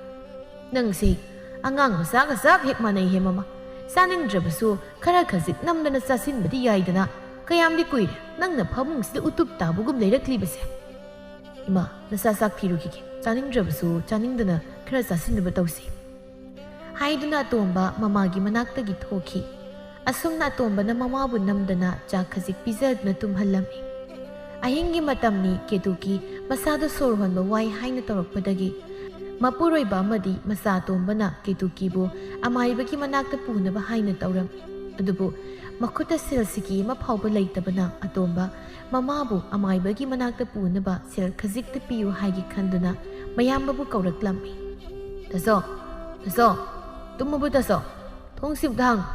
"ꯅꯪꯁꯦ ꯑꯉꯥꯡ ꯃꯆꯥꯒ ꯆꯞ ꯍꯦꯛ ꯃꯥꯟꯅꯩꯍꯦ, ꯃꯃꯥ꯫ ꯆꯥꯅꯤꯡꯗ꯭ꯔꯕꯁꯨ ꯈꯔ ꯈꯖꯤꯛ ꯅꯝꯗꯅ ꯆꯥꯁꯤꯟꯕꯗꯤ ꯌꯥꯏꯗꯅ꯫ ꯀꯌꯥꯝꯗꯤ ꯀꯨꯏꯔꯦ ꯅꯪꯅ ꯐꯃꯨꯡꯁꯤꯗ ꯎꯇꯨꯞ ꯇꯥꯕꯒꯨꯝ ꯂꯩꯔꯛꯂꯤꯕꯁꯦ? ꯏꯃꯥ, ꯅꯁꯥ ꯆꯥꯛ ꯊꯤꯔꯨꯈꯤꯒꯦ꯫ ꯆꯥꯅꯤꯡꯗ꯭ꯔꯕꯁꯨ ꯆꯥꯅꯤꯡꯗꯅ ꯈꯔ ꯆꯥꯁꯤꯟꯅꯕ ꯇꯧꯁꯤ꯫ ꯍꯥꯏꯗꯨꯅ ꯑꯇꯣꯝꯕ ꯃꯃꯥꯒꯤ ꯃꯅꯥꯛꯇꯒꯤ ꯊꯣꯛꯈꯤ꯫ ꯑꯁꯨꯝꯅ ꯑꯇꯣꯝꯕꯅ ꯃꯃꯥꯕꯨ ꯅꯝꯗꯅ ꯆꯥꯛ ꯈꯖꯤꯛ ꯄꯤꯖꯗꯨꯅ ꯇꯨꯝꯍꯜꯂꯝꯃꯤ꯫ ꯑꯍꯤꯡꯒꯤ ꯃꯇꯝꯅꯤ꯫ ꯀꯦꯇꯨꯀꯤ ꯃꯁꯥꯗꯨ ꯁꯣꯔ ꯍꯣꯟꯕ ꯋꯥꯏ ꯍꯥꯏꯅ ꯇꯧꯔꯛꯄꯗꯒꯤ ꯃꯄꯨꯔꯣꯏꯕ ꯑꯃꯗꯤ ꯃꯆꯥ ꯑꯇꯣꯝꯕꯅ ꯀꯦꯇꯨꯀꯤꯕꯨ ꯑꯃꯥꯏꯕꯒꯤ ꯃꯅꯥꯛꯇ ꯄꯨꯅꯕ ꯍꯥꯏꯅ ꯇꯧꯔꯝꯃꯤ꯫ ꯑꯗꯨꯕꯨ ꯃꯈꯨꯠꯇ ꯁꯦꯜ ꯁꯤꯀꯤ ꯑꯃ ꯐꯥꯎꯕ ꯂꯩꯇꯕꯅ ꯑꯇꯣꯝꯕ ꯃꯃꯥꯕꯨ ꯑꯃꯥꯏꯕꯒꯤ ꯃꯅꯥꯛꯇ ꯄꯨꯅꯕ ꯁꯦꯜ ꯈꯖꯤꯛꯇ ꯄꯤꯌꯨ ꯍꯥꯏꯒꯦ ꯈꯟꯗꯨꯅ ꯃꯌꯥꯝꯕꯕꯨ ꯀꯧꯔꯛꯂꯝꯃꯤ꯫ "ꯇꯥꯆꯧ, ꯇꯥꯆꯧ, ꯇꯨꯝꯃꯕꯣ ꯇꯥꯆꯧ? ꯊꯣꯡꯁꯤꯕꯨ ꯍꯥꯡꯉꯨ꯫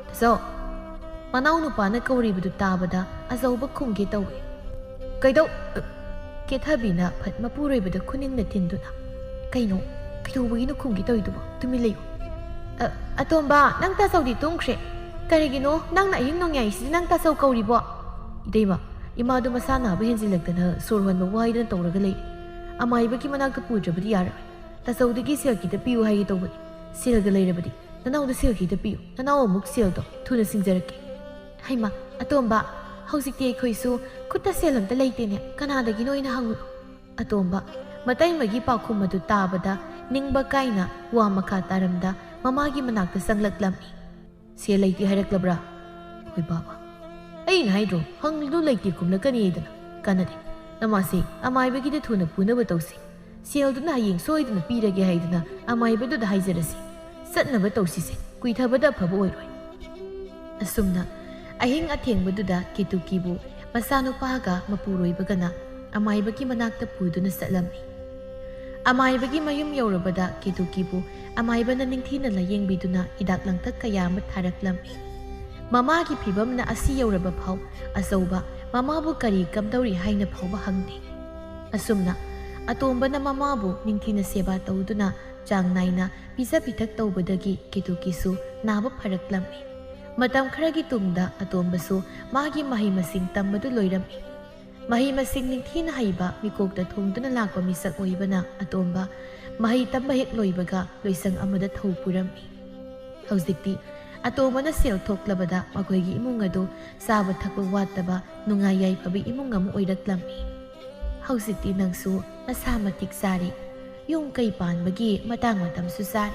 ꯇꯥꯆꯧ!" ꯃꯅꯥꯎꯅꯨꯄꯥꯅ ꯀꯧꯔꯤꯕꯗꯨ ꯇꯥꯕꯗ ꯑꯆꯧꯕ ꯈꯨꯝꯒꯦ ꯇꯧꯏ꯫ "ꯀꯩꯗꯧ-, ꯑ," ꯀꯦꯊꯕꯤꯅ ꯐꯠ ꯃꯄꯨꯔꯣꯏꯕꯗ ꯈꯨꯅꯤꯡꯅ ꯊꯤꯟꯗꯨꯅ, "ꯀꯩꯅꯣ? ꯀꯩꯗꯧꯕꯒꯤꯅꯣ ꯈꯨꯝꯒꯦ ꯇꯧꯔꯤꯗꯨꯕꯣ? ꯇꯨꯃꯤꯟ ꯂꯩꯌꯨ꯫ ꯑ, ꯑꯇꯣꯝꯕ, ꯅꯪ ꯇꯥꯆꯧꯗꯤ ꯇꯨꯝꯈ꯭ꯔꯦ꯫ ꯀꯔꯤꯒꯤꯅꯣ ꯅꯪꯅ ꯑꯍꯤꯡ ꯅꯣꯡꯌꯥꯏꯁꯤꯗ ꯅꯪ ꯇꯥꯆꯧ ꯀꯧꯔꯤꯕꯣ?" "ꯏꯇꯩꯃ, ꯏꯃꯥꯗꯨ ꯃꯁꯥ ꯅꯥꯕ ꯍꯦꯟꯖꯤꯜꯂꯛꯇꯅ ꯁꯣꯔ ꯍꯣꯟꯕ ꯋꯥꯏꯗꯅ ꯇꯧꯔꯒ ꯂꯩ꯫ ꯑꯃꯥꯏꯕꯒꯤ ꯃꯅꯥꯛꯇ ꯄꯨꯗ꯭ꯔꯕꯗꯤ ꯌꯥꯔꯣꯏ꯫ ꯇꯥꯆꯧꯗꯒꯤ ꯁꯦꯜ ꯈꯤꯇ ꯄꯤꯌꯨ ꯍꯥꯏꯒꯦ ꯇꯧꯕꯅꯤ꯫ ꯁꯦꯜꯒ ꯂꯩꯔꯕꯗꯤ ꯅꯅꯥꯎꯗ ꯁꯦꯜ ꯈꯤꯇ ꯄꯤꯌꯨ꯫ ꯅꯅꯥꯎ ꯑꯃꯨꯛ ꯁꯦꯜꯗꯣ ꯊꯨꯅ ꯁꯤꯡꯖꯔꯛꯀꯦ꯫" "ꯍꯩꯃꯥ, ꯑꯇꯣꯝꯕ, ꯍꯧꯖꯤꯛꯇꯤ ꯑꯩꯈꯣꯏꯁꯨ ꯈꯨꯠꯇ ꯁꯦꯜ ꯑꯝꯇ ꯂꯩꯇꯦꯅꯦ꯫ ꯀꯅꯥꯗꯒꯤꯅꯣ ꯑꯩꯅ ꯍꯪꯉꯨꯔꯣ?" ꯑꯇꯣꯝꯕ ꯃꯇꯩꯃꯒꯤ ꯄꯥꯎꯈꯨꯝ ꯑꯗꯨ ꯇꯥꯕꯗ ꯅꯤꯡꯕ ꯀꯥꯏꯅ ꯋꯥ ꯃꯈꯥ ꯇꯥꯔꯝꯗ ꯃꯃꯥꯒꯤ ꯃꯅꯥꯛꯇ ꯆꯪꯂꯛꯂꯝꯃꯤ꯫ "ꯁꯦꯜ ꯂꯩꯇꯦ ꯍꯥꯏꯔꯛꯂꯕ꯭ꯔꯥ?" "ꯍꯣꯏ ꯕꯥꯕꯥ, ꯑꯩꯅ ꯍꯥꯏꯗ꯭ꯔꯣ, ꯍꯪꯂꯨ ꯂꯩꯇꯦ ꯈꯨꯝꯂꯛꯀꯅꯤ ꯍꯥꯏꯗꯅ꯫ ꯀꯥꯟꯅꯗꯦ, ꯅꯃꯥꯁꯦ ꯑꯃꯥꯏꯕꯒꯤꯗ ꯊꯨꯅ ꯄꯨꯅꯕ ꯇꯧꯁꯤ꯫ ꯁꯦꯜꯗꯨꯅ ꯍꯌꯦꯡ ꯁꯣꯏꯗꯅ ꯄꯤꯔꯒꯦ ꯍꯥꯏꯗꯅ ꯑꯃꯥꯏꯕꯗꯨꯗ ꯍꯥꯏꯖꯔꯁꯤ꯫ ꯆꯠꯅꯕ ꯇꯧꯁꯤꯁꯦ, ꯀꯨꯏꯊꯕꯗ ꯑꯐꯕ ꯑꯣꯏꯔꯣꯏ꯫" ꯑꯁꯨꯝꯅ ꯑꯍꯤꯡ ꯑꯊꯦꯡꯕꯗꯨꯗ ꯀꯦꯇꯨꯀꯤꯕꯨ ꯃꯆꯥꯅꯨꯄꯥꯒ ꯃꯄꯨꯔꯣꯏꯕꯒꯅ ꯑꯃꯥꯏꯕꯒꯤ ꯃꯅꯥꯛꯇ ꯄꯨꯗꯨꯅ ꯆꯠꯂꯝꯃꯤ꯫ ꯑꯃꯥꯏꯕꯒꯤ ꯃꯌꯨꯝ ꯌꯧꯔꯕꯗ ꯀꯦꯇꯨꯀꯤꯕꯨ ꯑꯃꯥꯏꯕꯅ ꯅꯤꯡꯊꯤꯅ ꯂꯥꯌꯦꯡꯕꯤꯗꯨꯅ ꯍꯤꯗꯥꯛ ꯂꯥꯡꯊꯛ ꯀꯌꯥ ꯑꯃ ꯊꯥꯔꯛꯂꯝꯃꯤ꯫ ꯃꯃꯥꯒꯤ ꯐꯤꯕꯝꯅ ꯑꯁꯤ ꯌꯧꯔꯕ ꯐꯥꯎ ꯑꯆꯧꯕ ꯃꯃꯥꯕꯨ ꯀꯔꯤ ꯀꯝꯗꯧꯔꯤ ꯍꯥꯏꯅ ꯐꯥꯎꯕ ꯍꯪꯗꯦ꯫ ꯑꯁꯨꯝꯅ ꯑꯇꯣꯝꯕꯅ ꯃꯃꯥꯕꯨ ꯅꯤꯡꯊꯤꯅ ꯁꯦꯕꯥ ꯇꯧꯗꯨꯅ ꯆꯥꯡ ꯅꯥꯏꯅ ꯄꯤꯖ ꯄꯤꯊꯛ ꯇꯧꯕꯗꯒꯤ ꯀꯦꯇꯨꯀꯤꯁꯨ ꯅꯥꯕ ꯐꯔꯛꯂꯝꯃꯤ꯫ ꯃꯇꯝ ꯈꯔꯒꯤ ꯇꯨꯡꯗ ꯑꯇꯣꯝꯕꯁꯨ ꯃꯥꯒꯤ ꯃꯍꯩ ꯃꯁꯤꯡ ꯇꯝꯕꯗꯨ ꯂꯣꯏꯔꯝꯃꯤ꯫ ꯃꯍꯩ ꯃꯁꯤꯡ ꯅꯤꯡꯊꯤꯅ ꯍꯩꯕ, ꯃꯤꯀꯣꯛꯇ ꯊꯣꯡꯗꯨꯅ ꯂꯥꯛꯄ ꯃꯤꯁꯛ ꯑꯣꯏꯕꯅ ꯑꯇꯣꯝꯕ ꯃꯍꯩ ꯇꯝꯕ ꯍꯦꯛ ꯂꯣꯏꯕꯒ ꯂꯣꯏꯁꯪ ꯑꯃꯗ ꯊꯧ ꯄꯨꯔꯝꯃꯤ꯫ ꯍꯧꯖꯤꯛꯇꯤ ꯑꯇꯣꯝꯕꯅ ꯁꯦꯜ ꯊꯣꯛꯂꯕꯗ ꯃꯈꯣꯏꯒꯤ ꯏꯃꯨꯡ ꯑꯗꯨ ꯆꯥꯕ ꯊꯛꯄ ꯋꯥꯠꯇꯕ, ꯅꯨꯡꯉꯥꯏ ꯌꯥꯏꯐꯕ ꯏꯃꯨꯡ ꯑꯃ ꯑꯣꯏꯔꯛꯂꯝꯃꯤ꯫ ꯍꯧꯖꯤꯛꯇꯤ ꯅꯪꯁꯨ ꯅꯁꯥ ꯃꯇꯤꯛ ꯆꯥꯔꯦ, ꯌꯨꯝ ꯀꯩ ꯄꯥꯟꯕꯒꯤ ꯃꯇꯥꯡ ꯃꯇꯝꯁꯨ ꯆꯥꯔꯦ,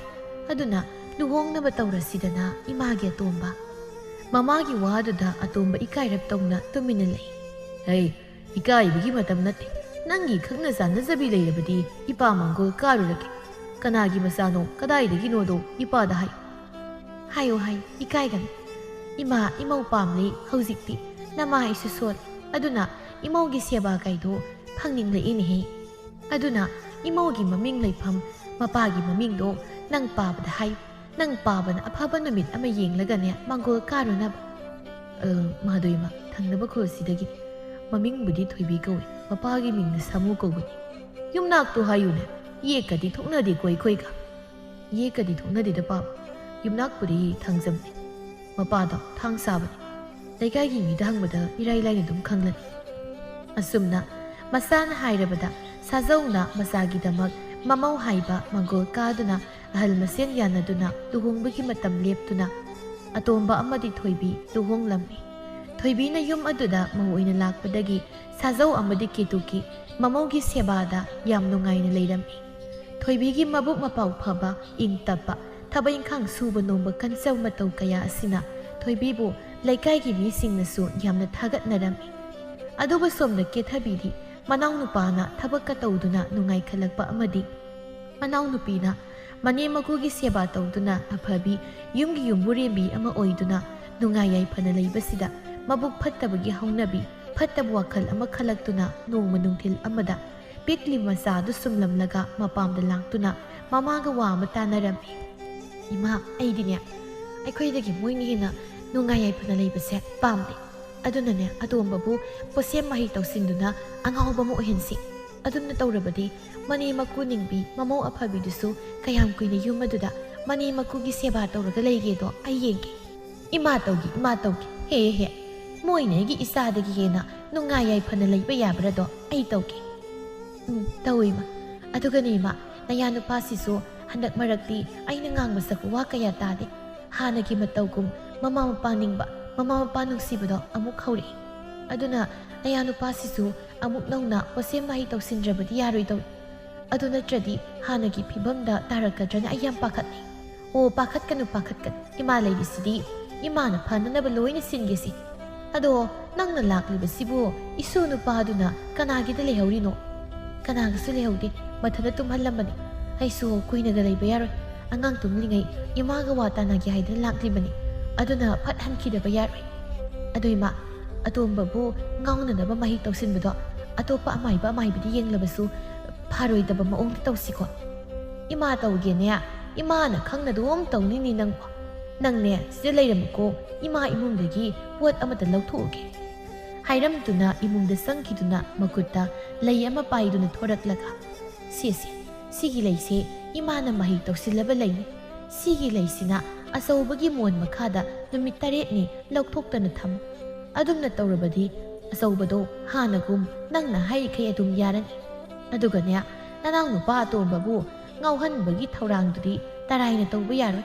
ꯑꯗꯨꯅ ꯂꯨꯍꯣꯡꯅꯕ ꯇꯧꯔꯁꯤꯗꯅ, ꯏꯃꯥꯒꯤ ꯑꯇꯣꯝꯕ꯫ ꯃꯃꯥꯒꯤ ꯋꯥꯗꯨꯗ ꯑꯇꯣꯝꯕ ꯏꯀꯥꯏꯔꯞ ꯇꯧꯅ ꯇꯨꯃꯤꯟꯅ ꯂꯩ꯫ "ꯍꯩ, ꯏꯀꯥꯏꯕꯒꯤ ꯃꯇꯝ ꯅꯠꯇꯦ꯫ ꯅꯪꯒꯤ ꯈꯪꯅ ꯆꯥꯟꯅꯖꯕꯤ ꯂꯩꯔꯕꯗꯤ ꯏꯄꯥ ꯃꯪꯒꯣꯜ ꯀꯥꯔꯨꯔꯒꯦ꯫ ꯀꯅꯥꯒꯤ ꯃꯆꯥꯅꯣ, ꯀꯗꯥꯏꯗꯒꯤꯅꯣꯗꯣ ꯏꯄꯥꯗ ꯍꯥꯏ꯫" "ꯍꯥꯏꯌꯣ ꯍꯥꯏꯌꯣ, ꯏꯀꯥꯏꯒꯅꯨ꯫ ꯏꯃꯥ, ꯏꯃꯧ ꯄꯥꯝꯂꯦ ꯍꯧꯖꯤꯛꯇꯤ꯫ ꯅꯃꯥ ꯑꯩꯁꯨ ꯁꯣꯜꯂꯦ꯫ ꯑꯗꯨꯅ ꯏꯃꯧꯒꯤ ꯁꯦꯕꯥ ꯀꯥꯏꯗꯣ ꯐꯪꯅꯤꯡꯂꯛꯏꯅꯦꯍꯦ꯫ ꯑꯗꯨꯅ ꯏꯃꯧꯒꯤ ꯃꯃꯤꯡ ꯂꯩꯐꯝ ꯃꯄꯥꯒꯤ ꯃꯃꯤꯡꯗꯣ ꯅꯪ ꯄꯥꯕꯗ ꯍꯥꯏꯌꯨ꯫ ꯅꯪ ꯄꯥꯕꯅ ꯑꯐꯕ ꯅꯨꯃꯤꯠ ꯑꯃ ꯌꯦꯡꯂꯒꯅꯦ ꯃꯪꯒꯣꯜ ꯀꯥꯔꯨꯅꯕ꯫" "ꯑ, ꯃꯥꯗꯣ ꯏꯃꯥ, ꯊꯪꯅꯕ ꯈꯨꯜꯁꯤꯗꯒꯤ꯫ ꯃꯃꯤꯡꯕꯨꯗꯤ ꯊꯣꯏꯕꯤ ꯀꯧꯏ, ꯃꯄꯥꯒꯤ ꯃꯤꯡꯅ ꯁꯥꯃꯨ ꯀꯧꯕꯅꯤ꯫ ꯌꯨꯝꯅꯥꯛꯇꯣ ꯍꯥꯏꯌꯨꯅꯦ, ꯌꯦꯛꯀꯗꯤ ꯊꯣꯛꯅꯗꯦꯀꯣ ꯑꯩꯈꯣꯏꯒ꯫" "ꯌꯦꯛꯀꯗꯤ ꯊꯣꯛꯅꯗꯦꯗ ꯄꯥꯕ, ꯌꯨꯝꯅꯥꯛꯄꯨꯗꯤ ꯊꯥꯡꯖꯝꯅꯤ, ꯃꯄꯥꯗꯣ ꯊꯥꯡ ꯁꯥꯕꯅꯤ꯫ ꯂꯩꯀꯥꯏꯒꯤ ꯃꯤꯗ ꯍꯪꯕꯗ ꯏꯔꯥꯏ ꯂꯥꯏꯅ ꯑꯗꯨꯝ ꯈꯪꯂꯅꯤ꯫" ꯑꯁꯨꯝꯅ ꯃꯆꯥꯅ ꯍꯥꯏꯔꯕꯗ ꯁꯥꯖꯧꯅ ꯃꯆꯥꯒꯤꯗꯃꯛ ꯃꯃꯧ ꯍꯥꯏꯕ ꯃꯪꯒꯣꯜ ꯀꯥꯗꯨꯅ, ꯑꯍꯜ ꯃꯁꯦꯟ ꯌꯥꯅꯗꯨꯅ ꯂꯨꯍꯣꯡꯕꯒꯤ ꯃꯇꯝ ꯂꯦꯞꯇꯨꯅ ꯑꯇꯣꯝꯕ ꯑꯃꯗꯤ ꯊꯣꯏꯕꯤ ꯂꯨꯍꯣꯡꯂꯝꯃꯤ꯫ ꯊꯣꯏꯕꯤꯅ ꯌꯨꯝ ꯑꯗꯨꯗ ꯃꯧ ꯑꯣꯏꯅ ꯂꯥꯛꯄꯗꯒꯤ ꯁꯥꯖꯧ ꯑꯃꯗꯤ ꯀꯦꯇꯨꯀꯤ ꯃꯃꯧꯒꯤ ꯁꯦꯕꯥꯗ ꯌꯥꯝ ꯅꯨꯡꯉꯥꯏꯅ ꯂꯩꯔꯝꯃꯤ꯫ ꯊꯣꯏꯕꯤꯒꯤ ꯃꯕꯨꯛ ꯃꯄꯥꯎ ꯐꯕ, ꯏꯪ ꯇꯞꯄ, ꯊꯕꯛ ꯏꯪꯈꯥꯡ ꯁꯨꯕ ꯅꯣꯝꯕ ꯀꯟꯆꯧ ꯃꯇꯧ ꯀꯌꯥ ꯑꯁꯤꯅ ꯊꯣꯏꯕꯤꯕꯨ ꯂꯩꯀꯥꯏꯒꯤ ꯃꯤꯁꯤꯡꯅꯁꯨ ꯌꯥꯝꯅ ꯊꯥꯒꯠꯅꯔꯝꯃꯤ꯫ ꯑꯗꯨꯕꯨ ꯁꯣꯝꯗ ꯀꯦꯊꯕꯤꯗꯤ ꯃꯅꯥꯎꯅꯨꯄꯥꯅ ꯊꯕꯛꯀ ꯇꯧꯗꯨꯅ ꯅꯨꯡꯉꯥꯏꯈꯠꯂꯛꯄ ꯑꯃꯗꯤ ꯃꯅꯥꯎꯅꯨꯄꯤꯅ ꯃꯅꯦꯝ ꯃꯀꯨꯒꯤ ꯁꯦꯕꯥ ꯇꯧꯗꯨꯅ ꯑꯐꯕꯤ ꯌꯨꯝꯒꯤ ꯌꯨꯝꯕꯨꯔꯦꯝꯕꯤ ꯑꯃ ꯑꯣꯏꯗꯨꯅ ꯅꯨꯡꯉꯥꯏ ꯌꯥꯏꯐꯅ ꯂꯩꯕꯁꯤꯗ ꯃꯕꯨꯛ ꯐꯠꯇꯕꯒꯤ ꯍꯧꯅꯕꯤ, ꯐꯠꯇꯕ ꯋꯥꯈꯜ ꯑꯃ ꯈꯜꯂꯛꯇꯨꯅ ꯅꯣꯡꯃ ꯅꯨꯡꯊꯤꯜ ꯑꯃꯗ ꯄꯤꯛꯂꯤꯕ ꯃꯆꯥꯗꯨ ꯁꯨꯝꯂꯝꯂꯒ ꯃꯄꯥꯝꯗ ꯂꯥꯛꯇꯨꯅ ꯃꯃꯥꯒ ꯋꯥ ꯑꯃ ꯇꯥꯅꯔꯝꯃꯤ꯫ "ꯏꯃꯥ, ꯑꯩꯗꯤꯅꯦ, ꯑꯩꯈꯣꯏꯗꯒꯤ ꯃꯣꯏꯅ ꯍꯦꯟꯅ ꯅꯨꯡꯉꯥꯏ ꯌꯥꯏꯐꯅ ꯂꯩꯕꯁꯦ ꯄꯥꯝꯗꯦ꯫ ꯑꯗꯨꯅꯅꯦ, ꯑꯇꯣꯝꯕꯕꯨ ꯄꯣꯠꯁꯦꯝ ꯃꯍꯩ ꯇꯧꯁꯤꯟꯗꯨꯅ ꯑꯉꯥꯎꯕ ꯑꯃ ꯑꯣꯏꯍꯟꯁꯤ꯫ ꯑꯗꯨꯝꯅ ꯇꯧꯔꯕꯗꯤ ꯃꯅꯦꯝ ꯃꯀꯨ ꯅꯤꯡꯕꯤ ꯃꯃꯧ ꯑꯐꯕꯤꯗꯨꯁꯨ ꯀꯌꯥꯝ ꯀꯨꯏꯅ ꯌꯨꯝ ꯑꯗꯨꯗ ꯃꯅꯦꯝ ꯃꯀꯨꯒꯤ ꯁꯦꯕꯥ ꯇꯧꯔꯒ ꯂꯩꯒꯦꯗꯣ ꯑꯩ ꯌꯦꯡꯒꯦ꯫" "ꯏꯃꯥ ꯇꯧꯒꯦ, ꯏꯃꯥ ꯇꯧꯒꯦ꯫ ꯍꯦ ꯍꯦ, ꯃꯣꯏꯅ ꯑꯩꯒꯤ ꯏꯆꯥꯗꯒꯤ ꯍꯦꯟꯅ ꯅꯨꯡꯉꯥꯏ ꯌꯥꯏꯐꯅ ꯂꯩꯕ ꯌꯥꯕ꯭ꯔꯥꯗꯣ ꯑꯩ ꯇꯧꯒꯦ꯫" "ꯎꯝ, ꯇꯧ ꯏꯃꯥ꯫ ꯑꯗꯨꯒꯅꯦ ꯏꯃꯥ, ꯅꯌꯥ ꯅꯨꯄꯥꯁꯤꯁꯨ ꯍꯟꯗꯛ ꯃꯔꯛꯇꯤ ꯑꯩꯅ ꯉꯥꯡꯕ ꯁꯛꯄ ꯋꯥ ꯀꯌꯥ ꯇꯥꯗꯦ꯫ ꯍꯥꯟꯅꯒꯤ ꯃꯇꯧꯒꯨꯝ ꯃꯃꯥ ꯃꯄꯥ ꯅꯤꯡꯕ, ꯃꯃꯥ ꯃꯄꯥ ꯅꯨꯡꯁꯤꯕꯗꯣ ꯑꯃꯨꯛ ꯍꯧꯔꯛꯏ꯫ ꯑꯗꯨꯅ ꯅꯌꯥ ꯅꯨꯄꯥꯁꯤꯁꯨ ꯑꯃꯨꯛ ꯅꯧꯅ ꯄꯣꯠꯁꯦꯝ ꯃꯍꯩ ꯇꯧꯁꯤꯟꯗ꯭ꯔꯕꯗꯤ ꯌꯥꯔꯣꯏꯗꯧꯔꯤ꯫ ꯑꯗꯨ ꯅꯠꯇ꯭ꯔꯗꯤ ꯍꯥꯟꯅꯒꯤ ꯐꯤꯕꯝꯗ ꯇꯥꯔꯛꯀꯗ꯭ꯔꯅ ꯑꯩ ꯌꯥꯝ ꯄꯥꯈꯠꯂꯤ꯫ ꯑꯣ, ꯄꯥꯈꯠꯀꯅꯨ, ꯄꯥꯈꯠꯀꯅꯨ꯫ ꯏꯃꯥ ꯂꯩꯔꯤꯁꯤꯗꯤ꯫ ꯏꯃꯥꯅ ꯐꯅꯅꯕ ꯂꯣꯏꯅ ꯁꯤꯟꯒꯦꯁꯤ꯫ ꯑꯗꯣ ꯅꯪꯅ ꯂꯥꯛꯂꯤꯕꯁꯤꯕꯨ ꯏꯁꯨ ꯅꯨꯄꯥꯗꯨꯅ ꯀꯅꯥꯒꯤꯗ ꯂꯩꯍꯧꯔꯤꯅꯣ? ꯀꯅꯥꯒꯁꯨ ꯂꯩꯍꯧꯗꯦ꯫ ꯃꯊꯟꯇ ꯇꯨꯝꯍꯜꯂꯝꯕꯅꯤ꯫ ꯑꯩꯁꯨ ꯀꯨꯏꯅꯒ ꯂꯩꯕ ꯌꯥꯔꯣꯏ꯫ ꯑꯉꯥꯡ ꯇꯨꯝꯂꯤꯉꯩ ꯏꯃꯥꯒ ꯋꯥ ꯇꯥꯅꯒꯦ ꯍꯥꯏꯗꯅ ꯂꯥꯛꯂꯤꯕꯅꯤ꯫ ꯑꯗꯨꯅ ꯐꯠ ꯍꯟꯈꯤꯗꯕ ꯌꯥꯔꯣꯏ꯫ ꯑꯗꯣ ꯏꯃꯥ, ꯑꯇꯣꯝꯕꯕꯨ ꯉꯥꯎꯅꯅꯕ ꯃꯍꯩ ꯇꯧꯁꯤꯟꯕꯗꯣ ꯑꯇꯣꯞꯄ ꯑꯃꯥꯏꯕ ꯑꯃꯥꯏꯕꯤꯗ ꯌꯦꯡꯂꯕꯁꯨ ꯐꯔꯣꯏꯗꯕ ꯃꯑꯣꯡꯗ ꯇꯧꯁꯤꯀꯣ꯫ ꯏꯃꯥ ꯇꯧꯒꯦꯅꯦ, ꯏꯃꯥꯅ ꯈꯪꯅ ꯑꯗꯨꯝ ꯇꯧꯅꯤꯅꯤ ꯅꯪꯕꯣ꯫ ꯅꯪꯅꯦ ꯁꯤꯗ ꯂꯩꯔꯝꯃꯨꯀꯣ, ꯏꯃꯥ ꯏꯃꯨꯡꯗꯒꯤ ꯄꯣꯠ ꯑꯃꯇ ꯂꯧꯊꯣꯛꯎꯒꯦ꯫ ꯍꯥꯏꯔꯝꯗꯨꯅ ꯏꯃꯨꯡꯗ ꯆꯪꯈꯤꯗꯨꯅ ꯃꯈꯨꯠꯇ ꯂꯩ ꯑꯃ ꯄꯥꯏꯗꯨꯅ ꯊꯣꯔꯛꯂꯒ, "ꯁꯦ, ꯁꯦ, ꯁꯤꯒꯤ ꯂꯩꯁꯦ ꯏꯃꯥꯅ ꯃꯍꯩ ꯇꯧꯁꯤꯜꯂꯕ ꯂꯩꯅꯤ꯫ ꯁꯤꯒꯤ ꯂꯩꯁꯤꯅ ꯑꯆꯧꯕꯒꯤ ꯃꯣꯟ ꯃꯈꯥꯗ ꯅꯨꯃꯤꯠ ꯇꯔꯦꯠꯅꯤ ꯂꯧꯊꯣꯛꯇꯅ ꯊꯝꯃꯨ꯫ ꯑꯗꯨꯝꯅ ꯇꯧꯔꯕꯗꯤ ꯑꯆꯧꯕꯗꯣ ꯍꯥꯟꯅꯒꯨꯝ ꯅꯪꯅ ꯍꯥꯏꯔꯤꯈꯩ ꯑꯗꯨꯝ ꯌꯥꯔꯅꯤ꯫ ꯑꯗꯨꯒꯅꯦ, ꯅꯅꯥꯎ ꯅꯨꯄꯥ ꯑꯇꯣꯝꯕꯕꯨ ꯉꯥꯎꯍꯟꯕꯒꯤ ꯊꯧꯔꯥꯡꯗꯨꯗꯤ ꯇꯔꯥꯏꯅ ꯇꯧꯕ ꯌꯥꯔꯣꯏ꯫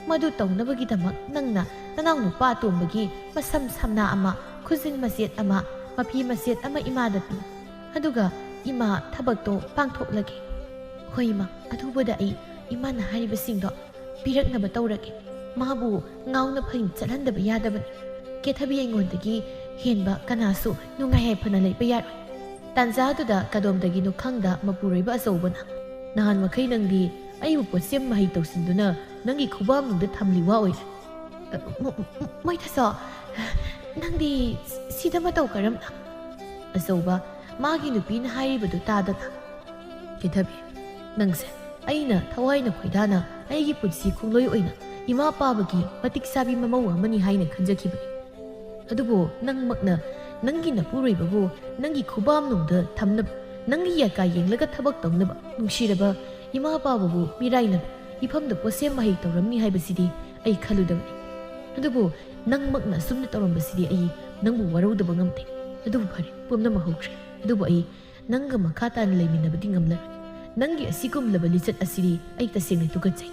ꯃꯗꯨ ꯇꯧꯅꯕꯒꯤꯗꯃꯛ ꯅꯪꯅ ꯅꯅꯥꯎ ꯅꯨꯄꯥ ꯑꯇꯣꯝꯕꯒꯤ ꯃꯁꯝ ꯁꯝꯅꯥ ꯑꯃ, ꯈꯨꯖꯤꯟ ꯃꯆꯦꯠ ꯑꯃ, ꯃꯐꯤ ꯃꯆꯦꯠ ꯑꯃ ꯏꯃꯥꯗ ꯄꯤ꯫ ꯑꯗꯨꯒ ꯏꯃꯥ ꯊꯕꯛꯇꯣ ꯄꯥꯡꯊꯣꯛꯂꯒꯦ꯫ ꯍꯣꯏ ꯏꯃꯥ, ꯑꯊꯨꯕꯗ ꯑꯩ ꯏꯃꯥꯅ ꯍꯥꯏꯔꯤꯕꯁꯤꯡꯗꯣ ꯄꯤꯔꯛꯅꯕ ꯇꯧꯔꯒꯦ꯫ ꯃꯥꯕꯨ ꯉꯥꯎꯅ ꯐꯩꯅ ꯆꯠꯍꯟꯗꯕ ꯌꯥꯗꯕꯅꯤ꯫ ꯀꯦꯊꯕꯤ ꯑꯩꯉꯣꯟꯗꯒꯤ ꯍꯦꯟꯕ ꯀꯅꯥꯁꯨ ꯅꯨꯡꯉꯥꯏ ꯌꯥꯏꯐꯅ ꯂꯩꯕ ꯌꯥꯔꯣꯏ꯫ ꯇꯥꯟꯖꯥꯗꯨꯗ ꯀꯗꯣꯝꯗꯒꯤꯅꯣ ꯈꯪꯗ ꯃꯄꯨꯔꯣꯏꯕ ꯑꯆꯧꯕꯅ, "ꯅꯍꯥꯟ ꯃꯈꯩ ꯅꯪꯗꯤ ꯑꯩꯕꯨ ꯄꯣꯠꯁꯦꯝ ꯃꯍꯩ ꯇꯧꯁꯤꯟꯗꯨꯅ ꯅꯪꯒꯤ ꯈꯨꯕꯥꯝꯅꯨꯡꯗ ꯊꯝꯂꯤ ꯋꯥ ꯑꯣꯏꯔꯦ?" "ꯑ, ꯃ-, ꯃ-, ꯃꯣꯏꯊꯁꯣ, ꯅꯪꯗꯤ ꯁꯤꯗ ꯃꯇꯧ ꯀꯔꯝꯅ?" ꯑꯆꯧꯕ, ꯃꯥꯒꯤ ꯅꯨꯄꯤꯅ ꯍꯥꯏꯔꯤꯕꯗꯨ ꯇꯥꯗꯅ, "ꯀꯦꯊꯕꯤ, ꯅꯪꯁꯦ ꯑꯩꯅ ꯊꯋꯥꯏꯅ ꯈꯣꯏꯗꯥꯅ ꯑꯩꯒꯤ ꯄꯨꯟꯁꯤ ꯈꯣꯡꯂꯣꯏ ꯑꯣꯏꯅ ꯏꯃꯥ ꯄꯥꯕꯒꯤ ꯃꯇꯤꯛ ꯆꯥꯕꯤ ꯃꯃꯧ ꯑꯃꯅꯤ ꯍꯥꯏꯅ ꯈꯟꯖꯈꯤꯕꯅꯤ꯫ ꯑꯗꯨꯕꯨ ꯅꯪꯃꯛꯅ ꯅꯪꯒꯤ ꯅꯄꯨꯔꯣꯏꯕꯕꯨ ꯅꯪꯒꯤ ꯈꯨꯕꯥꯝꯅꯨꯡꯗ ꯊꯝꯅꯕ, ꯅꯪꯒꯤ ꯌꯥꯀꯥ ꯌꯦꯡꯂꯒ ꯊꯕꯛ ꯇꯧꯅꯕ ꯅꯨꯡꯁꯤꯔꯕ ꯏꯃꯥ ꯄꯥꯕꯕꯨ ꯃꯤꯔꯥꯏꯅꯕ ꯏꯐꯝꯗ ꯄꯣꯠꯁꯦꯝ ꯃꯍꯩ ꯇꯧꯔꯝꯅꯤ ꯍꯥꯏꯕꯁꯤꯗꯤ ꯑꯩ ꯈꯜꯂꯨꯗꯕꯅꯤ꯫ ꯑꯗꯨꯕꯨ ꯅꯪꯃꯛꯅ ꯑꯁꯨꯝꯅ ꯇꯧꯔꯝꯕꯁꯤꯗꯤ ꯑꯩ ꯅꯪꯕꯨ ꯋꯥꯔꯧꯗꯕ ꯉꯝꯗꯦ꯫ ꯑꯗꯨꯕꯨ ꯐꯔꯦ, ꯄꯨꯝꯅꯃꯛ ꯍꯧꯈ꯭ꯔꯦ꯫ ꯑꯗꯨꯕꯨ ꯑꯩ ꯅꯪꯒ ꯃꯈꯥ ꯇꯥꯅ ꯂꯩꯃꯤꯟꯅꯕꯗꯤ ꯉꯝꯂꯔꯣꯏ꯫ ꯅꯪꯒꯤ ꯑꯁꯤꯒꯨꯝꯂꯕ ꯂꯤꯆꯠ ꯑꯁꯤꯗꯤ ꯑꯩ ꯇꯁꯦꯡꯅ ꯇꯨꯀꯠꯆꯩ꯫"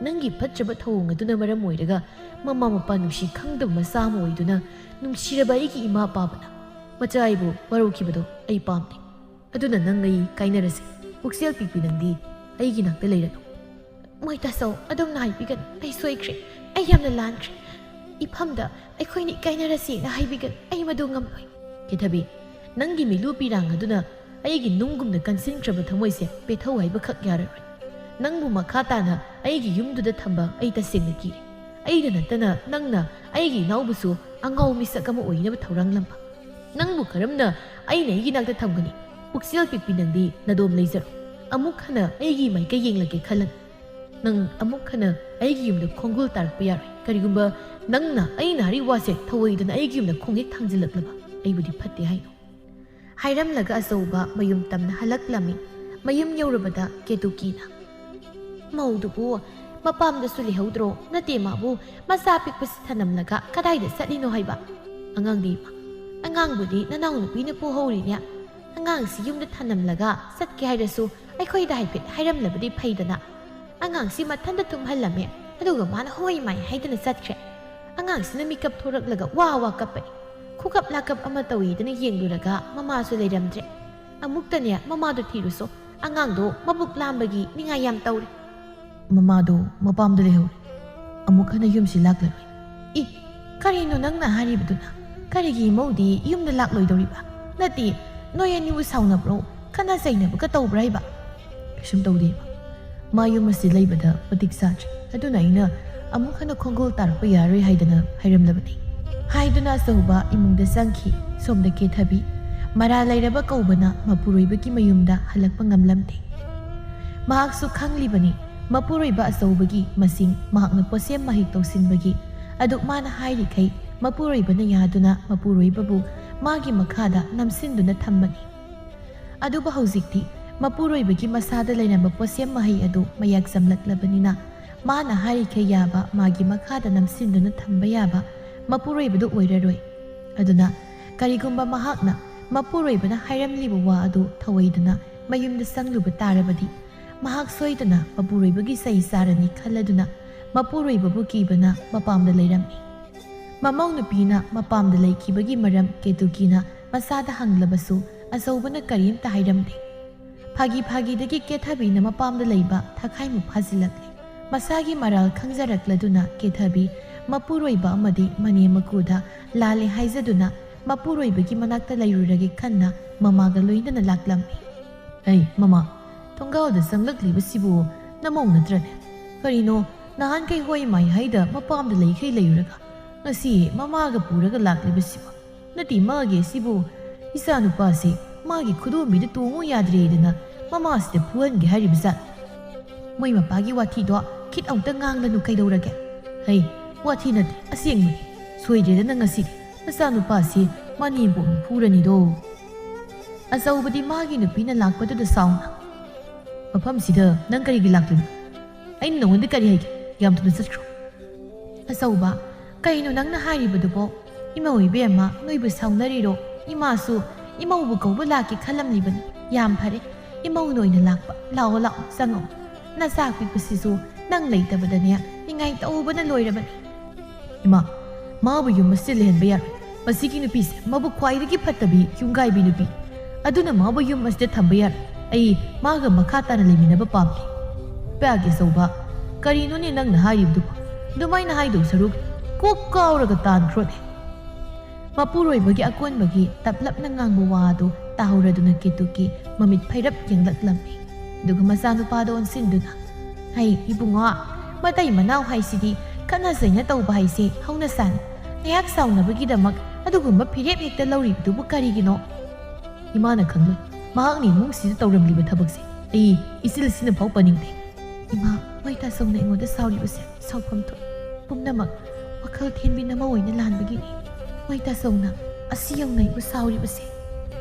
ꯅꯪꯒꯤ ꯐꯠꯇ꯭ꯔꯕ ꯊꯧꯑꯣꯡ ꯑꯗꯨꯅ ꯃꯔꯝ ꯑꯣꯏꯔꯒ ꯃꯃꯥ ꯃꯄꯥ ꯅꯨꯡꯁꯤ ꯈꯪꯗꯕ ꯃꯆꯥ ꯑꯃ ꯑꯣꯏꯗꯨꯅ ꯅꯨꯡꯁꯤꯔꯕ ꯑꯩꯒꯤ ꯏꯃꯥ ꯄꯥꯕꯅ ꯃꯆꯥ ꯑꯩꯕꯨ ꯋꯥꯔꯧꯈꯤꯕꯗꯣ ꯑꯩ ꯄꯥꯝꯗꯦ꯫ ꯑꯗꯨꯅ ꯅꯪ ꯑꯩ ꯀꯥꯏꯅꯔꯁꯦ꯫ ꯄꯨꯛꯆꯦꯜ ꯄꯤꯛꯄꯤ ꯅꯪꯗꯤ ꯑꯩꯒꯤ ꯅꯥꯛꯇ ꯂꯩꯔꯅꯨ꯫ ꯃꯣꯏ ꯇꯥꯆꯧ, ꯑꯗꯨꯝꯅ ꯍꯥꯏꯕꯤꯒꯅꯨ꯫ ꯑꯩ ꯁꯣꯏꯈ꯭ꯔꯦ꯫ ꯑꯩ ꯌꯥꯝꯅ ꯂꯥꯟꯈ꯭ꯔꯦ꯫ ꯏꯐꯝꯗ ꯑꯩꯈꯣꯏꯅꯤ ꯀꯥꯏꯅꯔꯁꯦꯅ ꯍꯥꯏꯕꯤꯒꯅꯨ꯫ ꯑꯩ ꯃꯗꯨ ꯉꯝꯂꯣꯏ꯫ ꯀꯦꯊꯕꯤ, ꯅꯪꯒꯤ ꯃꯤꯂꯨ ꯄꯤꯔꯥꯡ ꯑꯗꯨꯅ ꯑꯩꯒꯤ ꯅꯨꯡꯒꯨꯝꯅ ꯀꯟꯁꯤꯟꯈ꯭ꯔꯕ ꯊꯃꯣꯏꯁꯦ ꯄꯦꯊꯧ ꯍꯥꯏꯕꯈꯛ ꯌꯥꯔꯔꯣꯏ꯫ ꯅꯪꯕꯨ ꯃꯈꯥ ꯇꯥꯅ ꯑꯩꯒꯤ ꯌꯨꯝꯗꯨꯗ ꯊꯝꯕ ꯑꯩ ꯇꯁꯦꯡꯅ ꯀꯤꯔꯦ꯫ ꯑꯩꯗ ꯅꯠꯇꯅ ꯅꯪꯅ ꯑꯩꯒꯤ ꯏꯅꯥꯎꯕꯨꯁꯨ ꯑꯉꯥꯎ ꯃꯤꯁꯛ ꯑꯃ ꯑꯣꯏꯅꯕ ꯊꯧꯔꯥꯡꯂꯝꯕ꯫ ꯅꯪꯕꯨ ꯀꯔꯝꯅ ꯑꯩꯅ ꯑꯩꯒꯤ ꯅꯥꯛꯇ ꯊꯝꯒꯅꯤ? ꯄꯨꯛꯆꯦꯜ ꯄꯤꯛꯄꯤ ꯅꯪꯗꯤ ꯅꯗꯣꯝ ꯂꯩꯖꯔꯣ꯫ ꯑꯃꯨꯛ ꯍꯟꯅ ꯑꯩꯒꯤ ꯃꯥꯏꯀꯩ ꯌꯦꯡꯂꯛꯀꯦ ꯈꯜꯂꯅꯨ꯫ ꯅꯪ ꯑꯃꯨꯛ ꯍꯟꯅ ꯑꯩꯒꯤ ꯌꯨꯝꯗ ꯈꯣꯡꯒꯨꯜ ꯇꯥꯔꯛꯄ ꯌꯥꯔꯣꯏ꯫ ꯀꯔꯤꯒꯨꯝꯕ ꯅꯪꯅ ꯑꯩꯅ ꯍꯥꯏꯔꯤꯕ ꯋꯥꯁꯦ ꯊꯧꯑꯣꯏꯗꯅ ꯑꯩꯒꯤ ꯌꯨꯝꯗ ꯈꯣꯡ ꯍꯦꯛ ꯊꯥꯡꯖꯤꯜꯂꯛꯂꯕ, ꯑꯩꯕꯨꯗꯤ ꯐꯠꯇꯦ ꯍꯥꯏꯅꯨ꯫ ꯍꯥꯏꯔꯝꯂꯒ ꯑꯆꯧꯕ ꯃꯌꯨꯝ ꯇꯝꯅ ꯍꯜꯂꯛꯂꯝꯃꯤ꯫ ꯃꯌꯨꯝ ꯌꯧꯔꯕꯗ ꯀꯦꯇꯨꯀꯤꯅ, "ꯃꯧꯗꯨꯕꯨ ꯃꯄꯥꯝꯗꯁꯨ ꯂꯩꯍꯧꯗ꯭ꯔꯣ? ꯅꯠꯇꯦ, ꯃꯥꯕꯨ ꯃꯆꯥ ꯄꯤꯛꯄꯁꯤ ꯊꯅꯝꯂꯒ ꯀꯗꯥꯏꯗ ꯆꯠꯂꯤꯅꯣ ꯍꯥꯏꯕ?" "ꯑꯉꯥꯡꯗꯤ ꯏꯃꯥ, ꯑꯉꯥꯡꯕꯨꯗꯤ ꯅꯅꯥꯎꯅꯨꯄꯤꯅ ꯄꯨꯍꯧꯔꯤꯅꯦ꯫ ꯑꯉꯥꯡꯁꯤ ꯌꯨꯝꯗ ꯊꯅꯝꯂꯒ ꯆꯠꯀꯦ ꯍꯥꯏꯔꯁꯨ ꯑꯩꯈꯣꯏꯗ ꯍꯥꯏꯐꯦꯠ ꯍꯥꯏꯔꯝꯂꯕꯗꯤ ꯐꯩꯗꯅ꯫ ꯑꯉꯥꯡꯁꯤ ꯃꯊꯟꯇ ꯇꯨꯝꯍꯜꯂꯝꯃꯦ, ꯑꯗꯨꯒ ꯃꯥꯅ ꯍꯣꯏ ꯃꯥꯏ ꯍꯥꯏꯗꯅ ꯆꯠꯈ꯭ꯔꯦ꯫ ꯑꯉꯥꯡꯁꯤꯅ ꯃꯤꯀꯞ ꯊꯣꯔꯛꯂꯒ ꯋꯥ ꯋꯥ ꯀꯞꯄꯅꯤ꯫ ꯈꯨꯀꯞ ꯂꯥꯀꯞ ꯑꯃ ꯇꯧꯏꯗꯅ ꯌꯦꯡꯂꯨꯔꯒ ꯃꯃꯥꯁꯨ ꯂꯩꯔꯝꯗ꯭ꯔꯦ꯫ ꯑꯃꯨꯛꯇꯅꯦ ꯃꯃꯥꯗꯣ ꯊꯤꯔꯨꯁꯣ, ꯑꯉꯥꯡꯗꯣ ꯃꯕꯨꯛ ꯂꯥꯝꯕꯒꯤ ꯅꯤꯡꯉꯥꯏ ꯌꯥꯝ ꯇꯧꯔꯦ꯫ ꯃꯃꯥꯗꯣ ꯃꯄꯥꯝꯗ ꯂꯩꯍꯧꯔꯦ꯫ ꯑꯃꯨꯛ ꯍꯟꯅ ꯌꯨꯝꯁꯤ ꯂꯥꯛꯂꯔꯣꯏ꯫" "ꯏ, ꯀꯔꯤꯅꯣ ꯅꯪꯅ ꯍꯥꯏꯔꯤꯕꯗꯨꯅ? ꯀꯔꯤꯒꯤ ꯃꯧꯗꯤ ꯌꯨꯝꯗ ꯂꯥꯛꯂꯣꯏꯗꯧꯔꯤꯕ? ꯅꯠꯇꯦ, ꯅꯣꯏ ꯑꯅꯤꯕꯨ ꯁꯥꯎꯅꯕ꯭ꯔꯣ? ꯈꯠꯅ ꯆꯩꯅꯕꯒ ꯇꯧꯕ꯭ꯔꯥ ꯍꯥꯏꯕ?" "ꯀꯩꯁꯨꯝ ꯇꯧꯗꯦ ꯏꯃꯥ꯫ ꯃꯥ ꯌꯨꯝ ꯑꯁꯤ ꯂꯩꯕꯗ ꯃꯇꯤꯛ ꯆꯥꯗ꯭ꯔꯦ꯫ ꯑꯗꯨꯅ ꯑꯩꯅ ꯑꯃꯨꯛ ꯍꯟꯅ ꯈꯣꯡꯒꯣꯜ ꯇꯥꯔꯛꯄ ꯌꯥꯔꯣꯏ ꯍꯥꯏꯗꯅ ꯍꯥꯏꯔꯝꯂꯕꯅꯤ꯫" ꯍꯥꯏꯗꯨꯅ ꯑꯆꯧꯕ ꯏꯃꯨꯡꯗ ꯆꯪꯈꯤ꯫ ꯁꯣꯝꯗ ꯀꯦꯊꯕꯤ ꯃꯔꯥ ꯂꯩꯔꯕ ꯀꯧꯕꯅ ꯃꯄꯨꯔꯣꯏꯕꯒꯤ ꯃꯌꯨꯝꯗ ꯍꯜꯂꯛꯄ ꯉꯝꯂꯝꯗꯦ꯫ ꯃꯍꯥꯛꯁꯨ ꯈꯪꯂꯤꯕꯅꯤ ꯃꯄꯨꯔꯣꯏꯕ ꯑꯆꯧꯕꯒꯤ ꯃꯁꯤꯡ ꯃꯍꯥꯛꯅ ꯄꯣꯠꯁꯦꯝ ꯃꯍꯩ ꯇꯧꯁꯤꯟꯕꯒꯤ꯫ ꯑꯗꯨ ꯃꯥꯅ ꯍꯥꯏꯔꯤꯈꯩ ꯃꯄꯨꯔꯣꯏꯕꯅ ꯌꯥꯗꯨꯅ ꯃꯄꯨꯔꯣꯏꯕꯕꯨ ꯃꯥꯒꯤ ꯃꯈꯥꯗ ꯅꯝꯁꯤꯟꯗꯨꯅ ꯊꯝꯕꯅꯤ꯫ ꯑꯗꯨꯕꯨ ꯍꯧꯖꯤꯛꯇꯤ ꯃꯄꯨꯔꯣꯏꯕꯒꯤ ꯃꯁꯥꯗ ꯂꯩꯔꯝꯕ ꯄꯣꯠꯁꯦꯝ ꯃꯍꯩ ꯑꯗꯨ ꯃꯌꯥꯛ ꯆꯝꯂꯛꯂꯕꯅꯤꯅ ꯃꯥꯅ ꯍꯥꯏꯔꯤꯈꯩ ꯌꯥꯕ, ꯃꯥꯒꯤ ꯃꯈꯥꯗ ꯅꯝꯁꯤꯟꯗꯨꯅ ꯊꯝꯕ ꯌꯥꯕ ꯃꯄꯨꯔꯣꯏꯕꯗꯨ ꯑꯣꯏꯔꯔꯣꯏ꯫ ꯑꯗꯨꯅ ꯀꯔꯤꯒꯨꯝꯕ ꯃꯍꯥꯛꯅ ꯃꯄꯨꯔꯣꯏꯕꯅ ꯍꯥꯏꯔꯝꯂꯤꯕ ꯋꯥ ꯑꯗꯨ ꯊꯧꯑꯣꯏꯗꯅ ꯃꯌꯨꯝꯗ ꯆꯪꯂꯨꯕ ꯇꯥꯔꯕꯗꯤ ꯃꯍꯥꯛ ꯁꯣꯏꯗꯅ ꯃꯄꯨꯔꯣꯏꯕꯒꯤ ꯆꯩ ꯆꯥꯔꯅꯤ ꯈꯜꯂꯗꯨꯅ ꯃꯄꯨꯔꯣꯏꯕꯕꯨ ꯀꯤꯕꯅ ꯃꯄꯥꯝꯗ ꯂꯩꯔꯝꯃꯤ꯫ ꯃꯃꯧ ꯅꯨꯄꯤꯅ ꯃꯄꯥꯝꯗ ꯂꯩꯈꯤꯕꯒꯤ ꯃꯔꯝ ꯀꯦꯇꯨꯀꯤꯅ ꯃꯆꯥꯗ ꯍꯪꯂꯕꯁꯨ ꯑꯆꯧꯕꯅ ꯀꯔꯤꯝꯇ ꯍꯥꯏꯔꯝꯗꯦ꯫ ꯐꯥꯒꯤ ꯐꯥꯒꯤꯗꯒꯤ ꯀꯦꯊꯕꯤꯅ ꯃꯄꯥꯝꯗ ꯂꯩꯕ ꯊꯥꯈꯥꯏꯃꯨꯛ ꯐꯥꯖꯤꯜꯂꯛꯂꯦ꯫ ꯃꯁꯥꯒꯤ ꯃꯔꯥꯜ ꯈꯪꯖꯔꯛꯂꯗꯨꯅ ꯀꯦꯊꯕꯤ ꯃꯄꯨꯔꯣꯏꯕ ꯑꯃꯗꯤ ꯃꯅꯦꯝ ꯃꯀꯨꯗ ꯂꯥꯜꯂꯦ ꯍꯥꯏꯖꯗꯨꯅ ꯃꯄꯨꯔꯣꯏꯕꯒꯤ ꯃꯅꯥꯛꯇ ꯂꯩꯔꯨꯔꯒꯦ ꯈꯟꯅ ꯃꯃꯥꯒ ꯂꯣꯏꯅꯅ ꯂꯥꯛꯂꯝꯃꯤ꯫ "ꯍꯩ ꯃꯃꯥ, ꯊꯣꯡꯒꯥꯜꯗ ꯆꯪꯂꯛꯂꯤꯕꯁꯤꯕꯨ ꯅꯃꯧ ꯅꯠꯇ꯭ꯔꯅꯦ? ꯀꯔꯤꯅꯣ ꯅꯍꯥꯟꯈꯩ ꯍꯣꯏ ꯃꯥꯏ ꯍꯥꯏꯗ ꯃꯄꯥꯝꯗ ꯂꯩꯈꯩ ꯂꯩꯔꯨꯔꯒ ꯉꯁꯤ ꯃꯃꯥꯒ ꯄꯨꯔꯒ ꯂꯥꯛꯂꯤꯕꯁꯤꯕꯨ? ꯅꯠꯇꯦ, ꯃꯥꯒꯤ ꯁꯤꯕꯨ ꯏꯆꯥꯅꯨꯄꯥꯁꯤ ꯃꯥꯒꯤ ꯈꯨꯗꯣꯝꯕꯤꯗ ꯇꯣꯡꯉꯨ ꯌꯥꯗ꯭ꯔꯦꯗꯅ ꯃꯃꯥꯁꯤꯗ ꯐꯨꯍꯟꯒꯦ ꯍꯥꯏꯔꯤꯕ ꯖꯥꯠ꯫ ꯃꯣꯏ ꯃꯄꯥꯒꯤ ꯋꯥꯊꯤꯗꯣ ꯈꯤꯠ ꯑꯃꯨꯛꯇ ꯉꯥꯡꯂꯅꯨ ꯀꯩꯗꯧꯔꯒꯦ? ꯍꯩ, ꯋꯥꯊꯤ ꯅꯠꯇꯦ, ꯑꯁꯦꯡꯕꯅꯤ꯫ ꯁꯣꯏꯗ꯭ꯔꯦꯗꯅ ꯉꯁꯤꯗꯤ ꯅꯆꯥꯅꯨꯄꯥꯁꯤ ꯃꯅꯦꯝꯕꯣꯛꯅ ꯐꯨꯔꯅꯤꯗꯣ꯫" ꯑꯆꯧꯕꯗꯤ ꯃꯥꯒꯤ ꯅꯨꯄꯤꯅ ꯂꯥꯛꯄꯗꯨꯗ ꯁꯥꯎꯅ, "ꯃꯐꯝꯁꯤꯗ ꯅꯪ ꯀꯔꯤꯒꯤ ꯂꯥꯛꯂꯤꯕ? ꯑꯩꯅ ꯅꯉꯣꯟꯗ ꯀꯔꯤ ꯍꯥꯏꯒꯦ? ꯌꯥꯝ ꯊꯨꯅ ꯆꯠꯈ꯭ꯔꯣ꯫" ꯑꯆꯧꯕ, "ꯀꯩꯅꯣ ꯅꯪꯅ ꯍꯥꯏꯔꯤꯕꯗꯨꯕꯣ? ꯏꯃꯧ ꯏꯕꯦꯝꯃ, ꯅꯣꯏꯕꯨ ꯁꯥꯎꯅꯔꯤꯔꯣ? ꯏꯃꯥꯁꯨ ꯏꯃꯧꯕꯨ ꯀꯧꯕ ꯂꯥꯛꯀꯦ ꯈꯜꯂꯝꯂꯤꯕꯅꯤ꯫ ꯌꯥꯝ ꯐꯔꯦ, ꯏꯃꯧꯅ ꯑꯣꯏꯅ ꯂꯥꯛꯄ꯫ ꯂꯥꯛꯑꯣ, ꯂꯥꯛꯑꯣ, ꯆꯪꯉꯛꯑꯣ꯫ ꯅꯆꯥ ꯄꯤꯛꯄꯁꯤꯁꯨ ꯅꯪ ꯂꯩꯇꯕꯗꯅꯦ ꯅꯤꯡꯉꯥꯏ ꯇꯧꯕꯅ ꯂꯣꯏꯔꯕꯅꯤ꯫" "ꯏꯃꯥ, ꯃꯥꯕꯨ ꯌꯨꯝ ꯑꯁꯤꯗ ꯂꯩꯍꯟꯕ ꯌꯥꯔꯣꯏ꯫ ꯃꯁꯤꯒꯤ ꯅꯨꯄꯤꯁꯦ ꯃꯕꯨꯛ ꯈ꯭ꯋꯥꯏꯗꯒꯤ ꯐꯠꯇꯕꯤ ꯌꯨꯝꯒꯥꯏꯕꯤ ꯅꯨꯄꯤ꯫ ꯑꯗꯨꯅ ꯃꯥꯕꯨ ꯌꯨꯝ ꯑꯁꯤꯗ ꯊꯝꯕ ꯌꯥꯔꯣꯏ꯫ ꯑꯩ ꯃꯥꯒ ꯃꯈꯥ ꯇꯥꯅ ꯂꯩꯃꯤꯟꯅꯕ ꯄꯥꯝꯗꯦ꯫" "ꯄꯥꯒꯦ ꯑꯆꯧꯕ, ꯀꯔꯤꯅꯣꯅꯦ ꯅꯪꯅ ꯍꯥꯏꯔꯤꯕꯗꯨꯕꯣ? ꯑꯗꯨꯃꯥꯏꯅ ꯍꯥꯏꯗꯧ ꯁꯔꯨꯛ ꯀꯣꯛ ꯀꯥꯎꯔꯒ ꯇꯥꯟꯈ꯭ꯔꯣꯅꯦ꯫" ꯃꯄꯨꯔꯣꯏꯕꯒꯤ ꯑꯀꯣꯟꯕꯒꯤ ꯇꯞꯂꯞꯅ ꯉꯥꯡꯕ ꯋꯥ ꯑꯗꯨ ꯇꯥꯍꯧꯔꯗꯨꯅ ꯀꯦꯇꯨꯀꯤ ꯃꯃꯤꯠ ꯐꯩꯔꯞ ꯌꯦꯡꯂꯛꯂꯝꯃꯤ꯫ ꯑꯗꯨꯒ ꯃꯆꯥꯅꯨꯄꯥꯗ ꯑꯣꯟꯁꯤꯟꯗꯨꯅ, "ꯍꯩ ꯏꯕꯨꯡꯉꯣ, ꯃꯇꯩ ꯃꯅꯥꯎ ꯍꯥꯏꯁꯤꯗꯤ ꯈꯠꯅ ꯆꯩꯅ ꯇꯧꯕ ꯍꯥꯏꯁꯦ ꯍꯧꯅꯁꯥꯅꯤ꯫ ꯉꯥꯏꯍꯥꯛ ꯁꯥꯎꯅꯕꯒꯤꯗꯃꯛ ꯑꯗꯨꯒꯨꯝꯕ ꯐꯤꯔꯦꯞ ꯍꯦꯛꯇ ꯂꯧꯔꯤꯕꯗꯨꯕꯨ ꯀꯔꯤꯒꯤꯅꯣ?" "ꯏꯃꯥꯅ ꯈꯪꯂꯣꯏ꯫ ꯃꯍꯥꯛꯅ ꯏꯃꯨꯡꯁꯤꯗ ꯇꯧꯔꯝꯂꯤꯕ ꯊꯕꯛꯁꯦ ꯑꯩ ꯏꯆꯤꯜ ꯏꯆꯤꯟꯅ ꯐꯥꯎ ꯄꯟꯅꯤꯡꯗꯦ꯫" "ꯏꯃꯥ, ꯃꯣꯏ ꯇꯥꯆꯧꯅ ꯑꯩꯉꯣꯟꯗ ꯁꯥꯎꯔꯤꯕꯁꯦ ꯁꯥꯎꯐꯝ ꯊꯣꯛꯏ꯫ ꯄꯨꯝꯅꯃꯛ ꯋꯥꯈꯜ ꯊꯦꯟꯕꯤ ꯅꯃꯧ ꯑꯣꯏꯅ ꯂꯥꯟꯕꯒꯤꯅꯤ꯫ ꯃꯣꯏ ꯇꯥꯆꯧꯅ ꯑꯁꯤ ꯌꯧꯅ ꯑꯩꯕꯨ ꯁꯥꯎꯔꯤꯕꯁꯦ꯫"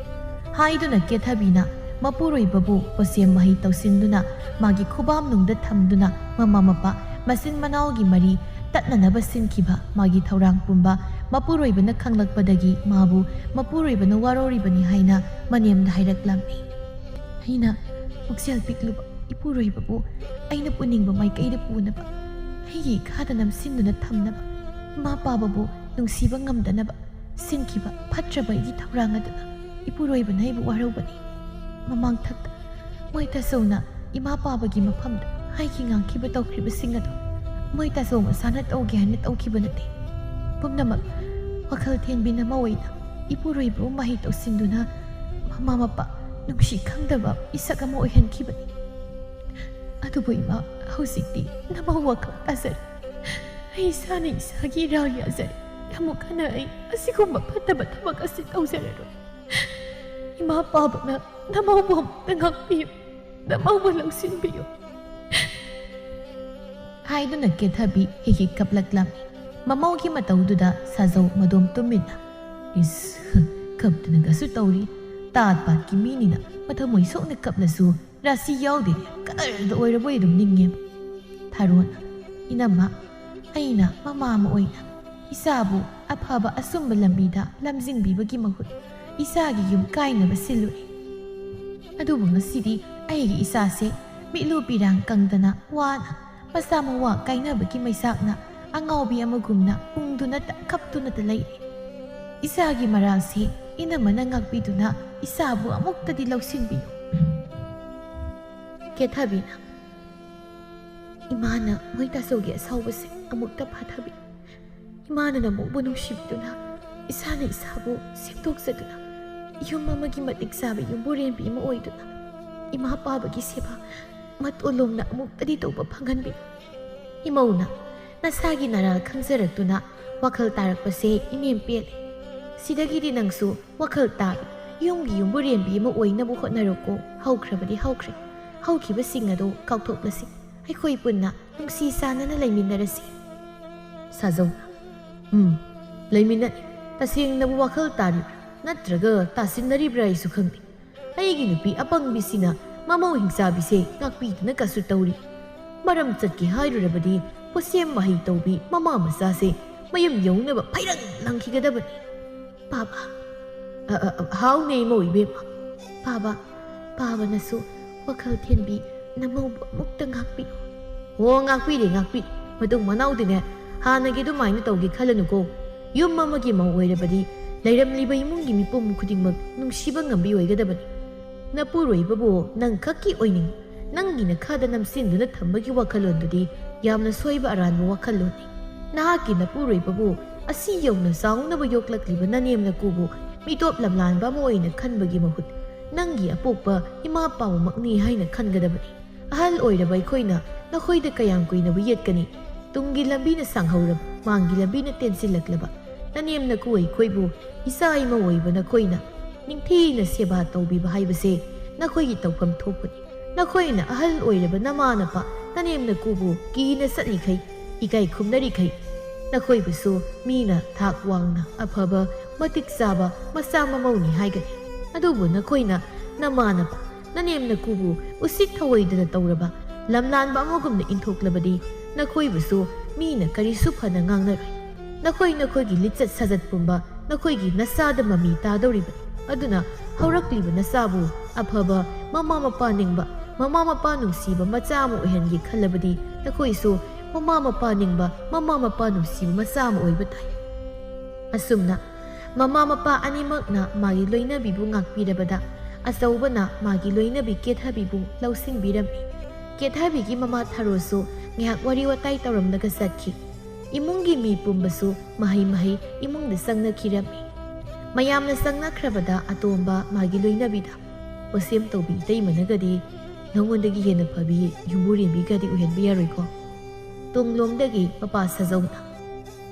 ꯍꯥꯏꯗꯨꯅ ꯀꯦꯊꯕꯤꯅ ꯃꯄꯨꯔꯣꯏꯕꯕꯨ ꯄꯣꯠꯁꯦꯝ ꯃꯍꯩ ꯇꯧꯁꯤꯟꯗꯨꯅ ꯃꯥꯒꯤ ꯈꯨꯕꯥꯝꯅꯨꯡꯗ ꯊꯝꯗꯨꯅ ꯃꯃꯥ ꯃꯄꯥ ꯃꯆꯤꯟ ꯃꯅꯥꯎꯒꯤ ꯃꯔꯤ ꯇꯠꯅꯅꯕ ꯁꯤꯟꯈꯤꯕ ꯃꯥꯒꯤ ꯊꯧꯔꯥꯡ ꯄꯨꯝꯕ ꯃꯄꯨꯔꯣꯏꯕꯅ ꯈꯪꯂꯛꯄꯗꯒꯤ ꯃꯥꯕꯨ ꯃꯄꯨꯔꯣꯏꯕꯅ ꯋꯥꯔꯧꯔꯤꯕꯅꯤ ꯍꯥꯏꯅ ꯃꯅꯦꯝꯗ ꯍꯥꯏꯔꯛꯂꯝꯃꯤ꯫ "ꯑꯩꯅ ꯄꯨꯛꯆꯦꯜ ꯄꯤꯛꯂꯨꯕ ꯏꯄꯨꯔꯣꯏꯕꯕꯨ ꯑꯩꯅ ꯄꯨꯅꯤꯡꯕ ꯃꯥꯏꯀꯩꯗ ꯄꯨꯅꯕ, ꯑꯩꯒꯤ ꯏꯈꯥꯗ ꯅꯝꯁꯤꯟꯗꯨꯅ ꯊꯝꯅꯕ, ꯏꯃꯥ ꯄꯥꯕꯕꯨ ꯅꯨꯡꯁꯤꯕ ꯉꯝꯗꯅꯕ ꯁꯤꯟꯈꯤꯕ ꯐꯠꯇ꯭ꯔꯕ ꯑꯩꯒꯤ ꯊꯧꯔꯥꯡ ꯑꯗꯨꯅ ꯏꯄꯨꯔꯣꯏꯕꯅ ꯑꯩꯕꯨ ꯋꯥꯔꯧꯕꯅꯤ꯫ ꯃꯃꯥꯡꯊꯛꯇ ꯃꯣꯏ ꯇꯥꯆꯧꯅ ꯏꯃꯥ ꯄꯥꯕꯒꯤ ꯃꯐꯝꯗ ꯍꯥꯏꯈꯤ ꯉꯥꯡꯈꯤꯕ ꯇꯧꯈ꯭ꯔꯤꯕꯁꯤꯡ ꯑꯗꯨ ꯃꯣꯏ ꯇꯥꯆꯧ ꯃꯁꯥꯅ ꯇꯧꯒꯦ ꯍꯥꯏꯅ ꯇꯧꯈꯤꯕ ꯅꯠꯇꯦ꯫ ꯄꯨꯝꯅꯃꯛ ꯋꯥꯈꯜ ꯊꯦꯟꯕꯤ ꯅꯃꯧ ꯑꯣꯏꯅ ꯏꯄꯨꯔꯣꯏꯕꯕꯨ ꯃꯍꯩ ꯇꯧꯁꯤꯟꯗꯨꯅ ꯃꯃꯥ ꯃꯄꯥ ꯅꯨꯡꯁꯤ ꯈꯪꯗꯕ ꯏꯁꯛ ꯑꯃ ꯑꯣꯏꯍꯟꯈꯤꯕꯅꯤ꯫ ꯑꯗꯨꯕꯨ ꯏꯃꯥ, ꯍꯧꯖꯤꯛꯇꯤ ꯅꯃꯧ ꯋꯥꯈꯜ ꯇꯥꯖꯔꯦ꯫ ꯑꯩ ꯏꯁꯥꯅ ꯏꯁꯥꯒꯤ ꯏꯔꯥꯜ ꯌꯥꯖꯔꯦ꯫ ꯑꯃꯨꯛ ꯍꯟꯅ ꯑꯩ ꯑꯁꯤꯒꯨꯝꯕ ꯐꯠꯇꯕ ꯊꯕꯛ ꯑꯁꯤ ꯇꯧꯖꯔꯔꯣꯏ꯫ ꯏꯃꯥ ꯄꯥꯕꯅ ꯅꯃꯧꯕꯨ ꯑꯃꯨꯛꯇ ꯉꯥꯛꯄꯤꯌꯨ, ꯅꯃꯧꯕꯨ ꯂꯧꯁꯤꯟꯕꯤꯌꯨ꯫ ꯍꯥꯏꯗꯨꯅ ꯀꯦꯊꯕꯤ ꯍꯤꯛ ꯍꯤꯛ ꯀꯞꯂꯛꯂꯝꯃꯤ꯫ ꯃꯃꯧꯒꯤ ꯃꯇꯧꯗꯨꯗ ꯁꯥꯖꯧ ꯃꯗꯣꯝ ꯇꯨꯃꯤꯟꯅ, "ꯏꯁ, ꯀꯞꯇꯅꯒꯁꯨ ꯇꯧꯔꯤ꯫ ꯇꯥꯠ ꯄꯥꯠꯀꯤ ꯃꯤꯅꯤꯅ ꯃꯊꯃꯣꯏ ꯁꯣꯛꯅ ꯀꯞꯂꯁꯨ ꯔꯥꯁꯤ ꯌꯥꯎꯗꯦꯅꯦ, ꯀꯗꯔꯗ ꯑꯣꯏꯔꯕꯣꯏ ꯑꯗꯨꯝ ꯅꯤꯡꯉꯦ꯫" ꯊꯥꯔꯣꯟ, "ꯏꯅꯝꯃ, ꯑꯩꯅ ꯃꯃꯥ ꯑꯃ ꯑꯣꯏꯅ ꯏꯆꯥꯕꯨ ꯑꯐꯕ ꯑꯆꯨꯝꯕ ꯂꯝꯕꯤꯗ ꯂꯝꯖꯤꯡꯕꯤꯕꯒꯤ ꯃꯍꯨꯠ ꯏꯆꯥꯒꯤ ꯌꯨꯝ ꯀꯥꯏꯅꯕ ꯁꯤꯜꯂꯨꯔꯦ꯫ ꯑꯗꯨꯕꯨ ꯉꯁꯤꯗꯤ ꯑꯩꯒꯤ ꯏꯆꯥꯁꯦ ꯃꯤꯠꯂꯨ ꯄꯤꯔꯥꯡ ꯀꯪꯗꯅ ꯋꯥꯅ ꯃꯆꯥ ꯃꯋꯥ ꯀꯥꯏꯅꯕꯒꯤ ꯃꯩꯁꯥꯛꯅ ꯑꯉꯥꯎꯕꯤ ꯑꯃꯒꯨꯝꯅ ꯎꯪꯗꯨꯅꯇ ꯀꯞꯇꯨꯅꯇ ꯂꯩꯔꯦ꯫ ꯏꯆꯥꯒꯤ ꯃꯔꯥꯜꯁꯦ ꯏꯅꯝꯃꯅ ꯉꯥꯛꯄꯤꯗꯨꯅ ꯏꯆꯥꯕꯨ ꯑꯃꯨꯛꯇꯗꯤ ꯂꯧꯁꯤꯟꯕꯤꯌꯨ꯫" ꯀꯦꯊꯕꯤꯅ, "ꯏꯃꯥꯅ ꯃꯣꯏ ꯇꯥꯆꯧꯒꯤ ꯑꯁꯥꯎꯕꯁꯦ ꯑꯃꯨꯛꯇ ꯐꯥꯊꯕꯤ꯫ ꯏꯃꯥꯅ ꯅꯃꯧꯕꯨ ꯅꯨꯡꯁꯤꯕꯤꯗꯨꯅ, ꯏꯁꯥꯅ ꯏꯁꯥꯕꯨ ꯁꯦꯝꯗꯣꯛꯆꯗꯨꯅ, ꯌꯨꯝ ꯑꯃꯒꯤ ꯃꯇꯤꯛ ꯆꯥꯕ ꯌꯨꯝꯕꯨꯔꯦꯝꯕꯤ ꯑꯃ ꯑꯣꯏꯗꯨꯅ, ꯏꯃꯥ ꯄꯥꯕꯒꯤ ꯁꯦꯕꯥ ꯃꯇꯣꯂꯣꯝꯅ ꯑꯃꯨꯛꯇꯗꯤ ꯇꯧꯕ ꯐꯪꯍꯟꯕꯤꯌꯨ꯫ ꯏꯃꯧꯅ, ꯅꯁꯥꯒꯤ ꯅꯔꯥꯜ ꯈꯪꯖꯔꯛꯇꯨꯅ ꯋꯥꯈꯜ ꯇꯥꯔꯛꯄꯁꯦ ꯏꯃꯦꯟ ꯄꯦꯜꯂꯦ꯫ ꯁꯤꯗꯒꯤꯗꯤ ꯅꯪꯁꯨ ꯋꯥꯈꯜ ꯇꯥꯕꯤ, ꯌꯨꯝꯒꯤ ꯌꯨꯝꯕꯨꯔꯦꯝꯕꯤ ꯑꯃ ꯑꯣꯏꯅꯕ ꯍꯣꯠꯅꯔꯣꯀꯣ꯫ ꯍꯧꯈ꯭ꯔꯕꯗꯤ ꯍꯧꯈ꯭ꯔꯦ꯫ ꯍꯧꯈꯤꯕꯁꯤꯡ ꯑꯗꯨ ꯀꯥꯎꯊꯣꯛꯂꯁꯤ꯫ ꯑꯩꯈꯣꯏ ꯄꯨꯟꯅ ꯅꯨꯡꯁꯤ ꯆꯥꯟꯅꯅ ꯂꯩꯃꯤꯟꯅꯔꯁꯤ꯫" ꯁꯥꯖꯧꯅ, "ꯎꯝ, ꯂꯩꯃꯤꯟꯅꯅꯤ꯫ ꯇꯁꯦꯡꯅꯕꯨ ꯋꯥꯈꯜ ꯇꯥꯔꯤꯕ꯭ꯔꯥ? ꯅꯠꯇ꯭ꯔꯒ ꯇꯥꯁꯤꯟꯅꯔꯤꯕ꯭ꯔꯥ ꯑꯩꯁꯨ ꯈꯪꯗꯦ꯫ ꯑꯩꯒꯤ ꯅꯨꯄꯤ ꯑꯄꯪꯕꯤꯁꯤꯅ ꯃꯃꯧ ꯍꯤꯡꯆꯥꯕꯤꯁꯦ ꯉꯥꯛꯄꯤꯗꯨꯅ ꯀꯁꯨ ꯇꯧꯔꯤ꯫ ꯃꯔꯝ ꯆꯠꯀꯦ ꯍꯥꯏꯔꯨꯔꯕꯗꯤ ꯈꯨꯠꯁꯦꯝ ꯃꯍꯩ ꯇꯧꯕꯤ ꯃꯃꯥ ꯃꯆꯥꯁꯦ ꯃꯌꯨꯝ ꯌꯧꯅꯕ ꯐꯩꯔꯪ ꯂꯪꯈꯤꯒꯗꯕꯅꯤ꯫" "ꯄꯥꯕ꯫" "ꯑ, ꯑ, ꯑ, ꯍꯥꯎꯅꯦ ꯏꯃꯧ ꯏꯕꯦꯝꯃ꯫" "ꯄꯥꯕ, ꯄꯥꯕꯅꯁꯨ ꯋꯥꯈꯜ ꯊꯦꯟꯕꯤ ꯅꯃꯧꯕꯨ ꯑꯃꯨꯛꯇ ꯉꯥꯛꯄꯤꯌꯨ꯫ ꯑꯣ, ꯉꯥꯛꯄꯤꯔꯦ, ꯉꯥꯛꯄꯤꯔꯦ꯫ ꯃꯇꯨꯡ ꯃꯅꯥꯎꯗꯤꯅꯦ, ꯍꯥꯟꯅꯒꯤ ꯑꯗꯨꯃꯥꯏꯅ ꯇꯧꯒꯦ ꯈꯜꯂꯅꯨꯀꯣ꯫ ꯌꯨꯝ ꯑꯃꯒꯤ ꯃꯧ ꯑꯣꯏꯔꯕꯗꯤ ꯂꯩꯔꯝꯂꯤꯕ ꯏꯃꯨꯡꯒꯤ ꯃꯤꯄꯨꯝ ꯈꯨꯗꯤꯡꯃꯛ ꯅꯨꯡꯁꯤꯕ ꯉꯝꯕꯤ ꯑꯣꯏꯒꯗꯕꯅꯤ꯫ ꯅꯄꯨꯔꯣꯏꯕꯕꯨ ꯅꯪ ꯈꯛꯀꯤ ꯑꯣꯏꯅꯤꯡ, ꯅꯪꯒꯤ ꯅꯈꯥꯗ ꯅꯝꯁꯤꯟꯗꯨꯅ ꯊꯝꯕꯒꯤ ꯋꯥꯈꯜꯂꯣꯟꯗꯨꯗꯤ ꯌꯥꯝꯅ ꯁꯣꯏꯕ ꯑꯔꯥꯟꯕ ꯋꯥꯈꯜꯂꯣꯟꯅꯤ꯫ ꯅꯍꯥꯛꯀꯤ ꯅꯄꯨꯔꯣꯏꯕꯕꯨ ꯑꯁꯤ ꯌꯧꯅ ꯆꯥꯎꯅꯕ ꯌꯣꯛꯂꯛꯂꯤꯕ ꯅꯅꯦꯝ ꯅꯀꯨꯕꯨ ꯃꯤꯇꯣꯞ ꯂꯝꯂꯥꯟꯕ ꯑꯃ ꯑꯣꯏꯅ ꯈꯟꯕꯒꯤ ꯃꯍꯨꯠ, ꯅꯪꯒꯤ ꯑꯄꯣꯛꯄ ꯏꯃꯥ ꯄꯥꯕꯃꯛꯅꯤ ꯍꯥꯏꯅ ꯈꯟꯒꯗꯕꯅꯤ꯫ ꯑꯍꯜ ꯑꯣꯏꯔꯕ ꯑꯩꯈꯣꯏꯅ ꯅꯈꯣꯏꯗ ꯀꯌꯥꯝ ꯀꯨꯏꯅꯕꯨ ꯌꯦꯠꯀꯅꯤ? ꯇꯨꯡꯒꯤ ꯂꯝꯕꯤꯅ ꯁꯥꯡꯍꯧꯔꯕ, ꯃꯥꯡꯒꯤ ꯂꯝꯕꯤꯅ ꯇꯦꯟꯁꯤꯜꯂꯛꯂꯕ ꯅꯅꯦꯝ ꯅꯀꯨ ꯑꯩꯈꯣꯏꯕꯨ ꯏꯆꯥ ꯏꯃꯧ ꯑꯣꯏꯕ ꯅꯈꯣꯏꯅ ꯅꯤꯡꯊꯤꯅ ꯁꯦꯕꯥ ꯇꯧꯕꯤꯕ ꯍꯥꯏꯕꯁꯦ ꯅꯈꯣꯏꯒꯤ ꯇꯧꯐꯝ ꯊꯣꯛꯄꯅꯤ꯫ ꯅꯈꯣꯏꯅ ꯑꯍꯜ ꯑꯣꯏꯔꯕ ꯅꯃꯥ ꯅꯄꯥ, ꯅꯅꯦꯝ ꯅꯀꯨꯕꯨ ꯀꯤꯅ ꯆꯠꯂꯤꯈꯩ, ꯏꯀꯥꯏ ꯈꯨꯝꯅꯔꯤꯈꯩ, ꯅꯈꯣꯏꯕꯨꯁꯨ ꯃꯤꯅ ꯊꯥꯛ ꯋꯥꯡꯅ ꯑꯐꯕ, ꯃꯇꯤꯛ ꯆꯥꯕ ꯃꯆꯥ ꯃꯃꯧꯅꯤ ꯍꯥꯏꯒꯅꯤ꯫ ꯑꯗꯨꯕꯨ ꯅꯈꯣꯏꯅ ꯅꯃꯥ ꯅꯄꯥ, ꯅꯅꯦꯝ ꯅꯀꯨꯕꯨ ꯎꯁꯤꯠ ꯊꯑꯣꯏꯗꯅ ꯇꯧꯔꯕ, ꯂꯝꯂꯥꯟꯕ ꯑꯃꯒꯨꯝꯅ ꯏꯟꯊꯣꯛꯂꯕꯗꯤ ꯅꯈꯣꯏꯕꯨꯁꯨ ꯃꯤꯅ ꯀꯔꯤꯁꯨ ꯐꯅ ꯉꯥꯡꯅꯔꯣꯏ꯫ ꯅꯈꯣꯏ ꯅꯈꯣꯏꯒꯤ ꯂꯤꯆꯠ ꯁꯥꯖꯠ ꯄꯨꯝꯕ ꯅꯈꯣꯏꯒꯤ ꯅꯆꯥꯗ ꯃꯃꯤ ꯇꯥꯗꯧꯔꯤꯕꯅꯤ꯫ ꯑꯗꯨꯅ ꯍꯧꯔꯛꯂꯤꯕ ꯅꯆꯥꯕꯨ ꯑꯐꯕ, ꯃꯃꯥ ꯃꯄꯥ ꯅꯤꯡꯕ, ꯃꯃꯥ ꯃꯄꯥ ꯅꯨꯡꯁꯤꯕ ꯃꯆꯥ ꯑꯃ ꯑꯣꯏꯍꯟꯒꯦ ꯈꯜꯂꯕꯗꯤ ꯅꯈꯣꯏꯁꯨ ꯃꯃꯥ ꯃꯄꯥ ꯅꯤꯡꯕ, ꯃꯃꯥ ꯃꯄꯥ ꯅꯨꯡꯁꯤꯕ ꯃꯆꯥ ꯑꯃ ꯑꯣꯏꯕ ꯇꯥꯏ꯫ ꯑꯁꯨꯝꯅ ꯃꯃꯥ ꯃꯄꯥ ꯑꯅꯤꯃꯛꯅ ꯃꯥꯒꯤ ꯂꯣꯏꯅꯕꯤꯕꯨ ꯉꯥꯛꯄꯤꯔꯕꯗ ꯑꯆꯧꯕꯅ ꯃꯥꯒꯤ ꯂꯣꯏꯅꯕꯤ ꯀꯦꯊꯕꯤꯕꯨ ꯂꯧꯁꯤꯟꯕꯤꯔꯝꯃꯤ꯫ ꯀꯦꯊꯕꯤꯒꯤ ꯃꯃꯥ ꯊꯔꯣꯁꯨ ꯉꯥꯏꯍꯥꯛ ꯋꯥꯔꯤ ꯋꯥꯇꯥꯏ ꯇꯧꯔꯝꯂꯒ ꯆꯠꯈꯤ꯫ ꯏꯃꯨꯡꯒꯤ ꯃꯤ ꯄꯨꯝꯕꯁꯨ ꯃꯍꯩ ꯃꯍꯩ ꯏꯃꯨꯡꯗ ꯆꯪꯅꯈꯤꯔꯝꯃꯤ꯫ ꯃꯌꯥꯝꯅ ꯆꯪꯅꯈ꯭ꯔꯕꯗ ꯑꯇꯣꯝꯕ ꯃꯥꯒꯤ ꯂꯣꯏꯅꯕꯤꯗ, "ꯄꯣꯁꯦꯝ ꯇꯧꯕꯤ ꯏꯇꯩꯃꯅꯒꯗꯤ ꯅꯉꯣꯟꯗꯒꯤ ꯍꯦꯟꯅ ꯐꯕꯤ ꯌꯨꯝꯕꯨꯔꯦꯝꯕꯤꯒꯗꯤ ꯑꯣꯏꯍꯟꯕ ꯌꯥꯔꯣꯏꯀꯣ?" ꯇꯨꯡꯂꯣꯝꯗꯒꯤ ꯃꯄꯥ ꯁꯥꯖꯧꯅ,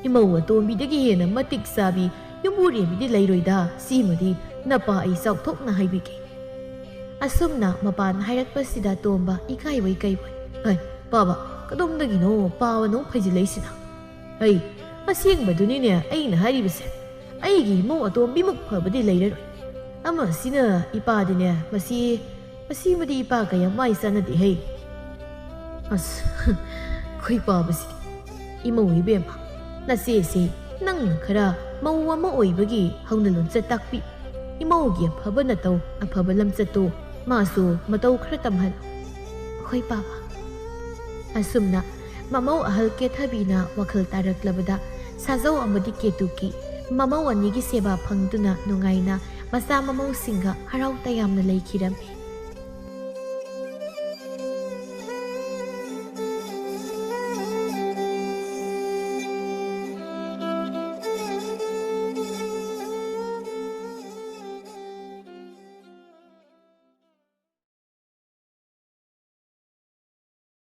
"ꯏꯃꯧ ꯑꯇꯣꯝꯕꯤꯗꯒꯤ ꯍꯦꯟꯅ ꯃꯇꯤꯛ ꯆꯥꯕꯤ ꯌꯨꯝꯕꯨꯔꯦꯝꯕꯤꯗꯤ ꯂꯩꯔꯣꯏꯗ, ꯁꯤꯃꯗꯤ ꯅꯄꯥ ꯑꯩ ꯆꯥꯎꯊꯣꯛꯅ ꯍꯥꯏꯕꯤꯒꯦ"꯫ ꯑꯁꯨꯝꯅ ꯃꯄꯥꯅ ꯍꯥꯏꯔꯛꯄꯁꯤꯗ ꯇꯣꯝꯕ ꯏꯀꯥꯏꯕꯣꯏ ꯀꯩꯕꯣꯏ, "ꯑꯩ, ꯄꯥꯕ, ꯀꯗꯣꯝꯗꯒꯤꯅꯣ ꯄꯥꯕꯅꯣ ꯐꯩꯖꯤꯜꯂꯛꯏꯁꯤꯅ?" "ꯍꯩ, ꯑꯁꯦꯡꯕꯗꯨꯅꯤꯅꯦ ꯑꯩꯅ ꯍꯥꯏꯔꯤꯕꯁꯦ꯫ ꯑꯩꯒꯤ ꯏꯃꯧ ꯑꯇꯣꯝꯕꯤꯃꯨꯛ ꯐꯕꯗꯤ ꯂꯩꯔꯔꯣꯏ꯫ ꯑꯃꯁꯤꯅ ꯏꯄꯥꯗꯤꯅꯦ, ꯃꯁꯤ, ꯃꯁꯤꯃꯗꯤ ꯏꯄꯥ ꯀꯌꯥ ꯃꯥꯏ ꯆꯥꯟꯅꯗꯦ ꯍꯩ"꯫ ꯑꯁ, ꯈꯣꯏ ꯄꯥꯕꯁꯤꯗꯤ꯫ "ꯏꯃꯧ ꯏꯕꯦꯝꯃ, ꯅꯆꯦꯁꯤ ꯅꯪꯅ ꯈꯔ ꯃꯧ ꯑꯃ ꯑꯣꯏꯕꯒꯤ ꯍꯧꯅ ꯂꯣꯟꯆꯠ ꯇꯥꯛꯄꯤ꯫ ꯏꯃꯧꯒꯤ ꯑꯐꯕ ꯅꯇꯧ, ꯑꯐꯕ ꯂꯝꯆꯠꯇꯨ ꯃꯥꯁꯨ ꯃꯇꯧ ꯈꯔ ꯇꯝꯍꯜꯂꯨ"꯫ ꯍꯣꯏ ꯄꯥꯕ꯫ ꯑꯁꯨꯝꯅ ꯃꯃꯧ ꯑꯍꯜ ꯀꯦꯊꯕꯤꯅ ꯋꯥꯈꯜ ꯇꯥꯔꯛꯂꯕꯗ ꯁꯥꯖꯧ ꯑꯃꯗꯤ ꯀꯦꯇꯨꯀꯤ ꯃꯃꯧ ꯑꯅꯤꯒꯤ ꯁꯦꯕꯥ ꯐꯪꯗꯨꯅ ꯅꯨꯡꯉꯥꯏꯅ ꯃꯆꯥ ꯃꯃꯧꯁꯤꯡꯒ ꯍꯔꯥꯎ ꯇꯌꯥꯝꯅ ꯂꯩꯈꯤꯔꯝꯃꯤ꯫